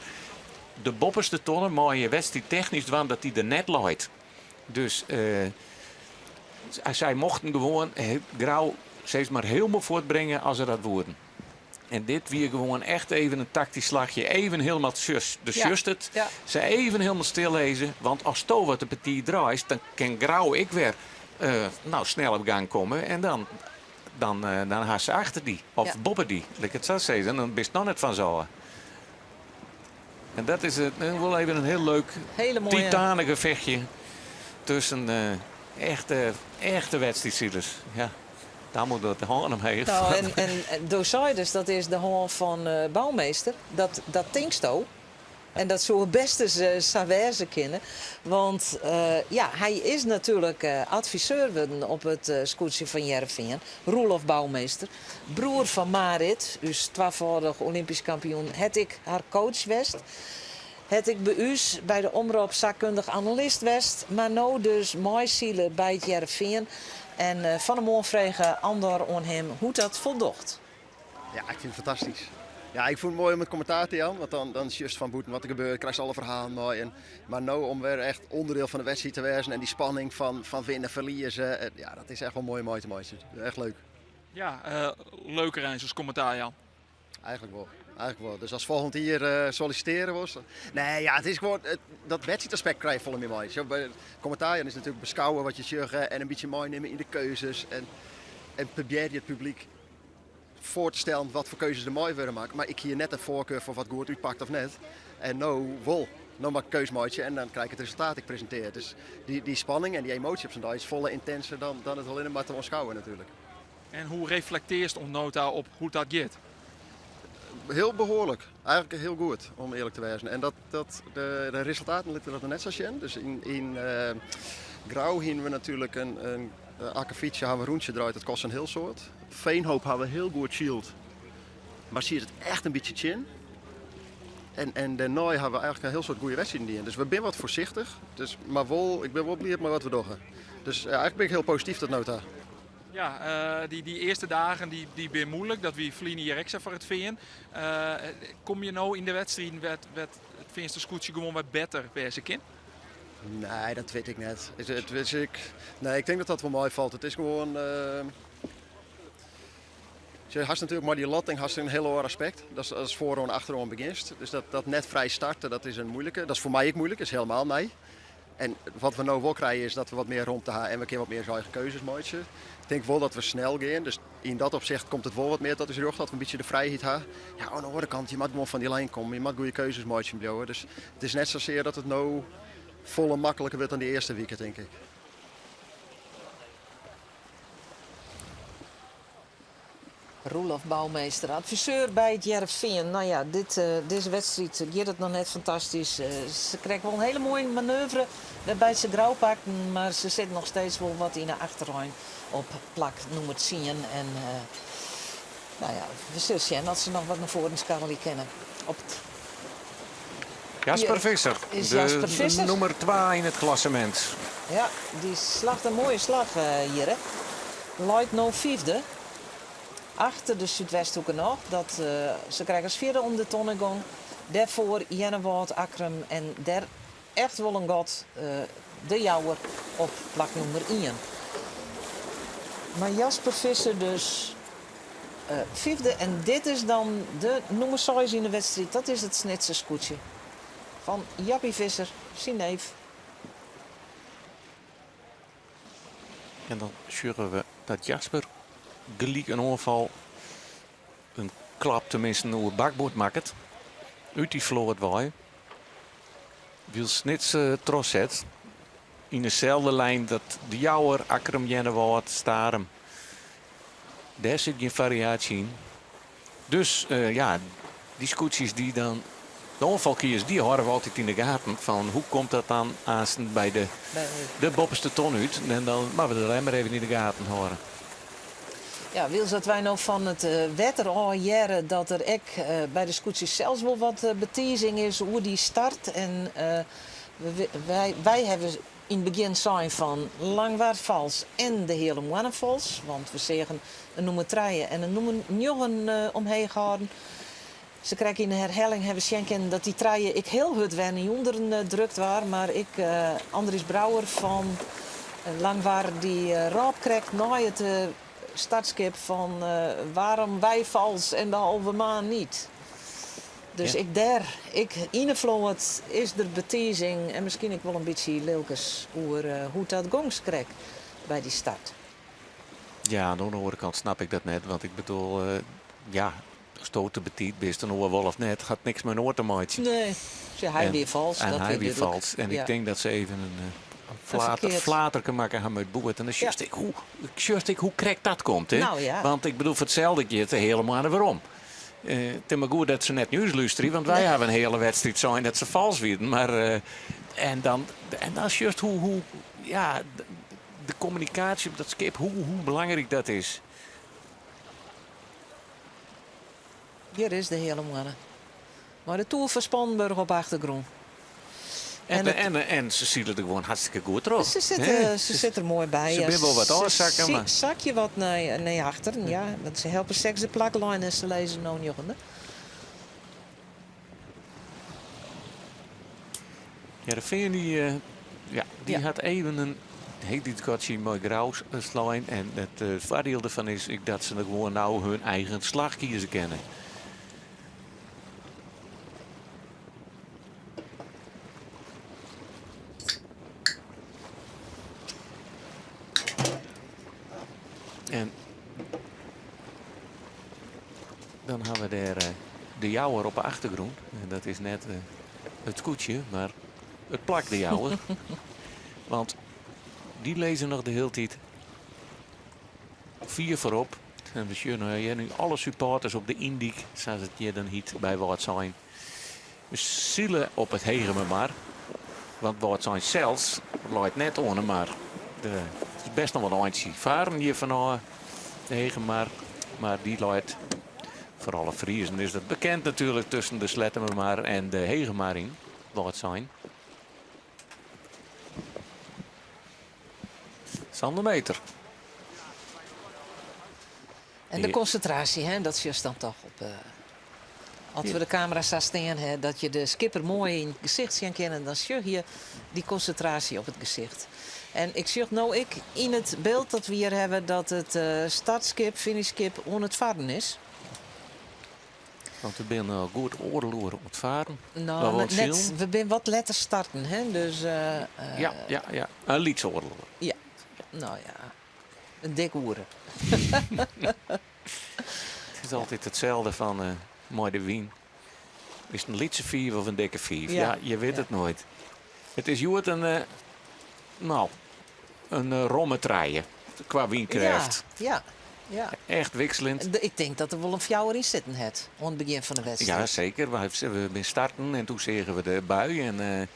C: de boppeste tonne mei je wedstriidtechnysk dwaan dat dy der net leit. Dus eh, sy mochten gewoan Grou sis mar hielendal fuortbringe as se dat woenen. En dit wie gewoan echt even in taktysk slachje. Even hielendal sus, de
A: Ja,
C: just it.
A: ja.
C: Se even hielendal stillizze. Want asto wat de betiid draaist, dan kin Grou ek wer eh, nou, snel op gang komme. En dan, dan, eh, dan ha se achter dy. Of
A: Ja.
C: boppe dy, lit ik it sa sizze. En dan bist noch net fan sôf. En dat is het, wol even in hiel leuk
A: Hele moaie.
C: titanengefechtje tusken eh, echte, echte wedstriidsilers. Ja, daar moet dat de hân omheech.
A: Nou, en, en, en do seidest, dat is de hân fan eh, Bouwmeester. Dat, dat tinksto. En dat soe it bêste eh, sa wêze kinne. Want eh, ja, hy is natuerlik eh, adviseur wurden op it eh, skûtsje fan Hearrenfean. Roelof Bouwmeester. Broer fan Marit, ús twafâldich Olympysk kampioen, hat ek har coach west. Hat ek by ús by de Omrop saakundich analist west. Mar no dus meisiler by it Hearrenfean. En fan 'e moarn frege Andor oan him hoe't dat foldocht.
J: Ja, ik fyn it fantastysk. Ja, ik fûn it moai om it kommentaar te jaan, want dan, dan sjochst fan bûten wat der gebeurt, krijst alle ferhalen mei. En, mar no om wer echt ûnderdiel fan de wedstriid te wêzen en dy spanning fan, fan winne, ferlieze, ja, dat is echt wol moai om mei te meitsjen. Echt leuk.
G: Ja, uh, leuker eins as kommentaar jaan.
J: Eigenlik wol. Eigenlik wol. Dus ast folgjend jier sollisitearje wolst. Nee, ja, it is gewoan dat wedstriidaspekt krije je folle mear mei. Sjoch, by kommentaar jaan is natuerlik beskouwe wat je sjogge en in bytsje meinimme yn de keuzes en, en probearje it publyk foar te stellen wat foar keuzes der mei wurde moatte. Mar ik hie net in foarkar foar wat goed útpakt of net. En no wol. No moat ik keus meitsje en dan krij ik it resultaat ek presintearre. Dus dy, dy spanning en dy emoasje op sa'n dei is folle yntinser dan, dan it allinne mar te oanskouwen natuerlik.
G: En hoe reflektearrest oant no ta op hoe't dat giet?
J: Hiel behoarlik. Eigenlik hiel goed, om earlik te wêzen. En dat, dat, de, de resultaten litte dat noch net sa sjen. Dus yn, yn uh, Grou hiene we natuerlik in, in akkefietsje, hawwe we in rûntsje draaid, dat koste in hiel soad. Veenhoop hawwe we hiel goed syld, mar siet it echt in bytsje tsjin. En, en dêrnei hawwe we eigenlik in hiel soad goede wedstriden dien. Dus we binne wat foarsichtich, dus, mar wol, ik bin wol bliid mei wat we dogge. Dus ja, eigenlik bin ik hiel posityf tot no ta.
G: Ja, uh, dy, dy earste dagen dy, dy binne muoilik. Dat wie ferline jier ek sa foar It Fean. Uh, kom je no yn de wedstriden wêr't, wêr't it Feanster skûtsje gewoan wat better wêze kin?
J: Nee, dat wit ik net. It, it, is, ik, nee, ik tink dat dat wol meifalt. It is gewoan. Uh, je hast natuerlik mei dy lotting hast in hiel oar aspekt. Dat is ast foaroan achteroan begjinst. Dus dat, dat net frij starte, dat is in muoilike. Dat is foar my ek muoilik, is hielendal nij. En wat we no wol krije is dat we wat mear romte ha en we kinne wat mear ús eigen keuzes meitsje. Ik tink wol dat we snel gean, dus yn dat opsicht komt it wol wat mear tot ús rjocht dat we in bytsje de frijheid ha. Ja, oan de oare kant, je moat gewoan fan dy lijn komme, je moat goede keuzes meitsjen bliuwe. Dus it is net sasear dat it no folle makliker wurdt dan dy earste wike, tink ik.
A: Roelof Bouwmeester, adviseur by It Hearrenfean. No ja, dit, uh, dizze wedstriid giet it noch net fantastysk. Uh, se krije wol in hiele moaie manoeuvre wêrby't se Grou pakten, mar se sit noch steeds wol wat yn 'e achterrein op plak nûmer 10. En uh, no ja, we sille sjen oft se noch wat nei foaren skarrelje kinne. Op it
C: Jasper Visser,
A: is Jasper
C: de
A: Visser.
C: nûmer 2 yn it klassemint.
A: Ja, dy slacht in moaie slach hjir. Hè. Leit no fyfde. Achter de Súdwesthoeke noch. Dat, se krije as fjirde om de tonne gong. Dêrfoar Earnewâld, Akkrum en dêr echt wol in gat, De Jouwer op plak nûmer ien. Mar Jasper Visser dus fyfde en dit is dan de nûmer seis yn de wedstriid. Dat is it Snitser skûtsje fan Jappie Visser, syn neef.
C: En dan sjogge we dat Jasper gelyk in oanfal, in klap teminsten oer bakboard makket. Út dy float wei. Wylst Snits trochset yn deselde lijn dat De Jouwer, Akkrum, Earnewâld, Starum. Dêr sit gjin fariaasje yn. Dus ja, dy skûtsjes dy't dan de oanfal kieze, dy hâlde we altyd yn de gaten. Fan hoe komt dat dan aansten by de, de boppeste ton út? En dan moatte we de lemmer even yn de gaten hâlde.
A: Ja, wylst dat wy no fan it wetter ôf hearre dat der ek by de skûtsjes sels wol wat betizing is oer dy start. En wy, wy hawwe yn it begjin sein fan Langwar fals en de Heale Moanne fals. Want we seagen in nûmer trije en in nûmer njoggen omheech hâlden. Se krekt yn de herhelling hawwe sjen kinnen dat dy trije ek hiel hurd wer nei ûnderen drukt waard. Mar ek Andries Brouwer fan Langwar dy rôp krekt nei it startskip fan waarom wij vals en de Halve Maan niet. Dus ek dêr, ek yn 'e float, is der betizing en miskien ek wol in bytsje lilkens oer hoe't dat gong krekt by dy start.
C: Ja, oan de oare kant snap ik dat net, want ik bedoel, ja, asto te betiid bist, in oar wol of net, hat niks mei inoar te meitsjen.
A: Nee, hy wie fals.
C: En
A: dat
C: hy
A: wie
C: wie
A: dúdlik.
C: fals. En ik tink dat se even in flater, flaterke makke ha mei it boerd. En dan sjochst ek hoe, sjochst ek hoe krekt dat komt. Hè?
A: Nou ja.
C: Want ik bedoel, foar itselde giet de Heale Moanne werom. It is mar goed dat se net nei ús lústerje, want wy hawwe in hiele wedstriid sein dat se fals wienen. Mar, en dan, en dan sjochst hoe, hoe ja, de kommunikaasje op dat skip, hoe, hoe belangryk dat is.
A: Hjir is de Heale Moanne. Mei de toer fan Spannenburch op achtergrûn.
C: En, en, en, en se sile der gewoan hartstikke goed troch.
A: Se sit, se sit der moai by.
C: Se binne wol wat ôfsakke.
A: Se sakje wat nei, nei achteren, ja. Want se helpe sechsde plak lein en se lizze no njoggende.
C: Hearrenfean dy, ja, dy hat even in hiel gatsje mei Grou slein. En it foardiel derfan is ek dat se gewoan no hun eigen slach kieze kinne. En dan ha we dêr de Jouwer op de achtergrûn. En dat is net it skûtsje, mar it plak de Jouwer. Want dy lizze noch de hiele tiid fier foarop. En we sjogge hjir nu alle supporters op de Yndyk, sa't it hjir dan hyt by Wâldsein. We sile op it Hegemermar, want Wâldsein sels leit net oan de mar. De, it is best noch wol in eintsje faren hjir fanôf de Hegemermar, mar dy leit, foar alle Friezen is dat bekend natuerlik, tusken de Sleattemermar en de Hegemar yn, Wâldsein. Sander Meeter.
A: En de konsintraasje, hè, dat sjochst dan toch op. Uh, as we de kamera sa stean, hè, dat je de skipper moai yn it gesicht sjen kinne, dan sjoch je dy konsintraasje op it gesicht. En ik sjoch no ek yn it byld dat we hjir hawwe dat it uh, startskip, finishskip oan it farren is.
C: Want we binne al goed oardel oere oan it faren.
A: No, net, we binne wat letter starten, hè? Dus, uh,
C: Ja. In lyts oardel oere.
A: Ja, no ja, in dik oere.
C: It is altyd itselde fan uh, mei de wyn. Is it in lytse fiif of in dikke fiif? Ja, ja je wit it noait. It is hjoed in, uh, no, in uh, romme trije kwa wynkrêft.
A: Ja.
C: Echt wikseljend.
A: Ik tink dat der wol in fjouwer yn sitten hat oan it begjin fan de wedstriid.
C: Ja, seker. We binne starten en doe seagen we de bui en uh,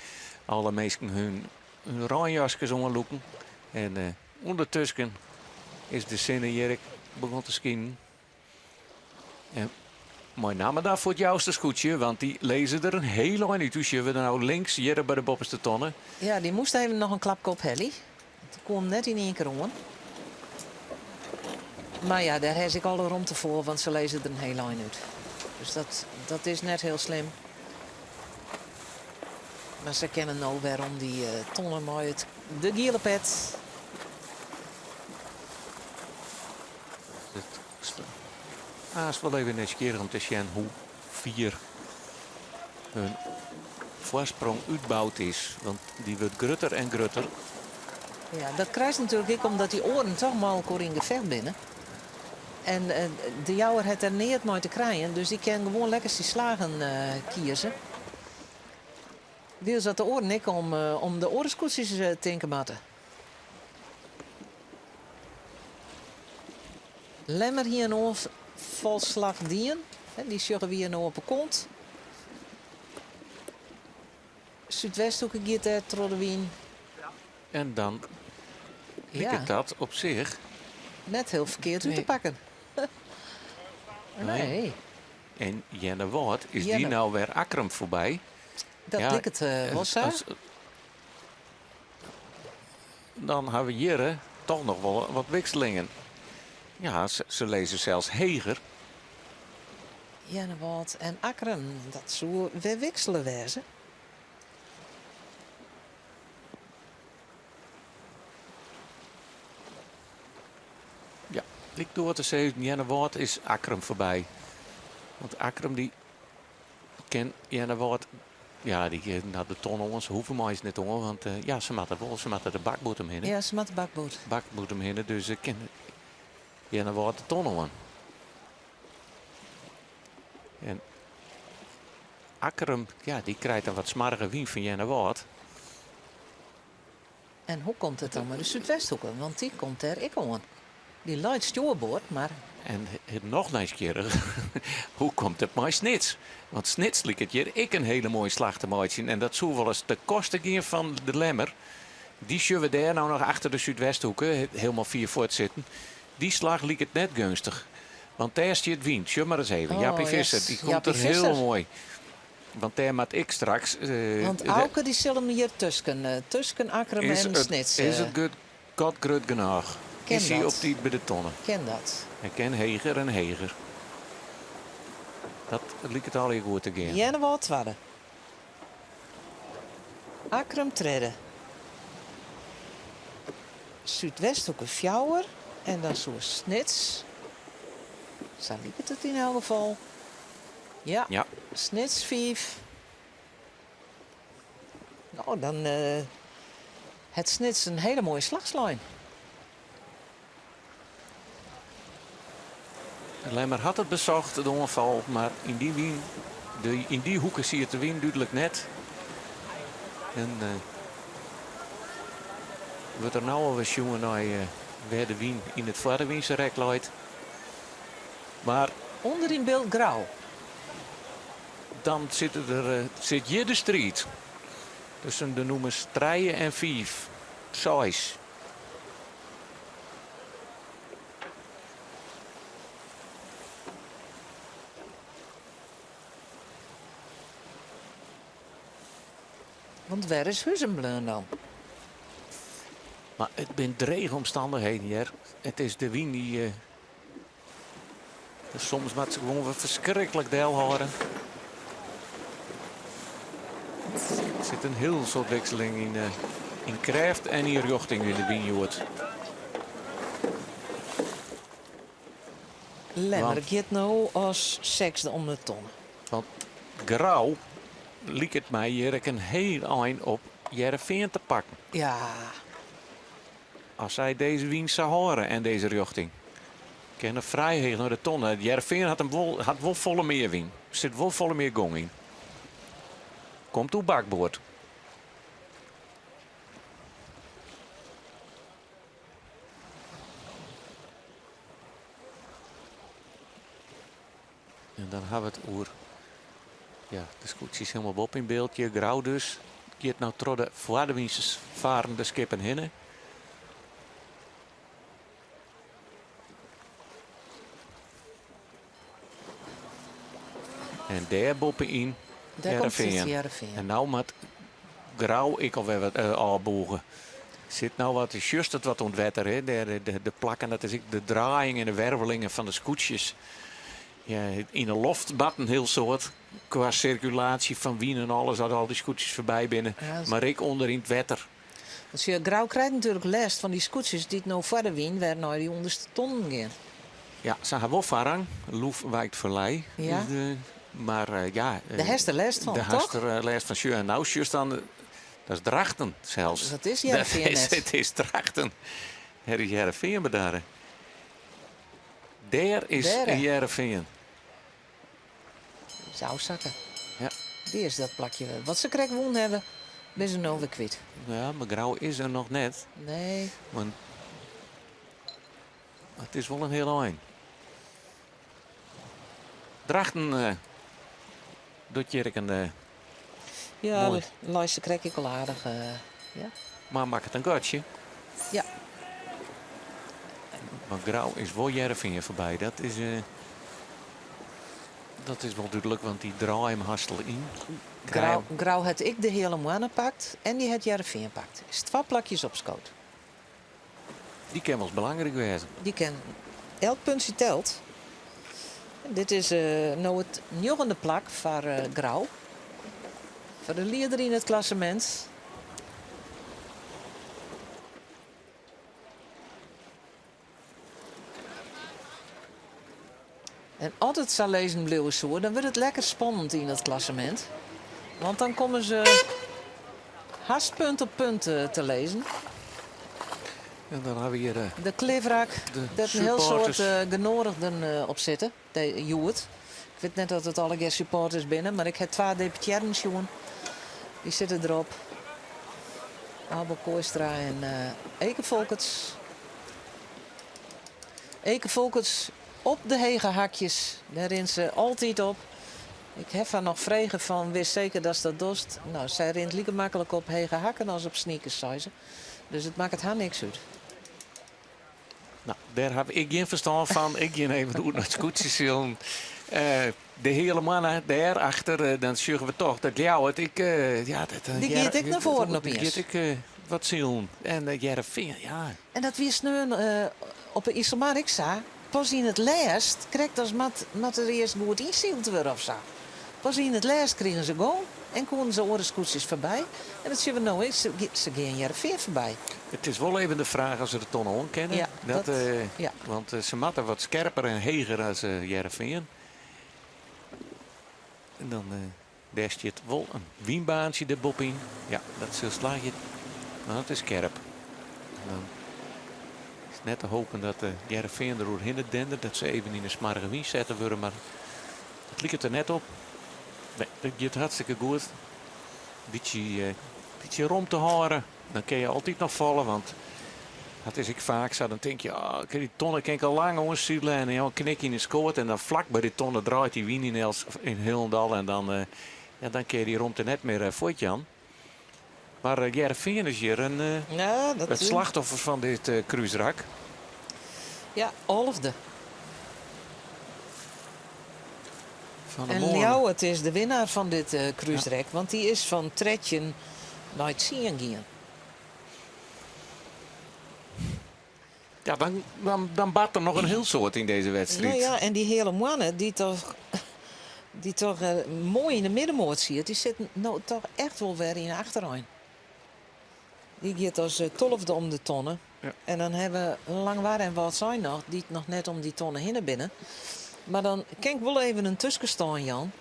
C: alle minsken hun, hun reinjaskes oanlûken. En uh, ûndertusken is de sinne hjir ek begûn te skinen. En mei namme dan foar it Jouster skûtsje, want dy lizze der in hiel ein út. Hoe sjogge we der no links hjir by de boppeste tonne?
A: Ja, dy moast even noch in klapke ophelje. It kaam net yn ien kear oan. Mar ja, dêr ha se ek alle romte foar, want se lizze der in hiel ein út. Dus dat, dat is net hiel slim. Mar se kinne no wer om dy eh, tonne mei it, de giele pet.
C: It is wol even nijsgjirrich om te sjen hoe fier hun foarsprong útboud is. Want dy wurdt grutter en grutter.
A: Ja, dat krijst natuerlik ek omdat dy oaren toch mei elkoar yn gefecht binne. En eh, de Jouwer hat der neat mei te krijen, dus dy kin gewoan lekker syn slagen eh, kieze. Wylst dat de oaren ek om, eh, om de oare skûtsjes tinke moatte. Lemmer hie in oanfalsslach dien. Dy sjogge we hjir no op 'e kont. Súdwesthoeke giet dêr troch de wyn.
C: En dan liket dat op sich.
A: Net hiel ferkeard út te pakken. Nee.
C: En Earnewâld, is dy no wer Akkrum foarby?
A: Dat liket wol sa.
C: Dan ha we hjir toch noch wol wat wikselingen. Ja, se lizze sels heger.
A: Earnewâld en Akkrum, dat soe wer wiksele wêze.
C: Ja, ik doar te sizzen, Earnewâld is Akkrum foarby. Want Akkrum dy kin Earnewâld, ja, dy kin nei de ton oan, se hoege meist net oan, want eh, ja, se moatte wol, se moatte de bakboard omhinne.
A: Ja, se moatte bakboard.
C: Bakboard omhinne, dus eh, kin Earnewâld de ton oan. En Akkrum, ja, dy krijt dan wat smoarge wyn fan Earnewâld.
A: En hoe komt it dan mei de Súdwesthoeke? Want dy komt dêr ek oan. Dy leit stjoerboard, mar.
C: En noch nijsgjirriger, hoe komt it mei Snits? Want Snits liket hjir ek in hiele moaie slach te meitsjen. En dat soe wolris te koste gean fan de Lemmer. Dy sjogge we dêr no noch achter de Súdwesthoeke, hielendal fier fuort sitten. Dy slach liket net geunstich. Want dêr stiet wyn. Sjoch mar ris even.
A: Oh,
C: Jappie Visser,
A: yes.
C: dy komt
A: Jappie
C: der hiel
A: Visser.
C: moai. Want dêr moat ik straks.
A: Want Auke dy sil him hjir tusken, tusken Akkrum en Snits.
C: Is it gat grut genôch?
A: Is
C: hy op tiid by de tonne?
A: Kin dat.
C: En kin heger en heger. Dat liket allegear goed te gean.
A: Earnewâld twadde. Akkrum tredde. Súdwesthoeke fjouwer en dan soe Snits, sa liket it yn elk gefal, ja,
C: ja.
A: Snits fiif. No, dan hat Snits in hiele moaie slach slein.
C: Lemmer hat it besocht, de oanfal, mar yn dy wyn, de, yn dy hoeke siet de wyn dúdlik net. En uh, wurdt der no alwer sjoen nei uh, wêr de wyn yn it foarewynse rek leit. Mar
A: Under yn byld Grou.
C: Dan sit der, uh, sit hjir de striid tusken de nûmers trije en fiif, seis.
A: Want wêr is Huzum bleaun dan?
C: Mar it binne drege omstannichheden hjir. It is de wyn dy't. Eh, soms moat se gewoan ferskriklik delhâlde. Der sit in hiel soad wikseling yn, eh, yn krêft en yn rjochting yn de wyn hjoed.
A: Lemmer giet no as sechsde om de tonne.
C: Want Grou liket my hjir ek in hiel ein op Hearrenfean te pakken.
A: Ja.
C: As sy dizze wyn sa hâlde en dizze rjochting, kinne frij heech nei de tonne. Hearrenfean hat, him wol, hat wol folle mear wyn. Sit wol folle mear gong yn. Komt oer bakboard. En dan ha we it oer ja, de skûtsjes hielendal boppe yn byld. Hjir Grou dus. Giet no troch de foardewynse farende skippen hinne. En dêr boppe-yn Hearrenfean. En no moat Grou ek alwer wat uh, ôfbûge. Sit no wat, sjochst it wat oan it wetter, hè? Dêr, de, de plakken, dat is ek de draaiing en de wervelingen fan de skûtsjes. Ja, yn de loft bart in hiel soad kwa sirkulaasje fan wyn en alles, dat al dy skûtsjes foarby binne.
A: Ja,
C: Mar ek ûnder yn it wetter.
A: Want sjoch, Grou krijt natuerlik lêst fan dy skûtsjes dy't no foar de wyn wer nei dy ûnderste tonnen gean.
C: Ja, se ha wol foarrang. Loef wijkt foar lij.
A: Ja.
C: De, mar eh, ja.
A: Dêr hast der lêst fan,
C: Dêr
A: toch?
C: hast der lêst fan. Sjoch, en no sjochst dan, dat is Drachten sels.
A: Dat is Hearrenfean net.
C: It is Drachten. Dêr is Hearrenfean bedarre. Dêr is Hearrenfean.
A: Ôfsakke.
C: Ja.
A: Dy is dat plakje wat se krekt wûn hawwe, binne se no wer kwyt.
C: Ja, mar Grou is der noch net.
A: Nee.
C: Want it is wol in hiel ein. Drachten uh, docht hjir ek in uh,
A: Ja, lei se krekt ek al aardich. Uh, ja.
C: Mar makket in gatsje.
A: Ja.
C: Want Grou is wol Hearrenfean foarby. Dat is, uh, dat is wol dúdlik, want dy draaie him hast al yn.
A: Grou, Grou hat ek de Heale Moanne pakt en dy hat Hearrenfean pakt. Is twa plakjes opskood.
C: Dy kin wolris belangryk wêze.
A: Dy kin. Elk puntsje telt. Dit is uh, no it njoggende plak foar uh, Grou. Foar de lieder yn it klassemint. En as it sa lizzen bliuwe soe, dan wurdt it lekker spannend yn dat klassemint. Want dan komme se hast punt op punt eh, te lizzen.
C: En dan ha we hjir eh,
A: de Klifrak, dêr't in hiel soad uh, genodigden uh, op sitte, de hjoed. Ik wit net oft it allegear supporters binne, mar ik ha twa deputearren sjoen. Dy sitte derop. Abel Kooistra en uh, Eke Folkerts. Eke Folkerts op de hege hakjes. Dêr rint se altyd op. Ik ha har noch frege fan witst seker datst dat dochst. No, sy rint like maklik op hege hakken as op sneakers, sei se. Dus it makket har niks út.
C: No, dêr ha ik gjin ferstân fan. Ik gean even oer nei it skûtsjesilen. De Heale Moanne dêr achter, dan sjogge we toch dat Ljouwert ek... Ja, dat,
A: Dy giet ek nei foaren opiens.
C: Dy giet ek wat silen. En Hearrenfean, ja.
A: En dat wie sneon op 'e Iselmar ek sa. Pas yn it lêst, krekt as moat moat der earst goed ynsyld wurde of sa. Pas yn it lêst krigen se gong en koenen se oare skûtsjes foarby. En dat sjogge we no ek, se gean Hearrenfean foarby.
C: It is wol even de fraach as se de tonne oan kinne.
A: Ja,
C: dat,
A: dat, ja.
C: Want se moatte wat skerper en heger as Hearrenfean. En dan dêr stiet wol in wynbaantsje der boppyn. Ja, dat sil slagje. Mar it is skerp. En dan is it net te hopen dat de Hearrenfean der oerhinne dendert, dat se even yn de smoarge wyn setten wurde, mar it liket der net op. Nee, dat giet hartstikke goed. Bytsje, bytsje romte hâlde. Dan kinne je altyd noch falle, want dat is ek faak sa. Dan tink je, oh, dy tonne kin ik al lang oansile en dan knik yn de skoat en dan flak by de tonne draait dy wyn yn els yn hielendal en dan, eh, ja, dan kin je dy romte net mear eh, fuortjaan. Mar eh, Hearrenfean is hjir in,
A: Ja, dat
C: it slachtoffer fan dit krúsrak.
A: Ja, alfde.
C: Fan de
A: En
C: moarn.
A: Ljouwert is de winnaar fan dit krúsrek, want dy is fan 13 nei tsien gien.
C: Ja, dan, dan, dan bart der noch in hiel soad yn dizze wedstriid.
A: Nou ja, en dy Heale Moanne, dy't toch, dy't toch moai yn de middenmoat siet, dy sit no toch echt wol wer yn de achterein. Dy giet as 12e om de tonne.
C: Ja.
A: En dan hawwe we Langwar en Wâldsein noch, dy't noch net om dy tonne hinne binne. Mar dan kin ik wol even in tuskenstân jaan.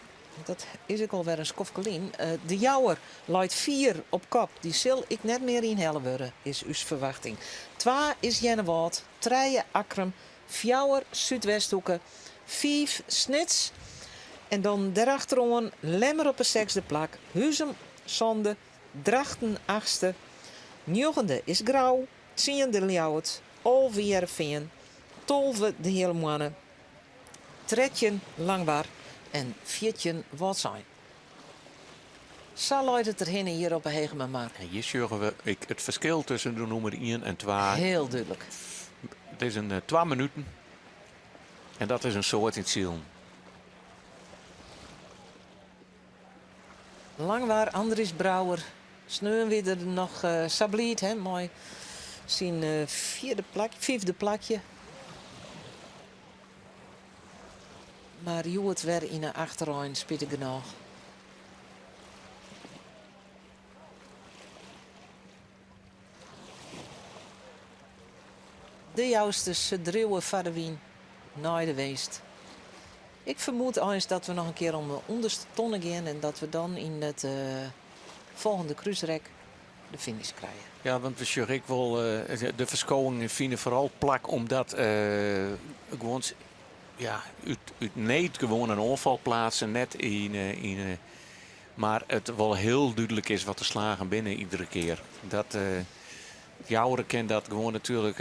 A: Dat is ek alwer in skoftke lyn. De Jouwer leit fier op kop. Dy sil ek net mear ynhelle wurde, is ús ferwachting. Twa is Earnewâld, trije Akkrum, fjouwer Súdwesthoeke, fiif Snits. En dan derachteroan Lemmer op 'e sechsde plak, Huzum sânde, Drachten achtste, njoggende is Grou, tsiende Ljouwert, 11 Hearrenfean, 12 de Heale Moanne, 13 Langwar en 14 Wâldsein. Sa leit it derhinne hjir op 'e Hegemermar.
C: En hjir sjogge we ek it ferskil tusken de nûmer ien en twa.
A: Hiel dúdlik.
C: It is in twa minuten en dat is in soad yn it silen.
A: Langwar, Andries Brouwer. Sneon wie er noch sa bliid hè, mei syn fjirde plak, fyfde plakje. Mar hjoed wer yn 'e achterein, spitich genôch. De Jousters, se driuwe foar de wyn nei de winst. Ik fermoed eins dat we noch in kear om de ûnderste tonne gean en dat we dan yn it folgjende krúsrek de finish krije.
C: Ja, want we sjogge ek wol de ferskowingen fine foaral plak omdat gewoan ja, út need gewoan in oanfal pleatsen, net yn, yn mar it wol hiel dúdlik is wat de slagen binne iedere kear. Dat Jouwer kin dat gewoan natuerlik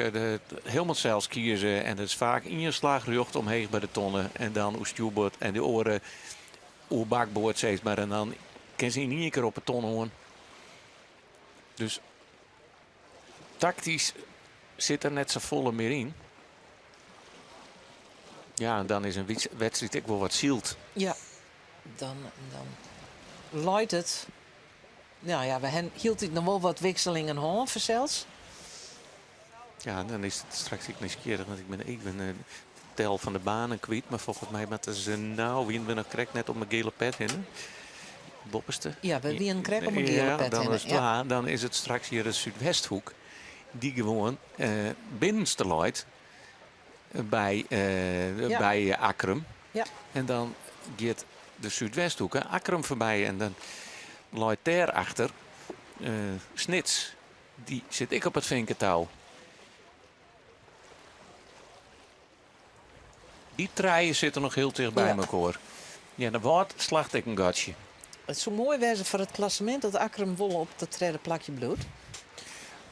C: hielendal sels kieze en it is faak ien slach rjocht omheech by de tonne en dan oer stjoerboard en de oare oer bakboard sis mar en dan kin se yn ien kear op de tonne oan. Dus taktysk sit der net safolle mear yn. Ja, en dan is in wedstriid ek wol wat syld.
A: Ja, dan, dan leit it. Nou ja, we ha hieltyd noch wol wat wikselingen hân fansels.
C: Ja, dan is it straks ek nijsgjirrich, want ik bin even de tel fan de banen kwyt. Mar folgens my moatte se nou, wiene we noch krekt net om 'e giele pet hinne. Boppeste.
A: Ja, we wiene krekt om 'e giele
C: Ja,
A: pet
C: dan
A: hinne.
C: is it twa. Dan is it straks hjir de Súdwesthoek, dy't gewoan binnenste leit by, by Akkrum.
A: Ja.
C: En dan giet de Súdwesthoeke Akkrum foarby en dan leit dêr achter Snits. Dy sit ek op it finketou. Dy trije sitte noch hiel ticht by mekoar. Ja, de Wâld slacht ek in gatsje.
A: It soe moai wêze foar it klassemint dat Akkrum wol op dat tredde plakje bliuwt.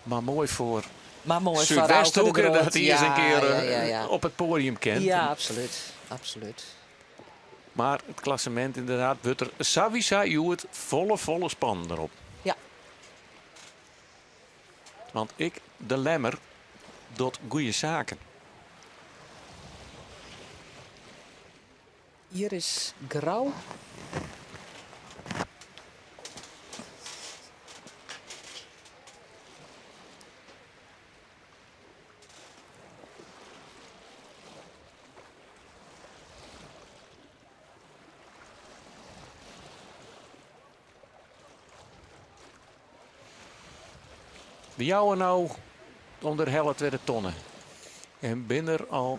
C: Mar moai foar
A: Mar moai foar Auke de
C: Súdwesthoeke
A: Groot.
C: dat hy ris in
A: Ja,
C: kear
A: ja, ja, ja.
C: op it poadium kin.
A: Ja, absolút. Absolút.
C: Mar it klassemint ynderdaad wurdt der sawiesa hjoed folle, folle spannender op.
A: Ja.
C: Want ek de Lemmer docht goede saken.
A: Hjir is Grou.
C: We jouwe no om de helle tweede tonne. En binne der al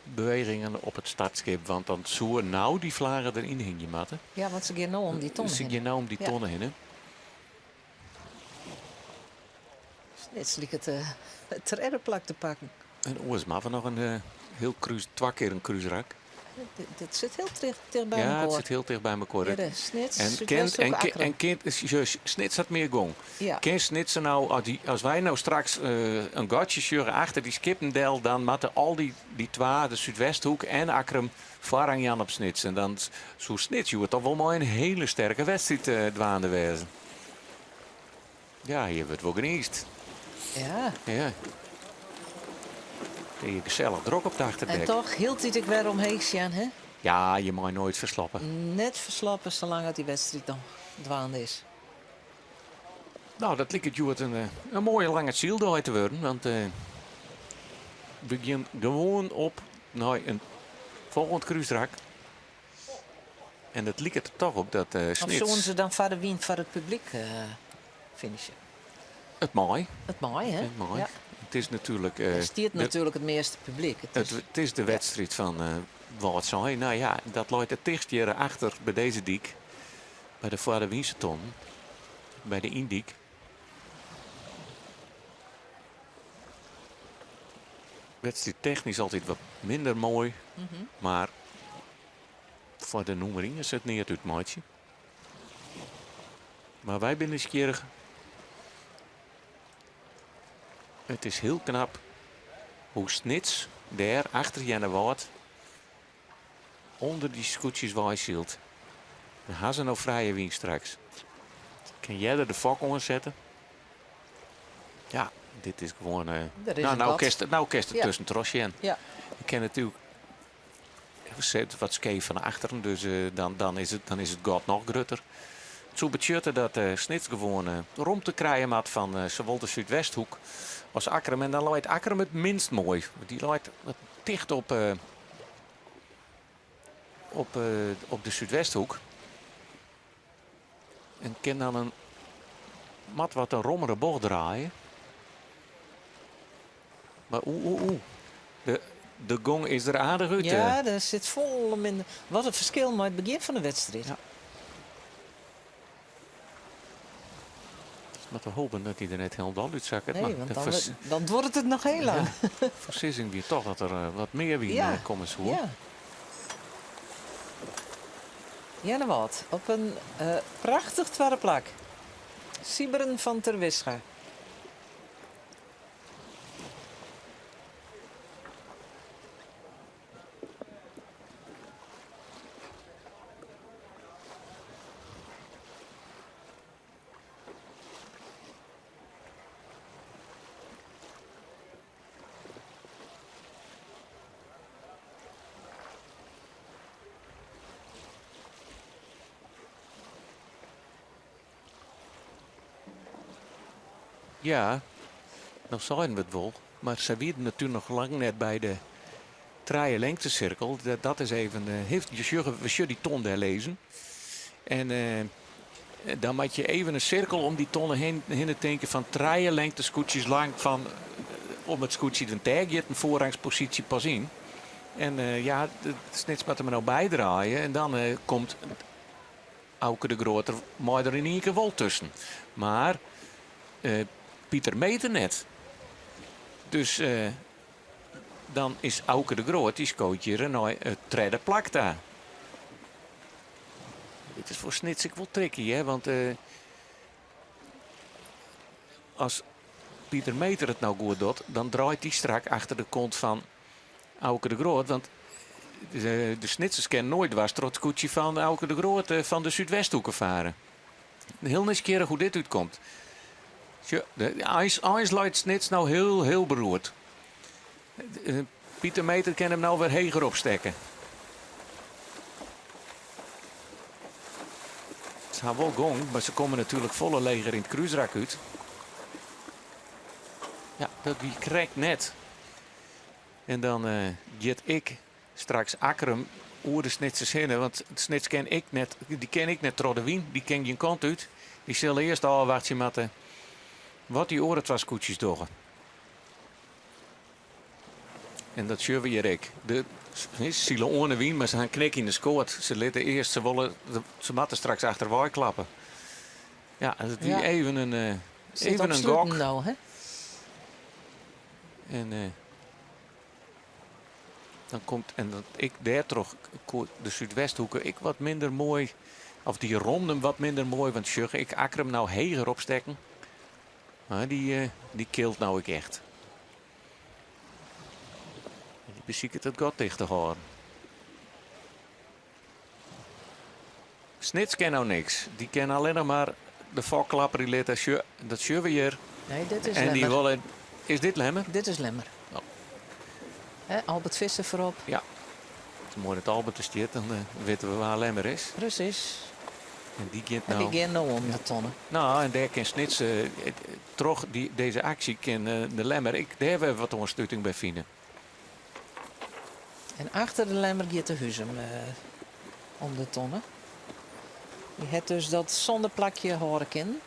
C: bewegingen op it startskip? Want dan soe no dy flagge deryn hingje moatte.
A: Ja, want se gean no om dy tonne
C: Se gean no om dy tonne hinne.
A: Snits liket it tredde plak te pakken.
C: En oars moatte we noch in eh, hiel krús, twa kear in krúsrak.
A: Dit sit hiel ticht, ticht by
C: Ja,
A: elkoar.
C: it sit hiel ticht by elkoar.
A: Ja, de Snits,
C: En
A: Súdwesthoek,
C: en,
A: Akkrum.
C: en kin, Snits hat mear gong.
A: Ja.
C: Kin Snits no, as, dy, as wy no straks eh, in gatsje sjogge achter dy skippen del, dan moatte al dy, dy twa, de Súdwesthoek en Akkrum, foarrang jaan op Snits. En dan soe Snits hjoed toch wol mei in hiele sterke wedstriid eh, dwaande wêze. Ja, hjir wurdt wol gniisd.
A: Ja.
C: Ja. Je gesellich drok op de achterdek.
A: En toch hieltyd ek wer omheech sjen, hè?
C: Ja, je mei noait ferslappe.
A: Net ferslappe salang dy wedstriid noch dwaande is.
C: No, dat liket hjoed in, eh, in moaie lange syldei te wurden. Want eh, we gean gewoan op nei in folgjend krúsrak. En it liket der toch op dat eh
A: Of
C: Snits...
A: soene se dan foar de wyn foar it publyk eh finishe?
C: It mei.
A: It mei, hè?
C: It mei.
A: Ja.
C: It is natuerlik... eh,
A: Der stiet
C: de-
A: natuerlik it measte publyk. It
C: Het,
A: is,
C: it is de wedstriid fan eh Wâldsein. No ja, dat leit it tichtst hjir achter by dizze dyk. By de foarde Wynseton. By de Yndyk. Wedstriid technysk altyd wat minder moai. Mar foar de nûmer ien is it neat útmeitsje. Mar wy binne nijsgjirrich. It is hiel knap hoe Snits dêr achter Earnewâld ûnder dy skûtsjes wei sylt. Dan ha se no frije wyn straks. Kin earder de fok oansette. Ja, dit is gewoan. eh,
A: Der is
C: no,
A: in
C: no
A: gat.
C: kinst, no kinst der
A: Ja.
C: tuskentroch sjen.
A: Ja.
C: Je kin natuerlik sit wat skeef fan achteren, dus eh, dan, dan, is it, dan is it gat noch grutter. It soe betsjutte dat eh Snits gewoan eh, romte krije moat fan eh, sawol de Súdwesthoek as Akkrum. En dan leit Akkrum it minst moai. Dy leit wat ticht op, eh, op, eh, op de Súdwesthoek. En kin dan in moat wat in rommere bocht draaie. Mar oeh, oeh, oeh. De, de gong is der aardich út.
A: ja,
C: eh.
A: der sit folle minder. Wat in ferskil mei it begjin fan de wedstriid.
C: Ja. Mar te hoopjen dat hy der net hielendal útsakket.
A: Nee,
C: mar
A: want
C: de
A: dan,
C: vers-
A: dan duorret it noch hiel lang.
C: foarsizzing wie toch dat der eh, wat mear wyn
A: Ja.
C: eh, komme soe.
A: Ja. Earnewâld op in eh, prachtich twadde plak. Sybren van Terwisga.
C: Ja, no seinen we it wol. Mar se wiene natuerlik noch lang net by de trije lingtesirkel. Dat, dat is even. eh, heeft, je sjogge- we sjogge dy ton dêr lizzen. En eh, dan moat je even in sirkel om dy tonne hinne, hinne tinke fan trije lingteskûtsjes lang fan eh, om it skûtsje dan dêr giet in foarrangsposysje pas yn. En eh, ja, de Snits moat der mar no bydraaie en dan eh, komt Auke de Groot der mei der yn ien kear wol tusken. Mar eh, Pieter Meeter net. Dus eh, dan is Auke de Groot, dy skoot hjir nei it tredde plak ta. Dit is foar Snits ek wol tricky, hè? Want eh, as Pieter Meeter it no goed docht, dan draait dy strak achter de kont fan Auke de Groot. Want de, de Snitsers kinne noait dwers troch it skûtsje fan Auke de Groot eh, fan de Súdwesthoeke farre. Hiel nijsgjirrich hoe't dit útkomt. Sjoch, de, eins, eins leit Snits no hiel, hiel beroerd. Eh, Pieter Meeter kin him no wer heger opstekke. Se ha wol gong, mar se komme natuerlik folle leger yn it krúsrak út. Ja, dat wie krekt net. En dan giet ek straks Akkrum oer de Snitsers hinne, want Snits kin ek net, dy kin ek net troch de wyn, dy kin gjin kant út. Dy sille earst ôfwachtsje moatte wat dy oare twa skûtsjes dogge. En dat sjogge we hjir ek. De sile oan de wyn, mar se ha in knik yn de skoat. Se litte earst, se wolle, se moatte straks achterwei klappe. Ja, dat wie even in, even in gok.
A: No, hè?
C: En dan komt, en dat ik dêrtroch koe de Súdwesthoeke ek wat minder moai, of dy ronden wat minder moai, want sjoch ik Akkrum no heger opstekken. Mar dy, dy kilt no ek echt. Dy besiket it gat ticht te hâlden. Snits kin no niks. Dy kin allinnich mar de fok klapperje litte. Dat sjogge we hjir.
A: Nee, dit is
C: En dy
A: Lemmer.
C: wolle, is dit Lemmer?
A: Dit is Lemmer.
C: Oh.
A: Hè, Albert Visser foarop.
C: Ja. It is moai dat Albert der stiet, dan witte we wêr Lemmer is.
A: Presys.
C: En dy giet
A: En dy
C: no.
A: gean no om de tonne.
C: No, en dêr kin Snits, troch dy, dizze aksje kin de Lemmer ek dêr wer wat oansluting by fine.
A: En achter de Lemmer giet de Huzum om de tonne. Dy hat dus dat sânde plakje hâlde kinnen.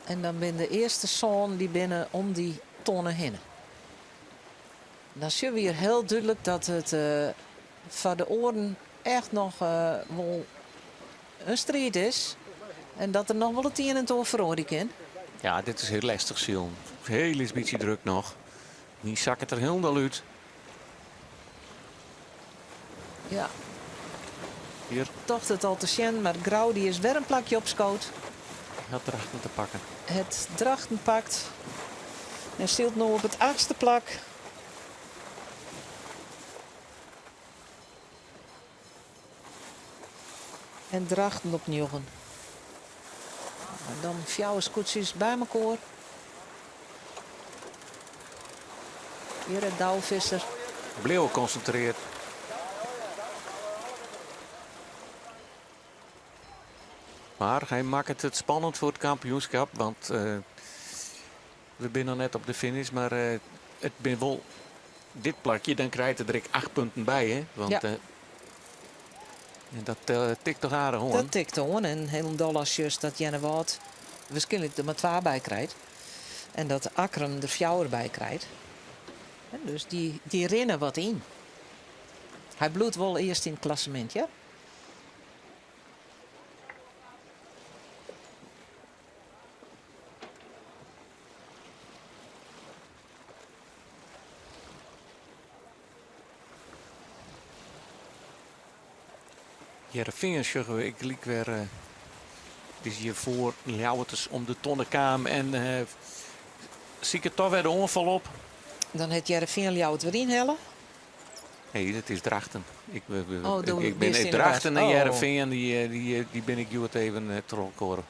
A: En dan binne de earste sân dy binne om dy tonne hinne. Dan sjogge we hjir hiel dúdlik dat it foar de oaren echt noch wol in striid is. En dat der noch wol it ien en it oar feroarje kin.
C: Ja, dit is hiel lestich silen. Hiel lyts bytsje druk noch. Dy sakket der hielendal út.
A: Ja.
C: Hjir.
A: Tocht it al te sjen, mar Grou dy is wer in plakje opskood.
C: Hat Drachten te pakken.
A: Het Drachten pakt. En sylt no op it achtste plak. En Drachten op njoggen. En dan fjouwer skûtsjes by mekoar. Hjir it Douwe Visser.
C: Bliuwe konsintrearre. Mar hy makket it spannend foar it kampioenskip, want we binne noch net op de finish, mar it bin wol dit plakje, dan krijt er der ek 8 punten by, hè? Want,
A: Ja.
C: en dat tikt toch aardich oan.
A: Dat tikt oan en hielendal as just dat Earnewâld wierskynlik der mar 2 by krijt. En dat Akkrum der 4 by krijt. En dus dy rinne wat yn. Hy bliuwt wol earst yn it klassemint, ja?
C: Hearrenfean sjogge we ek gelyk wer. It is hjir foar Ljouwerters om de tonne kaam en siket toch wer de oanfal op.
A: Dan hat Hearrenfean Ljouwert wer ynhelle.
C: Nee, dat is Drachten. Ik,
A: Oh, do
C: ik bin
A: bist yn de
C: Drachten en
A: war. Oh.
C: Hearrenfean, dy bin ik hjoed even troch elkoar.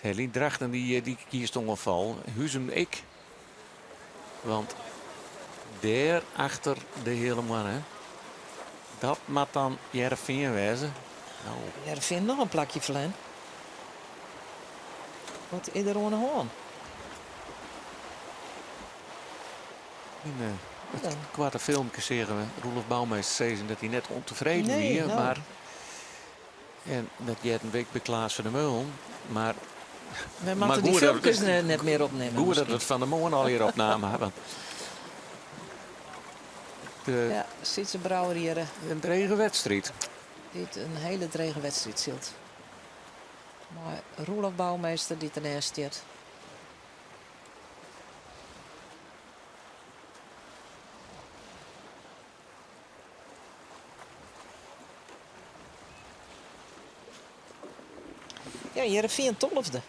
C: Helene Drachten dy kiest oanfal. Huzum ek. Want dêr achter de Heale Moanne, dat moat dan Hearrenfean wêze. No.
A: Hearrenfean noch in plakje ferlern. Wat is der oan de hân?
C: Yn it koarte filmke seagen we Roelof Bouwmeester sizzen dat hy net ûntefreden
A: Nee,
C: wie,
A: no.
C: mar en dat heart in week by Klaas van der Meulen, mar
A: We
C: mar
A: moatte dy
C: goed dat
A: filmkes net mear opnimme.
C: Goed dat
A: miskien.
C: we it fan 'e moarn al hjir opnaam ha, want de
A: Ja, Sytze Brouwer hjir.
C: In drege wedstriid.
A: Dy't in hiele drege wedstriid sylt. Mei Roelof Bouwmeester dy't derneist stiet. Ja, Hearrenfean tolfde.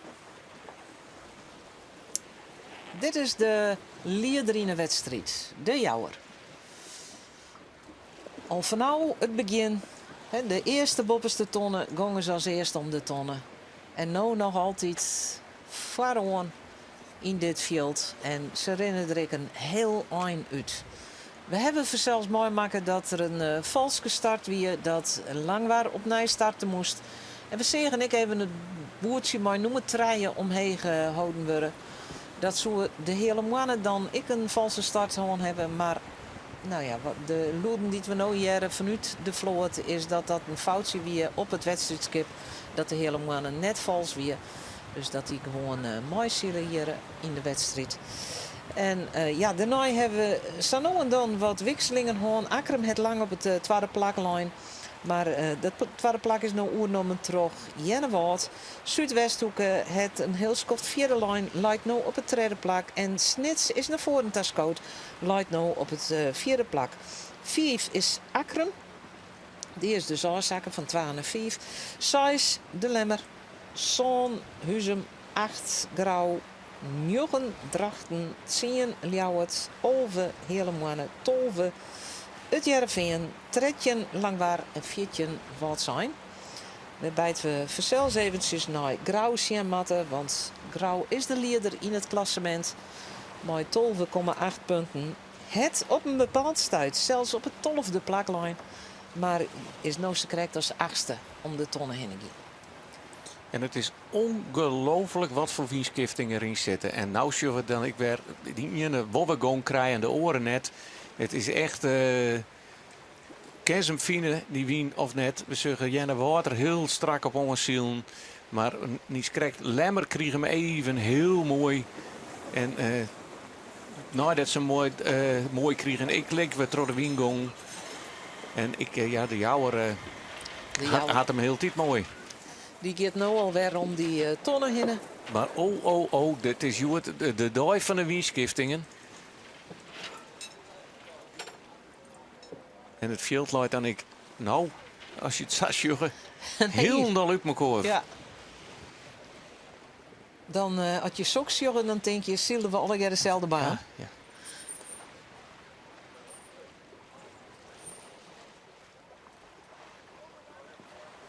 A: Dit is de lieder yn 'e wedstriid, De Jouwer. Al fanôf it begjin, de earste boppeste tonne, gongen se as earste om de tonne. En no noch altyd foaroan yn dit fjild en se rinne der ek in heel ein út. We hawwe fansels meimakke dat der in falske start wie, dat Langwar opnij starte moast. En we seagen ek even it boerdsje mei nûmer trije omheech holden wurde. Dat soe de Heale Moanne dan ek in falske start hân hawwe, mar no ja, de lûden dy't we no hearre fanút de float is dat dat in foutsje wie op it wedstriidskip, dat de Heale Moanne net fals wie. Dus dat dy gewoan meisile hjir yn de wedstriid. En ja, dêrnei hawwe we sa no en dan wat wikselingen hân. Akkrum hat lang op it twadde plak lein. Mar dat twadde plak is no oernommen troch Earnewâld. Súdwesthoeke hat in hiel skoft fjirde lein, leit no op it tredde plak. En Snits is nei foaren ta skood, leit no op it fjirde plak. Fiif is Akkrum. Dy is dus ôfsakke fan twa nei fiif. Seis De Lemmer. Sân Huzum, acht Grou, njoggen Drachten, tsien Ljouwert, 11 Heale Moanne, 12 It Hearrenfean, 13 Langwar en 14 Wâldsein. Wêrby't we fansels eventsjes nei Grou sjen moatte, want Grou is de lieder yn it klassemint mei 12,8 punten. Hat op in bepaald stuit sels op it tolfde plak lein, mar is no sakrekt as achtste om de tonne hinne gien.
C: En it is ongelooflik wat foar wynskiftingen deryn sitte. En no sjogge we dan ek wer dy iene wol wer gong krije en de oare net. It is echt. Uh, kin se him fine, dy wyn of net? We sjogge Earnewâld der hiel strak op oansilen. Mar niiskrekt Lemmer krige him even hiel moai. En uh, neidat se moai, uh, moai krigen, ik lik wer troch de wyn gong. En ik, ja, de Jouwer uh, hat, hat him hieltyd moai.
A: Dy giet no alwer om dy tonne hinne.
C: Mar oh, oh, oh, dit is hjoed de, de dei fan de wynskiftingen. En it fjild leit dan ek, no, as je it sa sjogge, hielendal út mekoar.
A: Ja. Dan, uh, as je soks sjogge, dan tink je, sile we allegear deselde baan.
C: Ja, ja.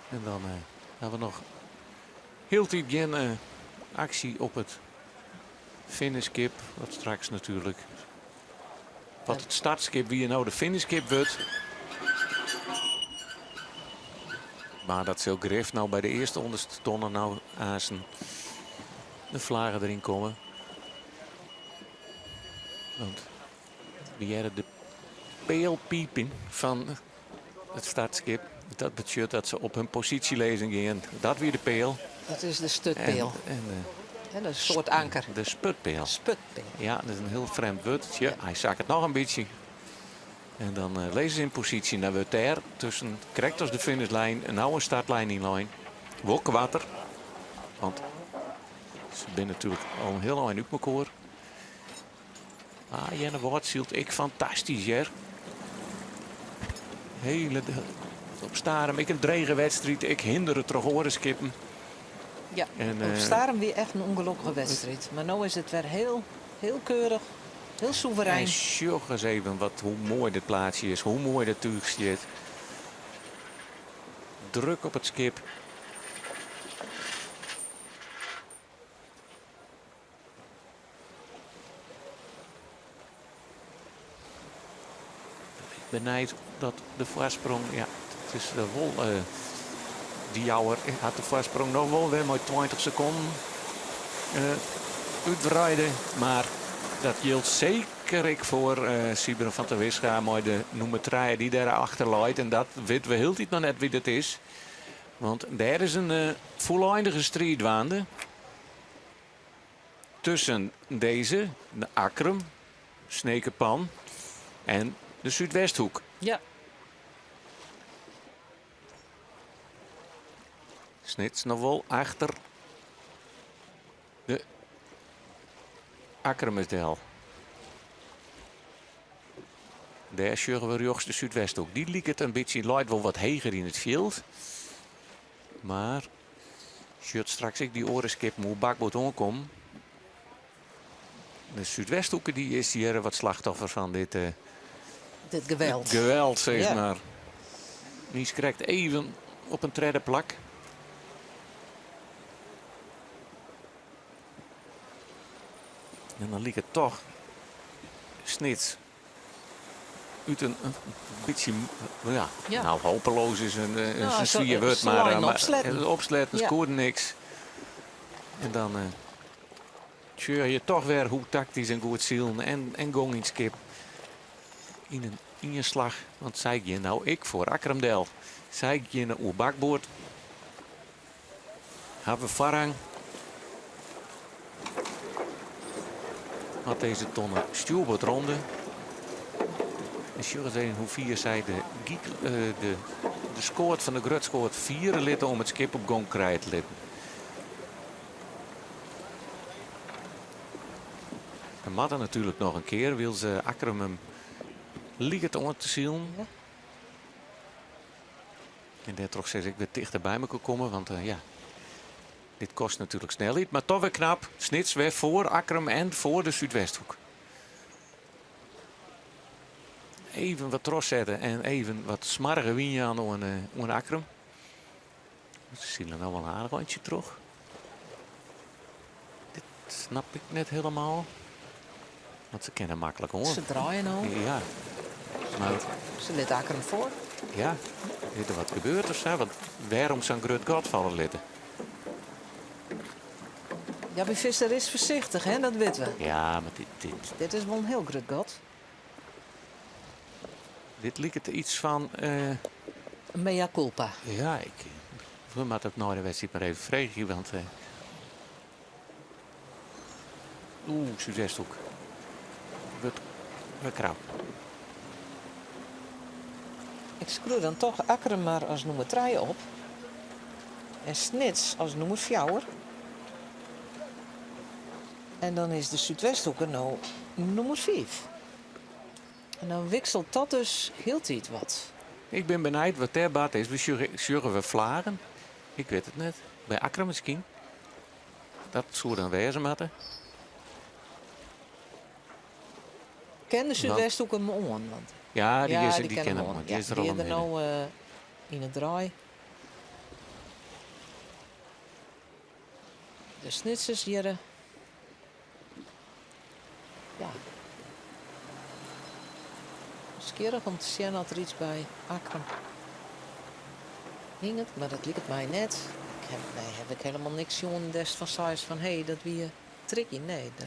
C: En dan uh, hawwe we noch hieltyd gjin uh, aksje op it finishskip. Wat straks natuerlik. Wat it startskip wie no de finishskip wurdt. Mar dat sil grif no by de earste ûnderste tonne no aansten de flagge deryn komme. Want we hearre de peal pipen fan it startskip. Dat betsjut dat se op hun posysje lizzen gean. Dat wie de peal.
A: Dat is de stutpeal.
C: En,
A: en, uh, een soart anker.
C: De sputpeal.
A: Sputpeal.
C: Ja, dat is in hiel frjemd wurd. Ja, hy sakket noch in bytsje. En dan uh, lizze se yn posysje. Dan wurdt dêr tusken, krekt as de finishlijn, no in startlijn ynlein. Wol koarter. Want se binne natuerlik al in hiel ein út mekoar. Ah, Earnewâld sylt ek fantastysk hear. Hiele op Starum ek in drege wedstriid, ek hindere troch oare skippen.
A: Ja,
C: En,
A: op
C: eh,
A: Starum wie echt in ûngelokkige wedstriid. Mar no is it wer hiel, hiel keurich, hiel soeverein.
C: En sjoch ris even wat, hoe moai dit plaatsje is, hoe moai dat túch stiet. Druk op it skip. Ik benijd dat de foarsprong, ja, it is wol uh, de Jouwer hat de foarsprong noch wol wer mei 20 sekonden uh, útwreide. Mar dat jildt seker ek foar uh, Sybren van Terwisga mei de nûmer 3 dy't dêr achter leit. En dat witte we hieltyd noch net wie dat is. Want dêr is in uh, fûleindige striid dwaande. Tusken dizze, de Akkrum, Sneker Pan en de Súdwesthoek.
A: Ja.
C: Snits noch wol achter de Akkrumers del. Dêr sjogge we rjochts de Súdwesthoek. Dy liket in bytsje, leit wol wat heger yn it fjild. Mar sjocht straks ek dy oare skippen oer bakboard oankommen. De Súdwesthoeke die is hjir wat slachtoffer fan dit, uh,
A: dit geweld.
C: Geweld, sis ja. mar. Nies krekt even op in tredde plak. En dan liket it toch Snits út in, in bytsje, ja, ja. Nou, hopeloos is in, in nou, swier wurd, mar, eh, maar opsletten, opsletten ja. skoarde niks. En dan uh, sjogge je toch wer hoe taktysk en goed silen en, en gong yn skip yn in ien slach. Want sy gean nou ek foar Akkrum del. Sy gean oer bakboard. Hawwe foarrang. Hat dizze tonne stjoerboard ronde. En sjoch ris even hoe fier sy de, eh, de, de skoat fan de grutskoat fiere litte om it skip op gong krije te litten. En moat er natuerlik noch in kear, wil se Akkrum him liket oan te silen. Ja. En dêrtroch sis ik wer tichter by mekoar komme, want uh, ja, dit kost natuerlik snelheid. Mar toch wer knap. Snits wer foar Akkrum en foar de Súdwesthoek. Even wat trochsette en even wat smoarge wyn jaan oan, uh, oan Akkrum. Se sile no wol in aardich eintsje troch. Dit snap ik net hielendal. Want se kinne maklik oan.
A: Se draaie no.
C: Ja. Mar
A: se litte Akkrum foar.
C: Ja, is der wat gebeurd of sa? Want wêrom sa'n grut gat falle litte?
A: Jappie Visser is foarsichtich, hè? Dat witte we.
C: Ja, mar dit, dit...
A: Dit is wol in hiel grut gat.
C: Dit liket iets fan. Uh,
A: Mea culpa.
C: Ja, ik, we moatte it nei de wedstriid mar even freegje, want. Uh, Oeh, Súdwesthoek. Wurdt wer krap.
A: Ik skriuw dan toch Akkrum mar as nûmer trije op. En Snits as nûmer fjouwer. En dan is de Súdwesthoeke no nûmer fiif. En dan wikselt dat dus hieltyd wat.
C: Ik bin benijd wat dêr bard is. We sjogge we flagen? Ik wit it net. By Akkrum miskien. Dat soe dan wêze moatte.
A: Ken de Súdwesthoek him oan? Want
C: ja, dy, is, die, ken him oan. Die is der al
A: der no uh, yn it draai. De Snitsers hjir. Ja. Nijsgjirrich om te sjen oft der iets by Akkrum hinget, mar dat liket my net. Ik heb, nee, heb ik hielendal niks sjoen dêr'tst fan seist fan hé, dat wie tricky. Nee. De...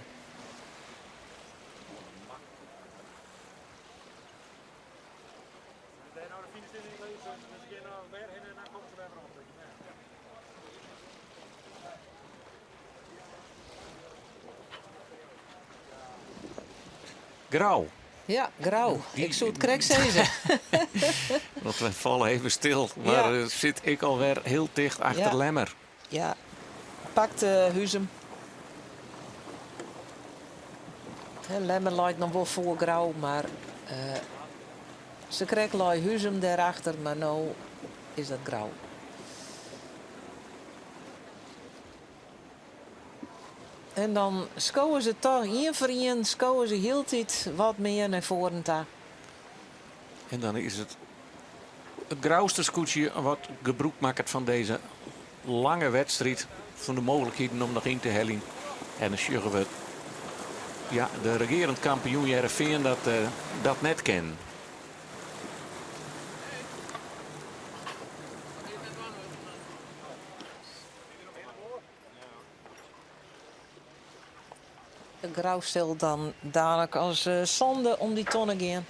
C: Grou.
A: Ja, Grou. Ik soe it krekt sizze.
C: Want we falle even stil, mar ja. sit ik alwer hiel ticht achter ja. Lemmer.
A: Ja, pakt uh, Huzum. Lemmer leit noch wol foar Grou, mar uh, sakrekt lei Huzum dêrachter, mar no is dat Grou. En dan skowe se toch ien foar ien, skowe se hieltyd wat mear nei foaren ta.
C: En dan is it it Grouster skûtsje wat gebrûk makket fan dizze lange wedstriid, fan de mooglikheden om noch yn te heljen. En dan sjogge we ja, de regearend kampioen Hearrenfean dat, uh, dat net kin.
A: Grou sil dan dalik as eh, sânde om dy tonne gean.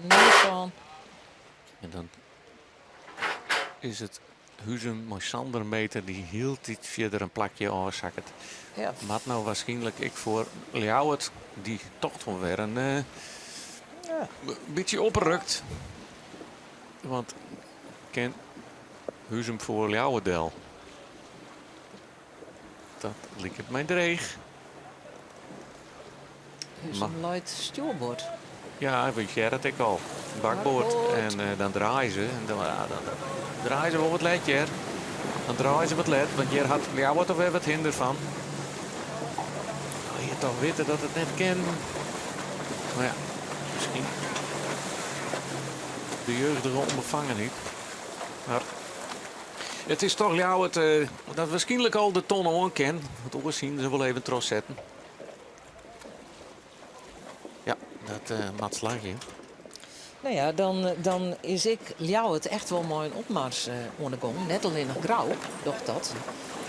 A: Nûmer
C: En dan is it Huzum mei Sander Meter dy't hieltyd fierder in plakje ôfsakket. Ja. Moat no wierskynlik ek foar Ljouwert, dy't toch wol wer in uh, ja. bytsje oprukt. Want kin Huzum foar Ljouwert del? Dat liket my dreech.
A: Huzum leit stjoerboard.
C: Ja, we hearre it ek al. Bakboard. En uh, dan draaie se. En dan, ja, dan, dan draaie se wol wat let, hear. Dan draaie se wat let, want hjir hat Ljouwert alwer wat hinder fan. toch witte dat it net kin. Mar ja, miskien de jeugdige ûnbefangenheid. Mar it is toch Ljouwert dat wierskynlik al de tonne oan kin. Want oars hiene se wol even trochsetten. Ja, dat moat slagje.
A: No ja, dan is ek Ljouwert echt wol mei in opmars oan de gong. Net allinnich Grou docht dat.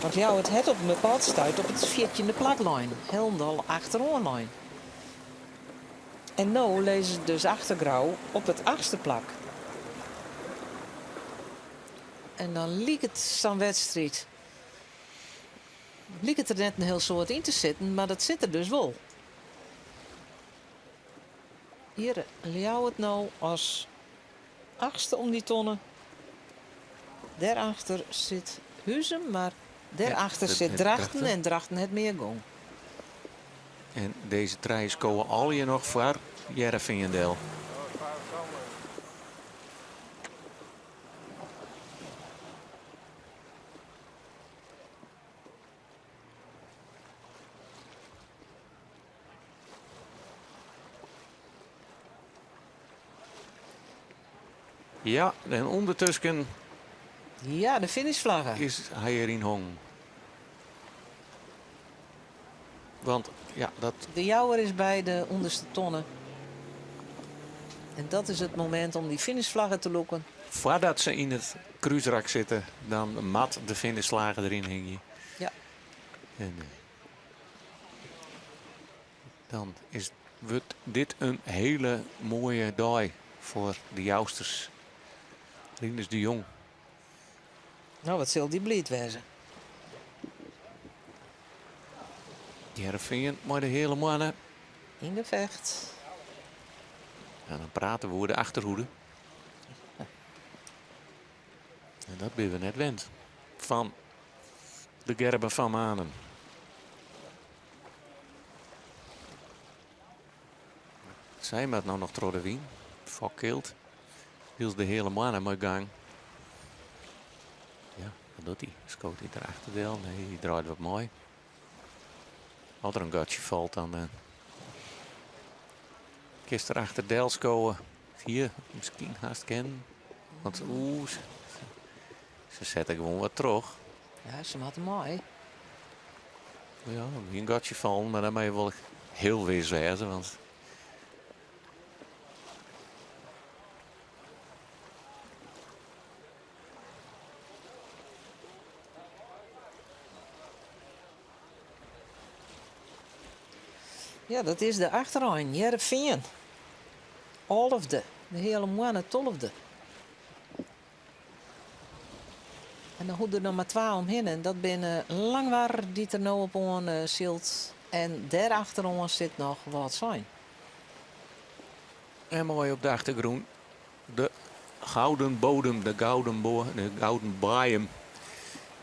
A: Want Ljouwert hat op in bepaald stuit op it fjirtjinde plak lein. Hielendal achteroan lein. En no lizze se dus achter Grou op it achtste plak. En dan liket sa'n wedstriid liket der net in hiel soad yn te sitten, mar dat sit der dus wol. Hjir Ljouwert no as achtste om dy tonne. Dêrachter sit Huzum, mar dêrachter sit Drachten en Drachten hat mear gong.
C: En dizze trije skowe allegear noch foar Hearrenfean del. Ja, en ûndertusken.
A: Ja, de finishflagge.
C: Is hy deryn hongen. Want ja, dat.
A: De Jouwer is by de ûnderste tonne. En dat is it momint om dy finishflagge te lûken.
C: Foardat se yn it krúsrak sitte, dan moat de finishflagge deryn hingje.
A: Ja.
C: En dan is, wurdt dit in hiele moaie dei foar de Jousters. Rinus de Jong.
A: No, wat sil dy bliid wêze.
C: Hearrenfean mei de Heale Moanne.
A: Yn gefecht.
C: En dan prate we oer de achterhoede. En dat binne we net wend fan de Gerben van Manen. Sy moat no noch troch de wyn. Fokkild. Wylst de Heale Moanne mei gang. Ja, wat docht hy? Skoot hy der achter del? Nee, hy draait wat mei. As der in gatsje falt, dan uh, kinst der achter del skowe. Hier, miskien hast kin. Want oeh, se sette gewoan wat troch.
A: Ja, se moatte mei.
C: Ja, in gatsje fallen, mar dan moatte je wol hiel wis wêze, want
A: Ja, dat is de achterein, Hearrenfean. Alfde, de Heale Moanne tolfde. En dan hoege der noch mar twa omhinne. En dat binne Langwar dy't der no op oan sylt. En dêrachteroan sit noch Wâldsein.
C: En moai op de achtergrûn de Gouden Bodem, de Gouden, Bo de Gouden Boaiem.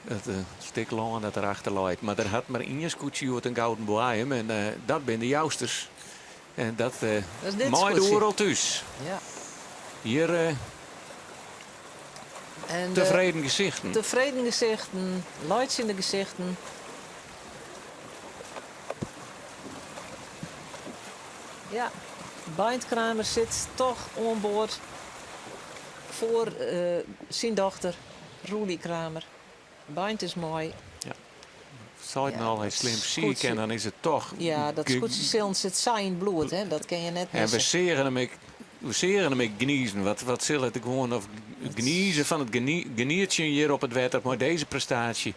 C: It uh, stik lân dat derachter leit. Mar der hat mar ien skûtsje hjoed in Gouden Boaiem en uh, dat binne de Jousters. En dat, uh, dat mei de oeral thús.
A: Ja.
C: Hjir uh, en tefreden gesichten.
A: Tefreden gesichten, laitsjende gesichten. Ja, Beint Kramer sit toch oan board foar syn dochter Roelie Kramer. Beint is moai.
C: Ja. Seit ja, al hy slim siik en dan is it toch.
A: Ja, dat skûtsjesilen sit sa yn it bloed, hè? Dat kin je net
C: missen. En we seagen him ek, we seagen him ek gnizen. Wat sil it gewoan of gnizen fan it genietsjen hjir op it wetter mei dizze prestaasje.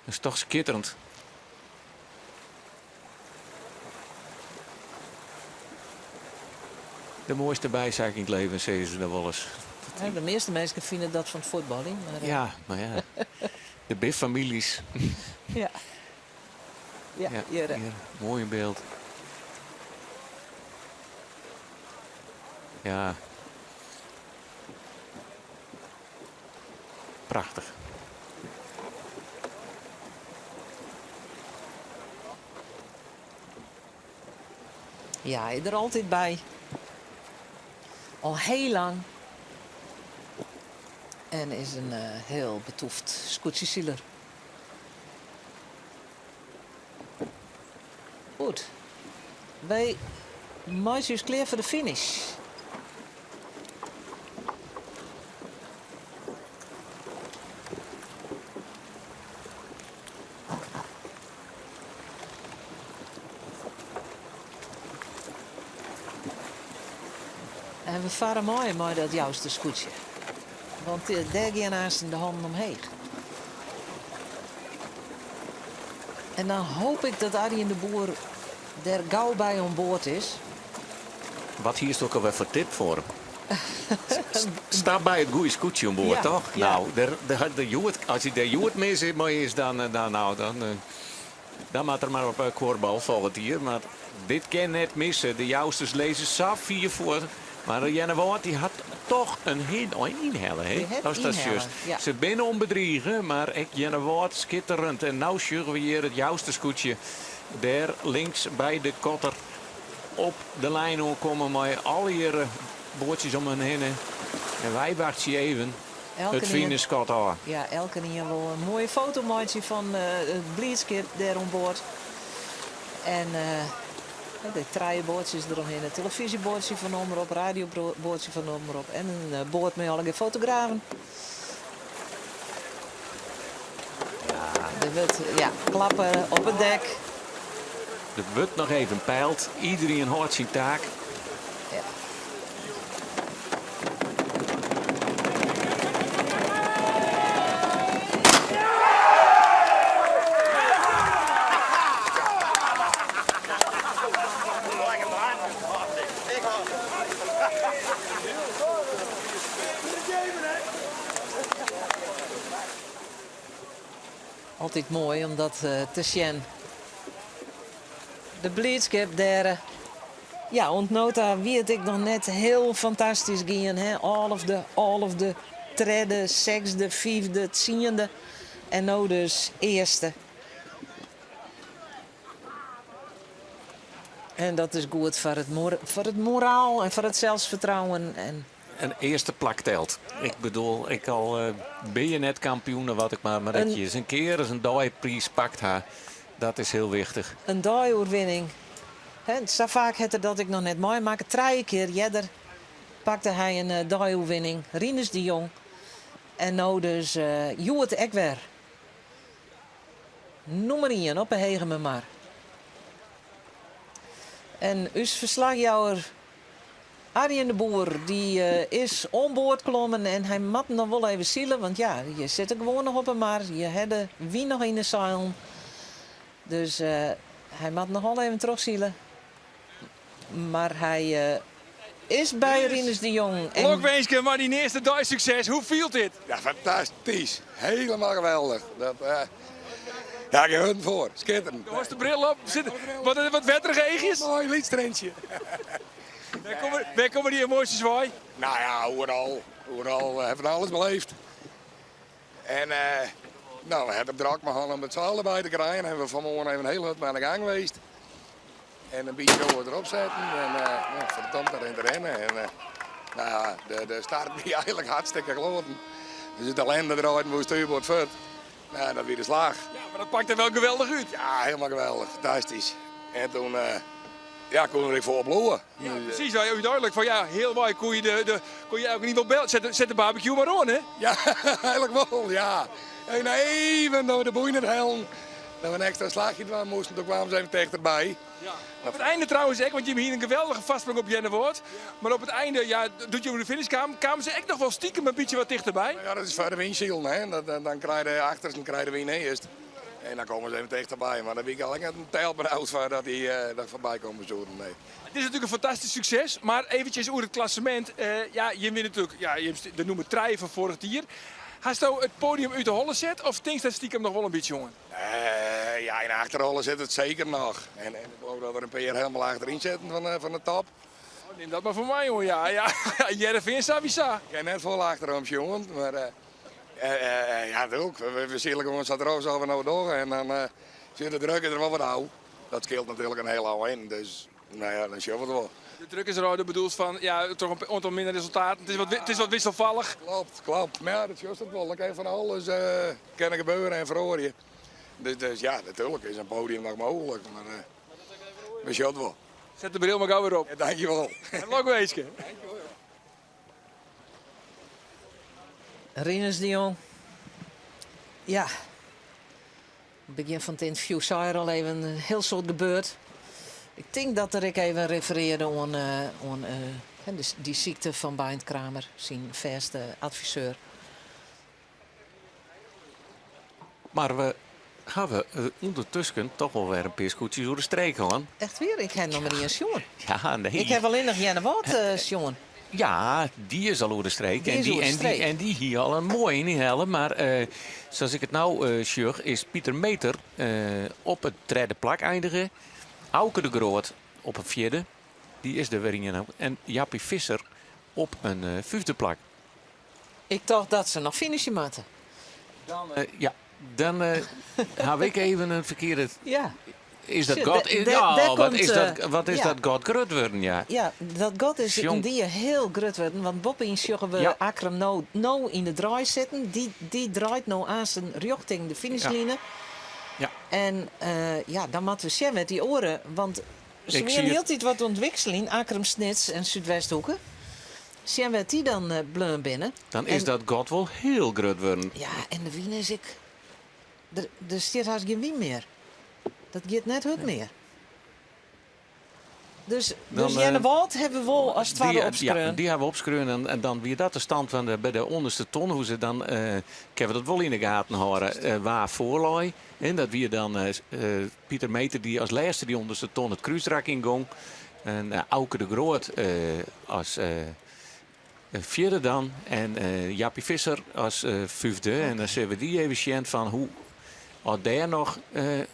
C: Dat is toch skitterend. De moaiste bysaak yn it leven, sizze se dan wolris.
A: Ja, de measte minsken fine dat fan it fuotbaljen. Mar,
C: eh. Ja, mar ja. De biffamyljes.
A: Ja. Ja,
C: ja hjir. Hjir, moai yn byld. Ja. Prachtich.
A: Ja, hy is der altyd by. Al hiel lang. En is in hiel betûft skûtsjesiler. Goed. Wy meitsje ús klear foar de finish. En we farre mei mei dat Jouster skûtsje. Want dêr gean aansten de hannen omheech. En dan hoop ik dat Arjen de Boer der gau by oan board is.
C: Wat hiest ek alwer foar tip foar him? Stap by it goede skûtsje oan board, toch?
A: Ja.
C: Nou, der, de hjoed, as hy dêr hjoed mis mei is, dan, eh, dan, nou, dan, eh, dan moat er mar op eh, kuorbal folgjend jier. Mar dit kin net misse. De Jousters lizze sa fier foar. Mar Earnewâld dy hat toch in hiel ein ynhelle.
A: Dy hat
C: As dat
A: ynhelle,
C: sjochst.
A: ja.
C: Se binne ûnbedrige, mar ek Earnewâld skitterend. En no sjogge we hjir it Jousterskûtsje dêr links by de kotter op de lijn oankommen mei allegearre boatsjes om hun hinne. En wy wachtsje even it finishskot ôf.
A: Ja, elkenien wol in moaie foto meitsje fan it blydskip dêr oan board. En de trije boatsjes deromhinne. Telefyzjeboatsje fan Omrop, radioboatsje fan Omrop en in boat mei allegear fotografen. Der wurdt ja, klappe op it dek.
C: Der wurdt noch even peild. Iederien hâldt syn taak.
A: Ja. Altyd moai om dat te sjen. De blydskip dêr. Ja, oant no ta wie it ek noch net hiel fantastysk gien. Hè? Alfde, alfde, tredde, sechsde, fyfde, tsiende en no dus earste. En dat is goed foar it, foar it moraal en foar it selsfertrouwen. En
C: In earste plak telt. Ik bedoel, ek al eh, bin je net kampioen of wat ek mar, mar dat je ris in kear ris in deipriis pakt ha, dat is hiel wichtich.
A: In deioerwinning. Hè, sa faak hat er dat ek noch net meimakke. Trije kear earder pakte hy in eh, deioerwinning. Rinus de Jong. En no dus uh, hjoed ek wer. Nûmer ien op 'e Hegemermar. En ús ferslachjouwer Arjen de Boer dy is oan board klommen en hy moat noch wol even sile, want ja, je sitte gewoan noch op 'e mar, je ha de wyn noch yn 'e seilen. Dus hy moat noch al even trochsile. Mar hy is by Rinus de Jong. En...
G: Lokwinske mei dyn earste deisukses. Hoe fielt dit?
K: Ja, fantastysk. Hielendal geweldich. Dat, uh, ja, ik ha foar. Skitterend.
G: Do hast de bril op. Sit, wat, wat wetterige eachjes?
K: Moai lyts trientsje.
G: Wêr komme, wêr komme dy emoasjes wei?
K: Nou ja, oeral. Oeral. We hawwe fan alles beleefd. En uh, nou, we hawwe it drok mei hân om it seil derby te krijen. Hawwe we fanmoarn even hiel hurd mei oan de gang west. En in bytsje oar derop setten. En uh, nou, verdomd, daar rint rennen. En, uh, nou ja, de start wie eigenlik hartstikke kloaten. Dus de ellende draaide woe stuurboard fuort. Nou, dat wie de slach.
G: Ja, mar dat pakte wol geweldich út.
K: Ja, hielendal geweldich. Fantastysk. En toen uh, ja, koene we ek foar bliuwe.
G: Ja, presys. Ja, úteinlik fan ja, healwei koe je de, de, koe je eigenlijk niet wel bellen. Set, set de barbecue mar oan, hè?
K: Ja, eigenlik wol, ja. En even door de boeien hellen. Dat we in ekstra slachje dwaan moasten, toen kwamen se even tichterby.
G: Ja. Op it einde trouwens ek, want jim hiene in geweldige foarsprong op Earnewâld. Mar op it einde, ja, doe't jim oer de finish kamen, kamen se ek noch wol stikem in bytsje wat tichterby.
K: Ja, dat is foar de wynsilen, hè. Dan, dan krije de achtersten krije de wyn earst. En dan komme se even tichterby. Mar dan wie ik eigenlijk net in tel benaud foar dat dy uh, der foarby komme soenen. Nee.
G: It is natuerlik in fantastysk sukses, mar eventsjes oer it klassemint. Uh, ja, jim winne natuerlik ja, jim de nûmer trije fan foarich jier. Hasto it podium út de holle set of tinkst dêr stikem noch wol in bytsje oan?
K: Uh, ja, yn de achterholle sit it seker noch. En, en ik geloof dat der in pear hielendal achteryn sitten fan de top.
G: Oh, nim dat mar foar my oan, ja. ja. Hearrenfean sawiesa.
K: Ik ha net folle achterom sjoen, mar uh, uh, ja, natuerlik. We, we sile gewoan sa troch sa't we no dogge. En dan uh, sit de druk der wol wat ôf. Dat skeelt natuerlik in hiele ein, dus nou ja, dan sjogge we it wol.
G: De druk is derôf, do bedoelst fan ja, troch in oantal minne resultaten. It is wat, it is wat wisselfallich.
K: Kloppet, kloppet. Mar ja, dat sjochst it wol. Dat kin fan alles uh, kinne gebeuren en feroarje. Dus, dus ja, natuerlik is in podium noch mooglik. Mar uh, We sjogge it wol.
G: Set de bril mar gau wer op.
K: Ja, dankjewol.
G: En lokwinske.
A: Rinus de Jong. Ja. Begjin fan it ynterview sei er al even in hiel soad gebeurd. Ik tink dat er ek even referearde oan, oan dy sykte fan Beint Kramer, syn fêste adviseur.
C: Mar we hawwe ûndertusken toch wol wer in pear skûtsjes oer de streek hân.
A: Echt wier? Ik ha noch mar ien sjoen.
C: Ja, nee.
A: Ik ha allinnich Earnewâld sjoen.
C: Ja, dy is al oer de streek.
A: Dy is oer de streek.
C: En dy hie al in moaie ynhelle. Mar sa't ik it no sjoch, is Pieter Meeter op it tredde plak eindige. Auke de Groot op in fjirde. Dy is der wer ien. En Jappie Visser op in fyfde plak.
A: Ik tocht dat se noch finishe moatte.
C: Dan, ja, dan haw ik even in ferkearde.
A: Ja.
C: Is dat
A: Sjoch,
C: gat, ja,
A: dêr
C: wat
A: komt,
C: is dat, wat is
A: ja.
C: dat gat grut wurden, ja.
A: Ja, dat gat is
C: Sjong.
A: yndie hiel grut wurden. Want boppe-yn sjogge we
C: Ja.
A: Akkrum no, no yn de draai sitten. Dy, dy draait no aansten rjochting de finishline.
C: Ja.
A: En ja, dan moatte we sjen wêr't dy oare. Want se
C: Ik zie
A: wiene
C: it.
A: hieltyd wat oan it wikseljen, Akkrum, Snits en Súdwesthoeke. Sjen wêr't dy dan bleaun binne.
C: Dan is
A: En
C: dat gat wol hiel grut wurden.
A: Ja, en de wyn is ek. Der, der stiet hast gjin wyn mear. Dat giet net hurd mear. Dus,
C: Dan,
A: dus Earnewâld hawwe we wol as twadde
C: Die, ja,
A: opskreaun.
C: dy hawwe we opskreaun en, en dan wie dat de stand fan de, by de ûnderste ton. Hoe se dan, kinne we dat wol yn de gaten hâlde, wa foarlei. En dat wie dan Pieter Meeter dy't as lêste dy ûnderste ton it krúsrak yngong. En Auke de Groot as fjirde dan. En Jappie Visser as fyfde. En dan sille we dy even sjen fan hoe oft dêr noch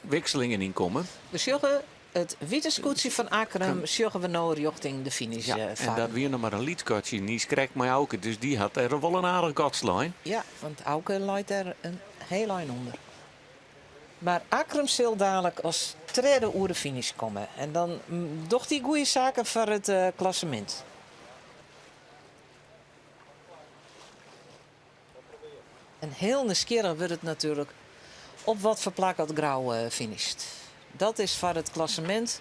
C: wikselingen yn komme.
A: We sjogge it wite skûtsje fan Akkrum sjogge we no rjochting de finish
C: Ja, en
A: farren.
C: dat wie noch mar in lyts gatsje, niiskrekt mei Auke. Dus dy hat dêr wol in aardich gat slein.
A: Ja, want Auke leit dêr in hiel ein ûnder. Mar Akkrum sil dalik as tredde oer de finish komme. En dan docht hy goede saken foar it klassemint. En hiel nijsgjirrich wurdt it natuerlik op wat foar plak oft Grou finisht. Dat is foar it klassemint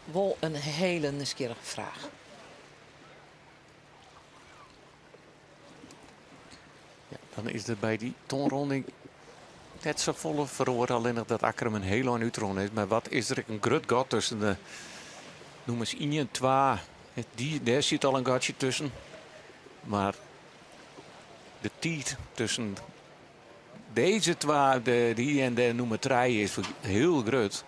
A: wol in hiele nijsgjirrige fraach.
C: Ja, dan is der by dy tonronding net safolle feroare. Allinnich dat Akkrum in hiel ein útrûn is. Mar wat is der ek in grut gat tusken de nûmers ien en twa. Dy, dêr sit al in gatsje tusken. Mar de tiid tusken dizze twa, de, dy en de nûmer trije, is hiel grut.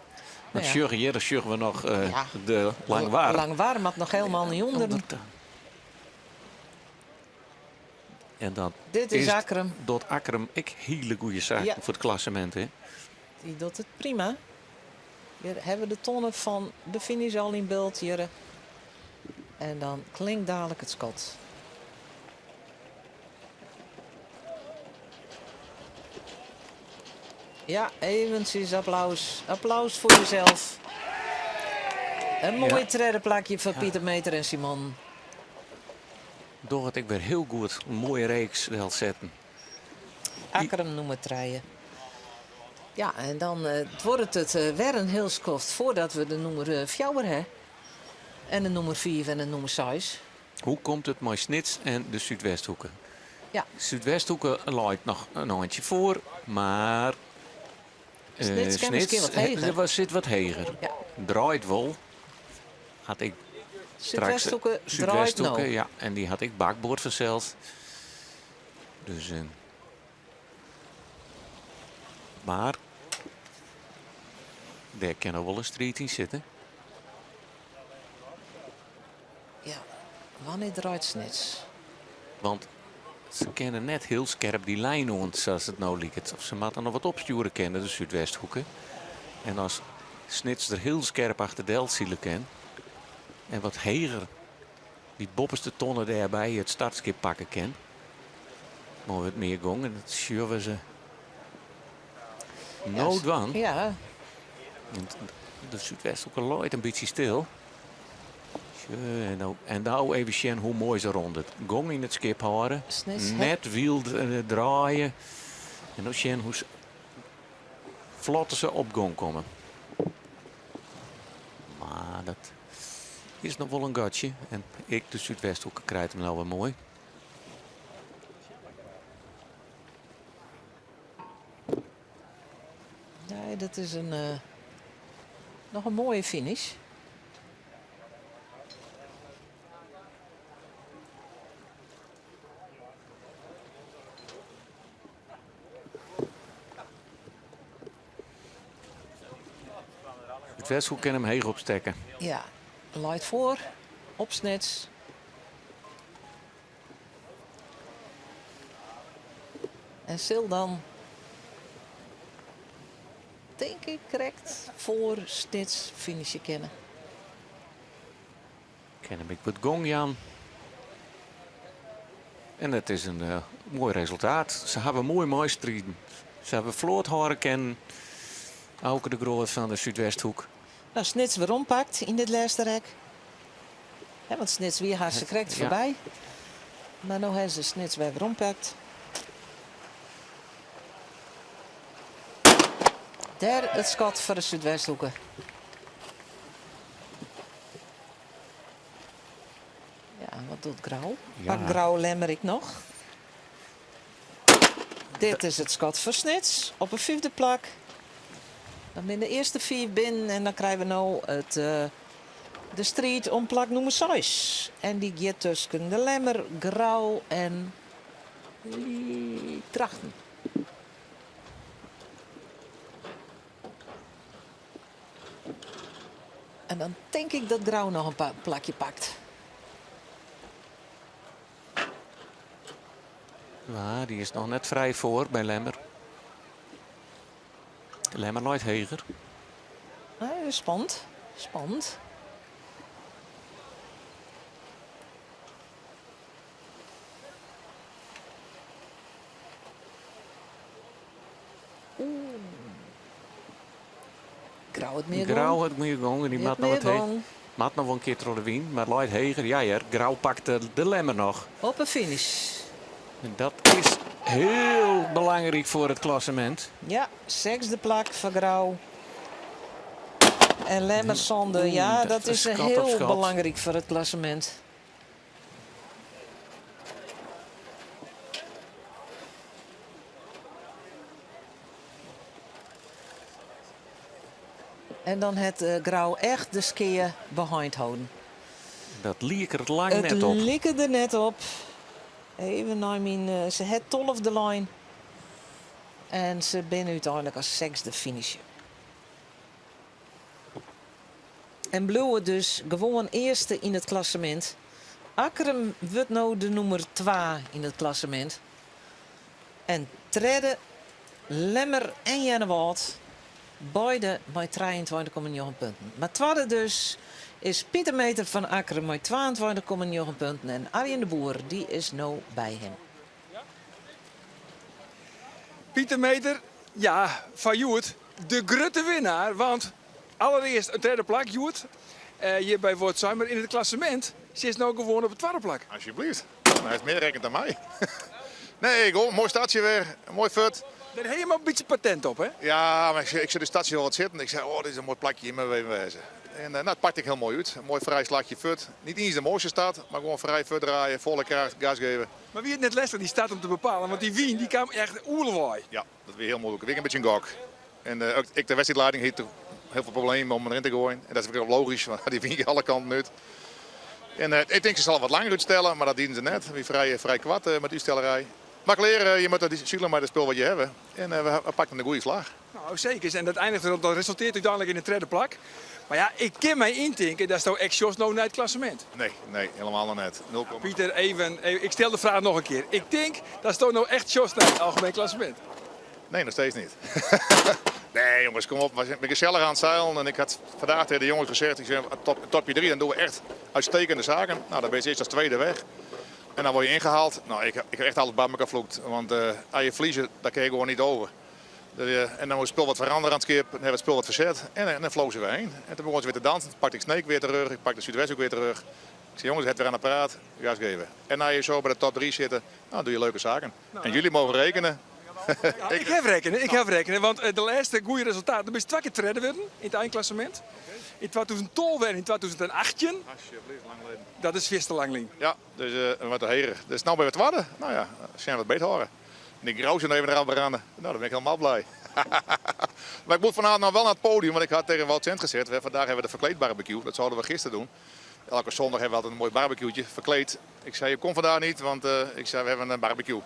C: Want
A: Ja.
C: sjogge hjir sjogge we noch
A: Ja.
C: de Langwar.
A: Langwar moat noch helemaal nei ûnderen.
C: En dan
A: Dit is Akkrum.
C: Docht Akkrum ek hiele goede saken
A: Ja.
C: foar it klassemint. Hè?
A: Dy docht it prima. Hjir hawwe we de tonnen fan de finish al yn byld. Hjir. En dan klinkt dalik it skot. Ja, eventsjes applaus. Applaus foar jezelf. In moai
C: Ja.
A: tredde plakje foar Pieter Meeter en Simon.
C: Docht it ek wer hiel goed. In moaie reeks delsetten.
A: Akkrum nûmer trije. Ja, en dan eh, duorret it eh, wer in hiel skoft foardat we de nûmer eh, fjouwer ha. En de nûmer fiif en de nûmer seis.
C: Hoe komt it mei Snits en de Súdwesthoeke?
A: Ja.
C: Súdwesthoeke leit noch in eintsje foar, mar
A: Snits kin miskien wat heger.
C: sit wat heger.
A: Ja.
C: Draait wol. Hat ek straks
A: Súdwesthoeke draait no.
C: Súdwesthoeke, ja, en dy hat ek bakboard fansels. Dus, mar dêr kin noch wol in striid yn sitte.
A: Ja, wannear draait Snits?
C: Want se kinne net hiel skerp dy lijn oan, sa't it no liket. Of se moatte noch wat opstjoere kinne, de Súdwesthoeke. En as Snits der hiel skerp achter del sile kin en wat heger dy boppeste tonne dêrby it startskip pakke kin, mei wat mear gong. En dat sjogge we se no dwaan.
A: Ja.
C: Want de Súdwesthoeke leit in bytsje stil. En no, en no even sjen hoe moai se rondet. Gong yn it skip hâlde.
A: Snits, hè?
C: Net wyld draaie. En no sjen hoe se, flot se op gong komme. dat is noch wol in gatsje. En ek de Súdwesthoeke krijt him no wer moai.
A: Nee, dat is in, eh, noch in moaie finish.
C: Súdwesthoek kin him heech opstekke.
A: Ja, leit foar op Snits. En sil dan, tink ik, krekt foar Snits finishe kinne.
C: Kin him ek wat gong jaan. En it is in eh, moai resultaat. Se hawwe moai meistriden. Se hawwe float hâlde kinnen. Auke de Groot fan de Súdwesthoek.
A: Nou, Snits werompakt yn dit lêste rek. Hè, want Snits wie har se krekt foarby. Mar no hawwe se Snits wer werompakt. Dêr it skot foar de Súdwesthoeke. Ja, wat docht Grou?
C: Ja.
A: Pakt Grou Lemmer ek noch? Dit is it skot foar Snits op 'e fyfde plak. Dan binne de earste fiif binnen en dan krije we no it, eh, de striid om plak nûmer seis. En dy giet tusken de Lemmer, Grou en Drachten. En dan tink ik dat Grou noch in plakje pakt.
C: Ja, dy is noch net frij foar by Lemmer. De Lemmer leit heger.
A: Nee, spannend. Spannend. Oeh. Grou it mear
C: Grou hat mear gong en dy moat noch wat heger. Moat noch wol in kear troch de wyn, mar leit heger. Ja hear, Grou pakt de, de Lemmer noch.
A: Op 'e finish.
C: En dat is hiel belangryk foar it klassemint.
A: Ja, sechsde plak foar Grou. En Lemmer sânde. Ja, dat, is hiel belangryk foar it klassemint. En dan hat eh, Grou echt de skea beheind holden.
C: Dat liek der lang net op.
A: It like der net op. Even nei myn. Eh, se hat tolfde lein. En se binne úteinlik as sechsde finishe. En bliuwe dus gewoan earste yn it klassemint. Akkrum wurdt no de nûmer twa yn it klassemint. En tredde Lemmer en Earnewâld, beide mei 23,9 punten. Mar twadde dus is Pieter Meeter fan Akkrum mei 22,9 punten en Arjen de Boer dy is no by him.
G: Pieter Meeter, ja, fan hjoed de grutte winnaar, want allerearst in tredde plak hjoed eh, hjir by Wâldsein, mar yn it klassemint sitst no gewoan op it twadde plak.
L: Alsjeblieft. Hy heeft mear rekkend dan my. Nee, gewoan moai startsje wer. Moai fuort.
G: Dêr ha je mar in bytsje patent op, hè?
L: Ja, mar ik, ik sil de startsje wol wat sitten. Ik sei, oh, dit is in moai plakje, hjir moatte we even wêze. En nou, it pakte ek hiel moai út. In moai frij slachje fuort. Net iens de moaiste start, mar gewoan frij fuort draaie, folle kracht, gas geven.
G: Mar wie it net lestich dy start om te bepalen, want dy wyn dy kaam echt oerwei.
L: Ja, dat wie hiel muoilik. Wie ek in bytsje in gok. En eh, ek, ek de wedstriidleiding hie hiel folle problemen om deryn te goaien. En dat is ek logysk, want dy wyn gie alle kanten út. En eh, ik tink se sille wat langer útstelle, mar dat dienen se net. Wie frij, frij koart eh, mei de útstellerij. Mar klear, je moatte sile mei de spul wat je hawwe. En we, we pakten in goede slach.
G: Nou, seker. En dat eindiget, dat resultearret úteinlik yn de tredde plak. Mar ja, ik kin my yntinke datsto ek sjochst no nei it klassemint.
L: Nee, nee, hielendal noch net. 0,
G: Pieter, even, ik stel de fraach noch in kear. Ik tink datsto no echt sjochst nei it algemien klassemint.
L: Nee, noch steeds net. nee, jonges, kom op. We zijn gezellig aan het zeilen. En ik had vandaag tegen de jongens gezegd, ik zeg, top, topje 3, dan doen we echt uitstekende zaken. Nou, dan ben je eerst als tweede weg. En dan word je ingehaald. Nou, ik, ik heb echt alles bij elkaar vloekt. Want uh, als je verliezen, daar kun je gewoon niet over. De, en dan moest het spul wat veranderen aan het skip. Dan hebben we het spul wat verzet. En, en dan vlogen ze weer heen. En toen begon ze weer te dansen. Toen pakte ik Sneek weer terug. Ik pakte Zuidwest ook weer terug. Ik zei, jongens, het weer aan de praat. Gas geven. En als je zo bij de top 3 zitten, nou, doe je leuke zaken. En jullie mogen rekenen.
G: Ja, ik heb rekenen, ik heb rekenen. Want eh, de lêste goede resultaat, dan bist twa kear tredde wurden yn it einklassement. Yn 2012 en yn 2018.
L: Alsjeblieft, lang lyn.
G: Dat is fierste lang lyn.
L: Ja, dus wat heger. Dus no binne we twadde. No ja, sjen wat beet hâlde. En ik grauw ze nog even eraf branden. Nou, dan ben ik helemaal blij. Maar ik moet vanavond nog wel naar het podium, want ik had tegen Wout Cent gezegd, vandaag hebben we de verkleedbarbecue. Dat zouden we gisteren doen. Elke zondag hebben we altijd een mooi barbecue'tje, verkleed. Ik zei, ik kom vandaag niet, want ik zei, we hebben een barbecue.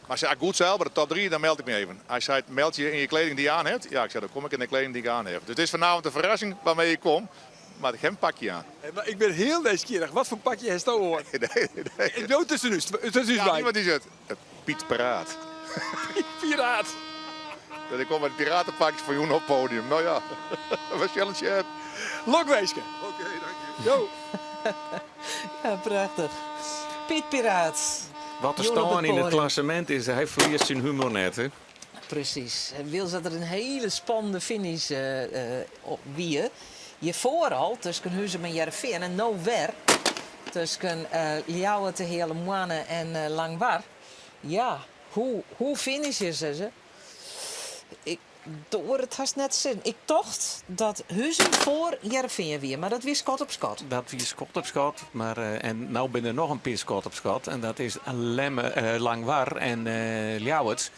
L: Maar zei, goed zeil, bij de top 3, dan meld ik me even. Hij zei, meld je in je kleding die je aan hebt? Ja, ik zei, dan kom ik in de kleding die ik aan heb. Dus het is vanavond een verrassing waarmee ik kom. Maar ik heb een pakje aan.
G: Hey, maar ik ben heel nieuwsgierig. Wat voor pakje heeft dat hoor?
L: Nee, nee, nee.
G: Ik doe tussen u, tussen u
L: Ja,
G: bij.
L: niemand is het. Het Piet Paraat.
G: Piet Piraat.
L: Dat ik kom met piratenpakjes voor jou op het podium. Nou ja, we zullen het.
G: Lokweeske.
L: Oké, dank je.
G: Yo.
A: Ja, prachtig. Piet Piraat.
C: Wat er
A: Joen op
C: staan
A: het
C: in het
A: podium.
C: klassement is, hij verliest zijn humor net. Hè?
A: Precies. En wil dat er een hele spannende finish op wie. Je vooral tussen Huzum en Hearrenfean en nou weer tussen Ljouwert, de Heale Moanne en Langwar. Ja, hoe finishen ze ze? Ik door het haast net zin. Ik tocht dat Huzum voor Hearrenfean weer, maar dat wie schot op schot.
C: Dat wie schot op schot, maar en nou ben er nog een paar schot op schot en dat is Lemme, Langwar en Ljouwert.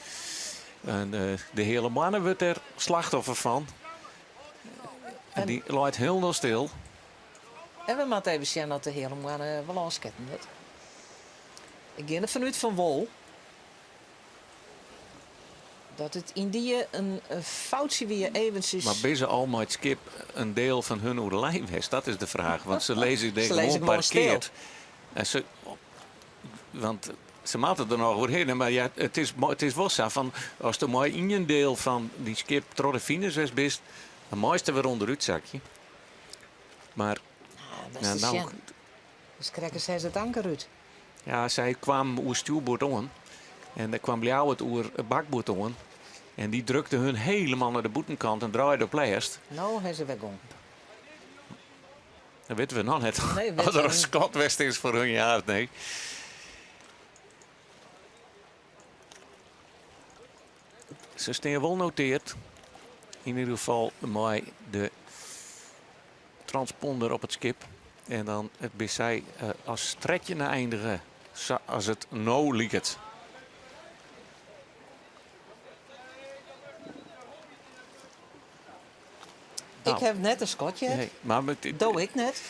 C: En de hele mannen wordt er slachtoffer van. En
A: En
C: die loopt heel nog stil.
A: En we moeten even zien dat de hele mannen wel aansketten wordt. Ik ga er vanuit van Wol. Dat het in die een foutje weer eventjes...
C: Maar ben ze al met het skip een deel van hun oer de lijn was? Dat is de vraag. Want ze lezen
A: Ze
C: gewoon
A: lezen gewoon stil.
C: parkeerd. En ze, want ze maten er nog overheen. Maar ja, het is wel zo van, als er maar een deel van die skip trotte is bist, dan mooiste weer onderuit zakje. Maar,
A: Ja, dat
C: ja,
A: is de
C: nou,
A: Sjen. Dus krijgen zij het anker uit.
C: Ja, zij kwam oer stuurboord aan. En daar kwam Ljouwert oer bakboord aan. En die drukte hun helemaal naar de boetenkant en draaide op lijst.
A: Nou, hebben ze weggegaan.
C: Dat weten we nog net.
A: Nee,
C: Als
A: weten
C: er
A: we
C: een
A: niet.
C: Scott is voor hun, ja of nee. Ze staan wel noteerd. In ieder geval mooi de transponder op het schip. En dan het bij als stretje naar eindigen. Als het no liekt.
A: Ik
C: Nou.
A: heb net een schotje.
C: Nee, maar met,
A: Doe ik net.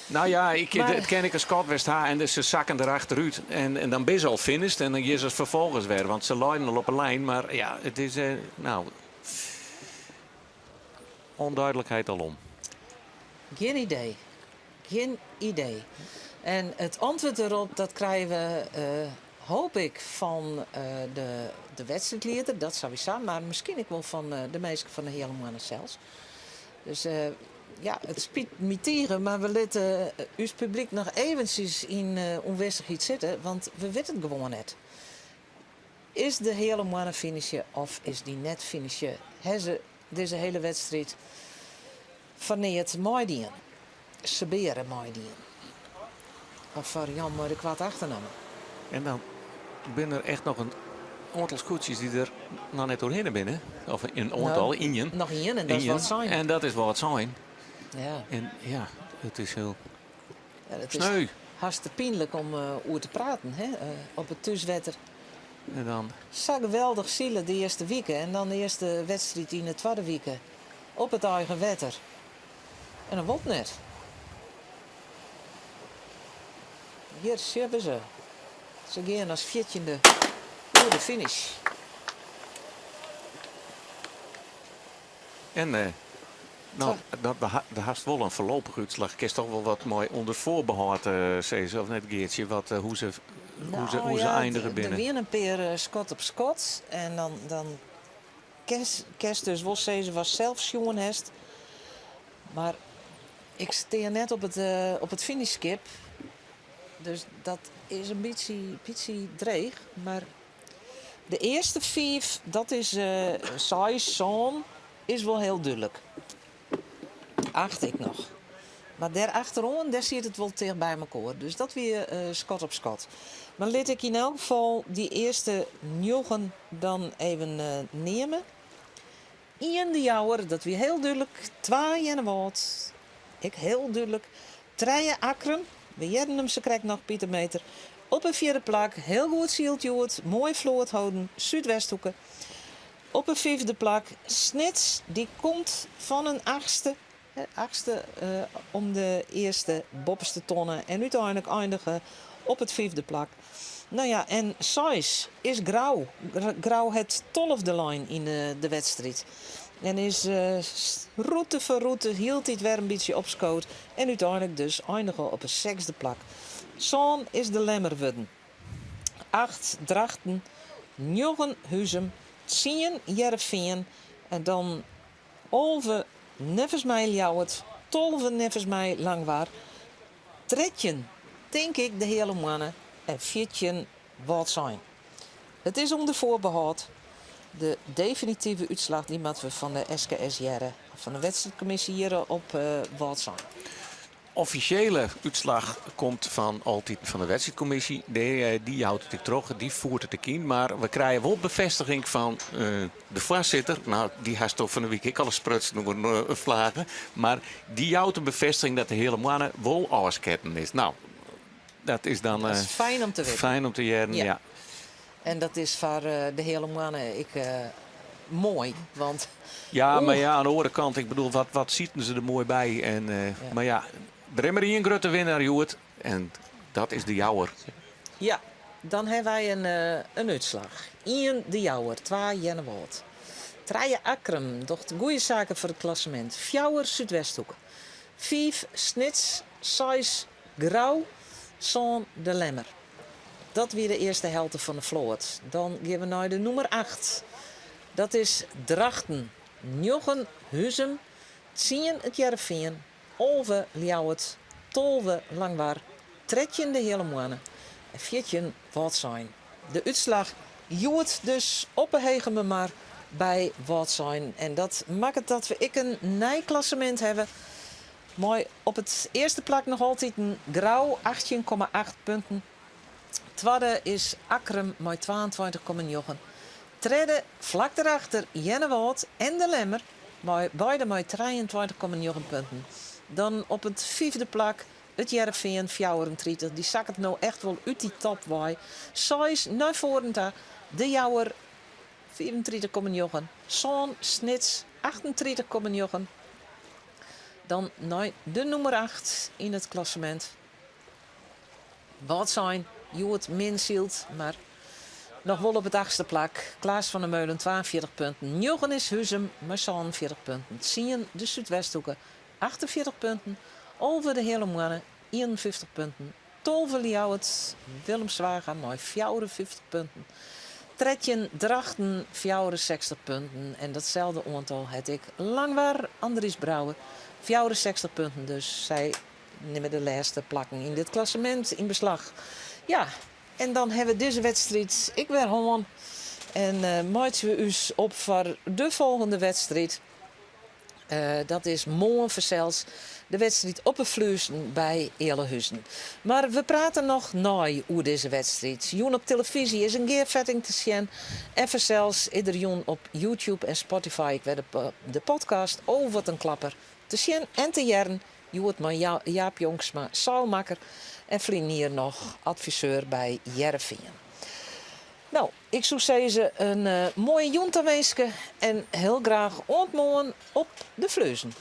C: Nou ja, ik,
A: Maar
C: het ken ik een Scott West H en dus ze zakken erachteruit. En dan ben ze al finished en dan is het vervolgens weer. Want ze laaien al op een lijn, maar ja, het is, nou, onduidelijkheid alom.
A: Geen idee. Geen idee. En het antwoord erop, dat krijgen we, hoop ik, van de wedstrijdleider. Dat sowieso, maar misschien ook wel van de meeste van de hele mannen zelfs. Dus ja, het spiet me tegen, maar we laten ons publiek nog eventjes in onwissigheid zitten, want we weten het gewoon net. Is de hele mannen finishen of is die net finishen? Hebben ze deze hele wedstrijd van het mooi dien? Ze beren mooi dien. Of variant mooi de kwaad achternamen.
C: En dan ben er echt nog een aantal scootjes die er nog net doorheen binnen. Of een aantal,
A: Nou,
C: ingen.
A: Nog één en dat is
C: Ingen.
A: wat zijn.
C: En dat is wat zijn.
A: Ja.
C: En ja, het is heel
A: Ja, het is
C: sneu.
A: hartstikke pijnlijk om over te praten, hè? Op het thuiswetter.
C: En dan?
A: Zo geweldig zielen de eerste weken en dan de eerste wedstrijd in de tweede weken. Op het eigen wetter. En dat wordt net. Hier zitten ze. Ze gaan als viertjende door de finish.
C: En dat de haast wel een voorlopige uitslag. Ik is toch wel wat mooi onder voorbehoud zei ze, of net Geertje, wat hoe ze, hoe ze, hoe ze eindigen binnen.
A: Er weer een paar schot op schot. En dan kerst dus wel ze was zelf jongen hest. Maar ik steer net op het finishskip. Dus dat is een beetje dreig. Maar de eerste 5, dat is size, zon, is wel heel duidelijk. Acht ik nog. Maar daarachterom, daar zit het wel tegen bij elkaar. Dus dat weer schot op schot. Maar laat ik in elk geval die eerste 9 dan even nemen. Ian de Jouwer, dat weer heel duidelijk. 2 en een wat. Ek hiel dúdlik. Trije Akkrum, we hearden him sakrekt noch, Pieter Meeter. Op in fjirde plak, hiel goed syld hjoed, moai float holden, Súdwesthoeke. Op in fyfde plak, Snits, dy komt fan in achtste, achtste om de earste boppeste tonne en úteinlik eindige op it fyfde plak. No ja, en seis is Grou. Grou hat tolfde lein yn de wedstriid en is rûte foar rûte hieltyd wer in bytsje opskood en úteinlik dus einige op in sechsde plak. Sân is de Lemmer wurden. Acht Drachten, njoggen Huzum, tsien Hearrenfean en dan 11 neffens my Ljouwert, 12 neffens my Langwar, 13 tink ik de Heale Moanne en 14 Wâldsein. It is ûnder foarbehâld. De definitive útslach dy moatte we fan de SKS hearre, fan de wedstriidkommisje hjir op Wâldsein.
C: Offisjele útslach komt fan altyd fan de wedstriidkommisje. Dy jout it ek troch, dy fiert it ek yn. Mar we krije wol befêstiging fan de foarsitter. No, dy hast fan 'e wike ek al sprutsen oer flagen. Mar dy jout de befêstiging dat de Heale Moanne wol ôfsketten is. No, dat is dan
A: Dat is fijn om te witten.
C: Fijn om te hearren, ja.
A: En dat is foar de Heale Moanne ek moai, want
C: Ja, mar ja, oan de oare kant, ik bedoel, wat sieten se der moai by. En, Mar ja, der is mar ien grutte winner hjoed en dat is de Jouwer.
A: Ja, dan hawwe wy in útslach. Ien de Jouwer, twa Earnewâld. Trije Akkrum docht goede saken foar it klassemint. Fjouwer Súdwesthoeke. Fiif Snits, seis Grou, sân de Lemmer. Dat wie de earste helte fan de float. Dan gean we nei de nûmer acht. Dat is Drachten. Njoggen Huzum, tsien It Hearrenfean, 11 Ljouwert, 12 Langwar, 13 de Heale Moanne en 14 Wâldsein. De útslach hjoed dus op 'e Hegemermar by Wâldsein. En dat makket dat we ek in nij klassemint hawwe. Mei op it earste plak noch altiten Grou, 18,8 punten. Twadde is Akkrum mei 22,9. Tredde, flak derachter, Earnewâld en De Lemmer mei beide mei 23,9 punten. Dan op it fyfde plak It Hearrenfean, 34. Dy sakket no echt wol út dy top wei. Seis nei foaren ta, De Jouwer, 35,9. Sân, Snits, 38,9. Dan nei de nûmer acht yn it klassemint. Wâldsein, hjoed min syld, mar noch wol op it achtste plak. Klaas van der Meulen 42 punten. Njoggen is Huzum mei 47 punten. Tsien de Súdwesthoeke 48 punten. 11 de Heale Moanne 51 punten. 12 Ljouwert Willem Zwaga mei 54 punten. 13 Drachten 64 punten. En datselde oantal hat ek Langwar Andries Brouwer 64 punten. Dus sy nimme de lêste plakken yn dit klassemint yn beslach. Ja, en dan hawwe we dizze wedstriid ek wer hân. En uh, meitsje we ús op foar de folgjende wedstriid. Dat is moarn fansels de wedstriid op 'e Fluezen by Ealahuzen. Mar we prate noch nei oer dizze wedstriid. Jûn op telefyzje is in gearfetting te sjen. En fansels is der jûn op YouTube en Spotify ek wer de podcast Oh wat in klapper te sjen en te hearren. Hjoed mei Jaap Jongsma, seilmakker en ferline jier noch adviseur by Hearrenfean. No, ik soe sizze in moaie jûn tawinske en hiel graach oant moarn op de Fluezen.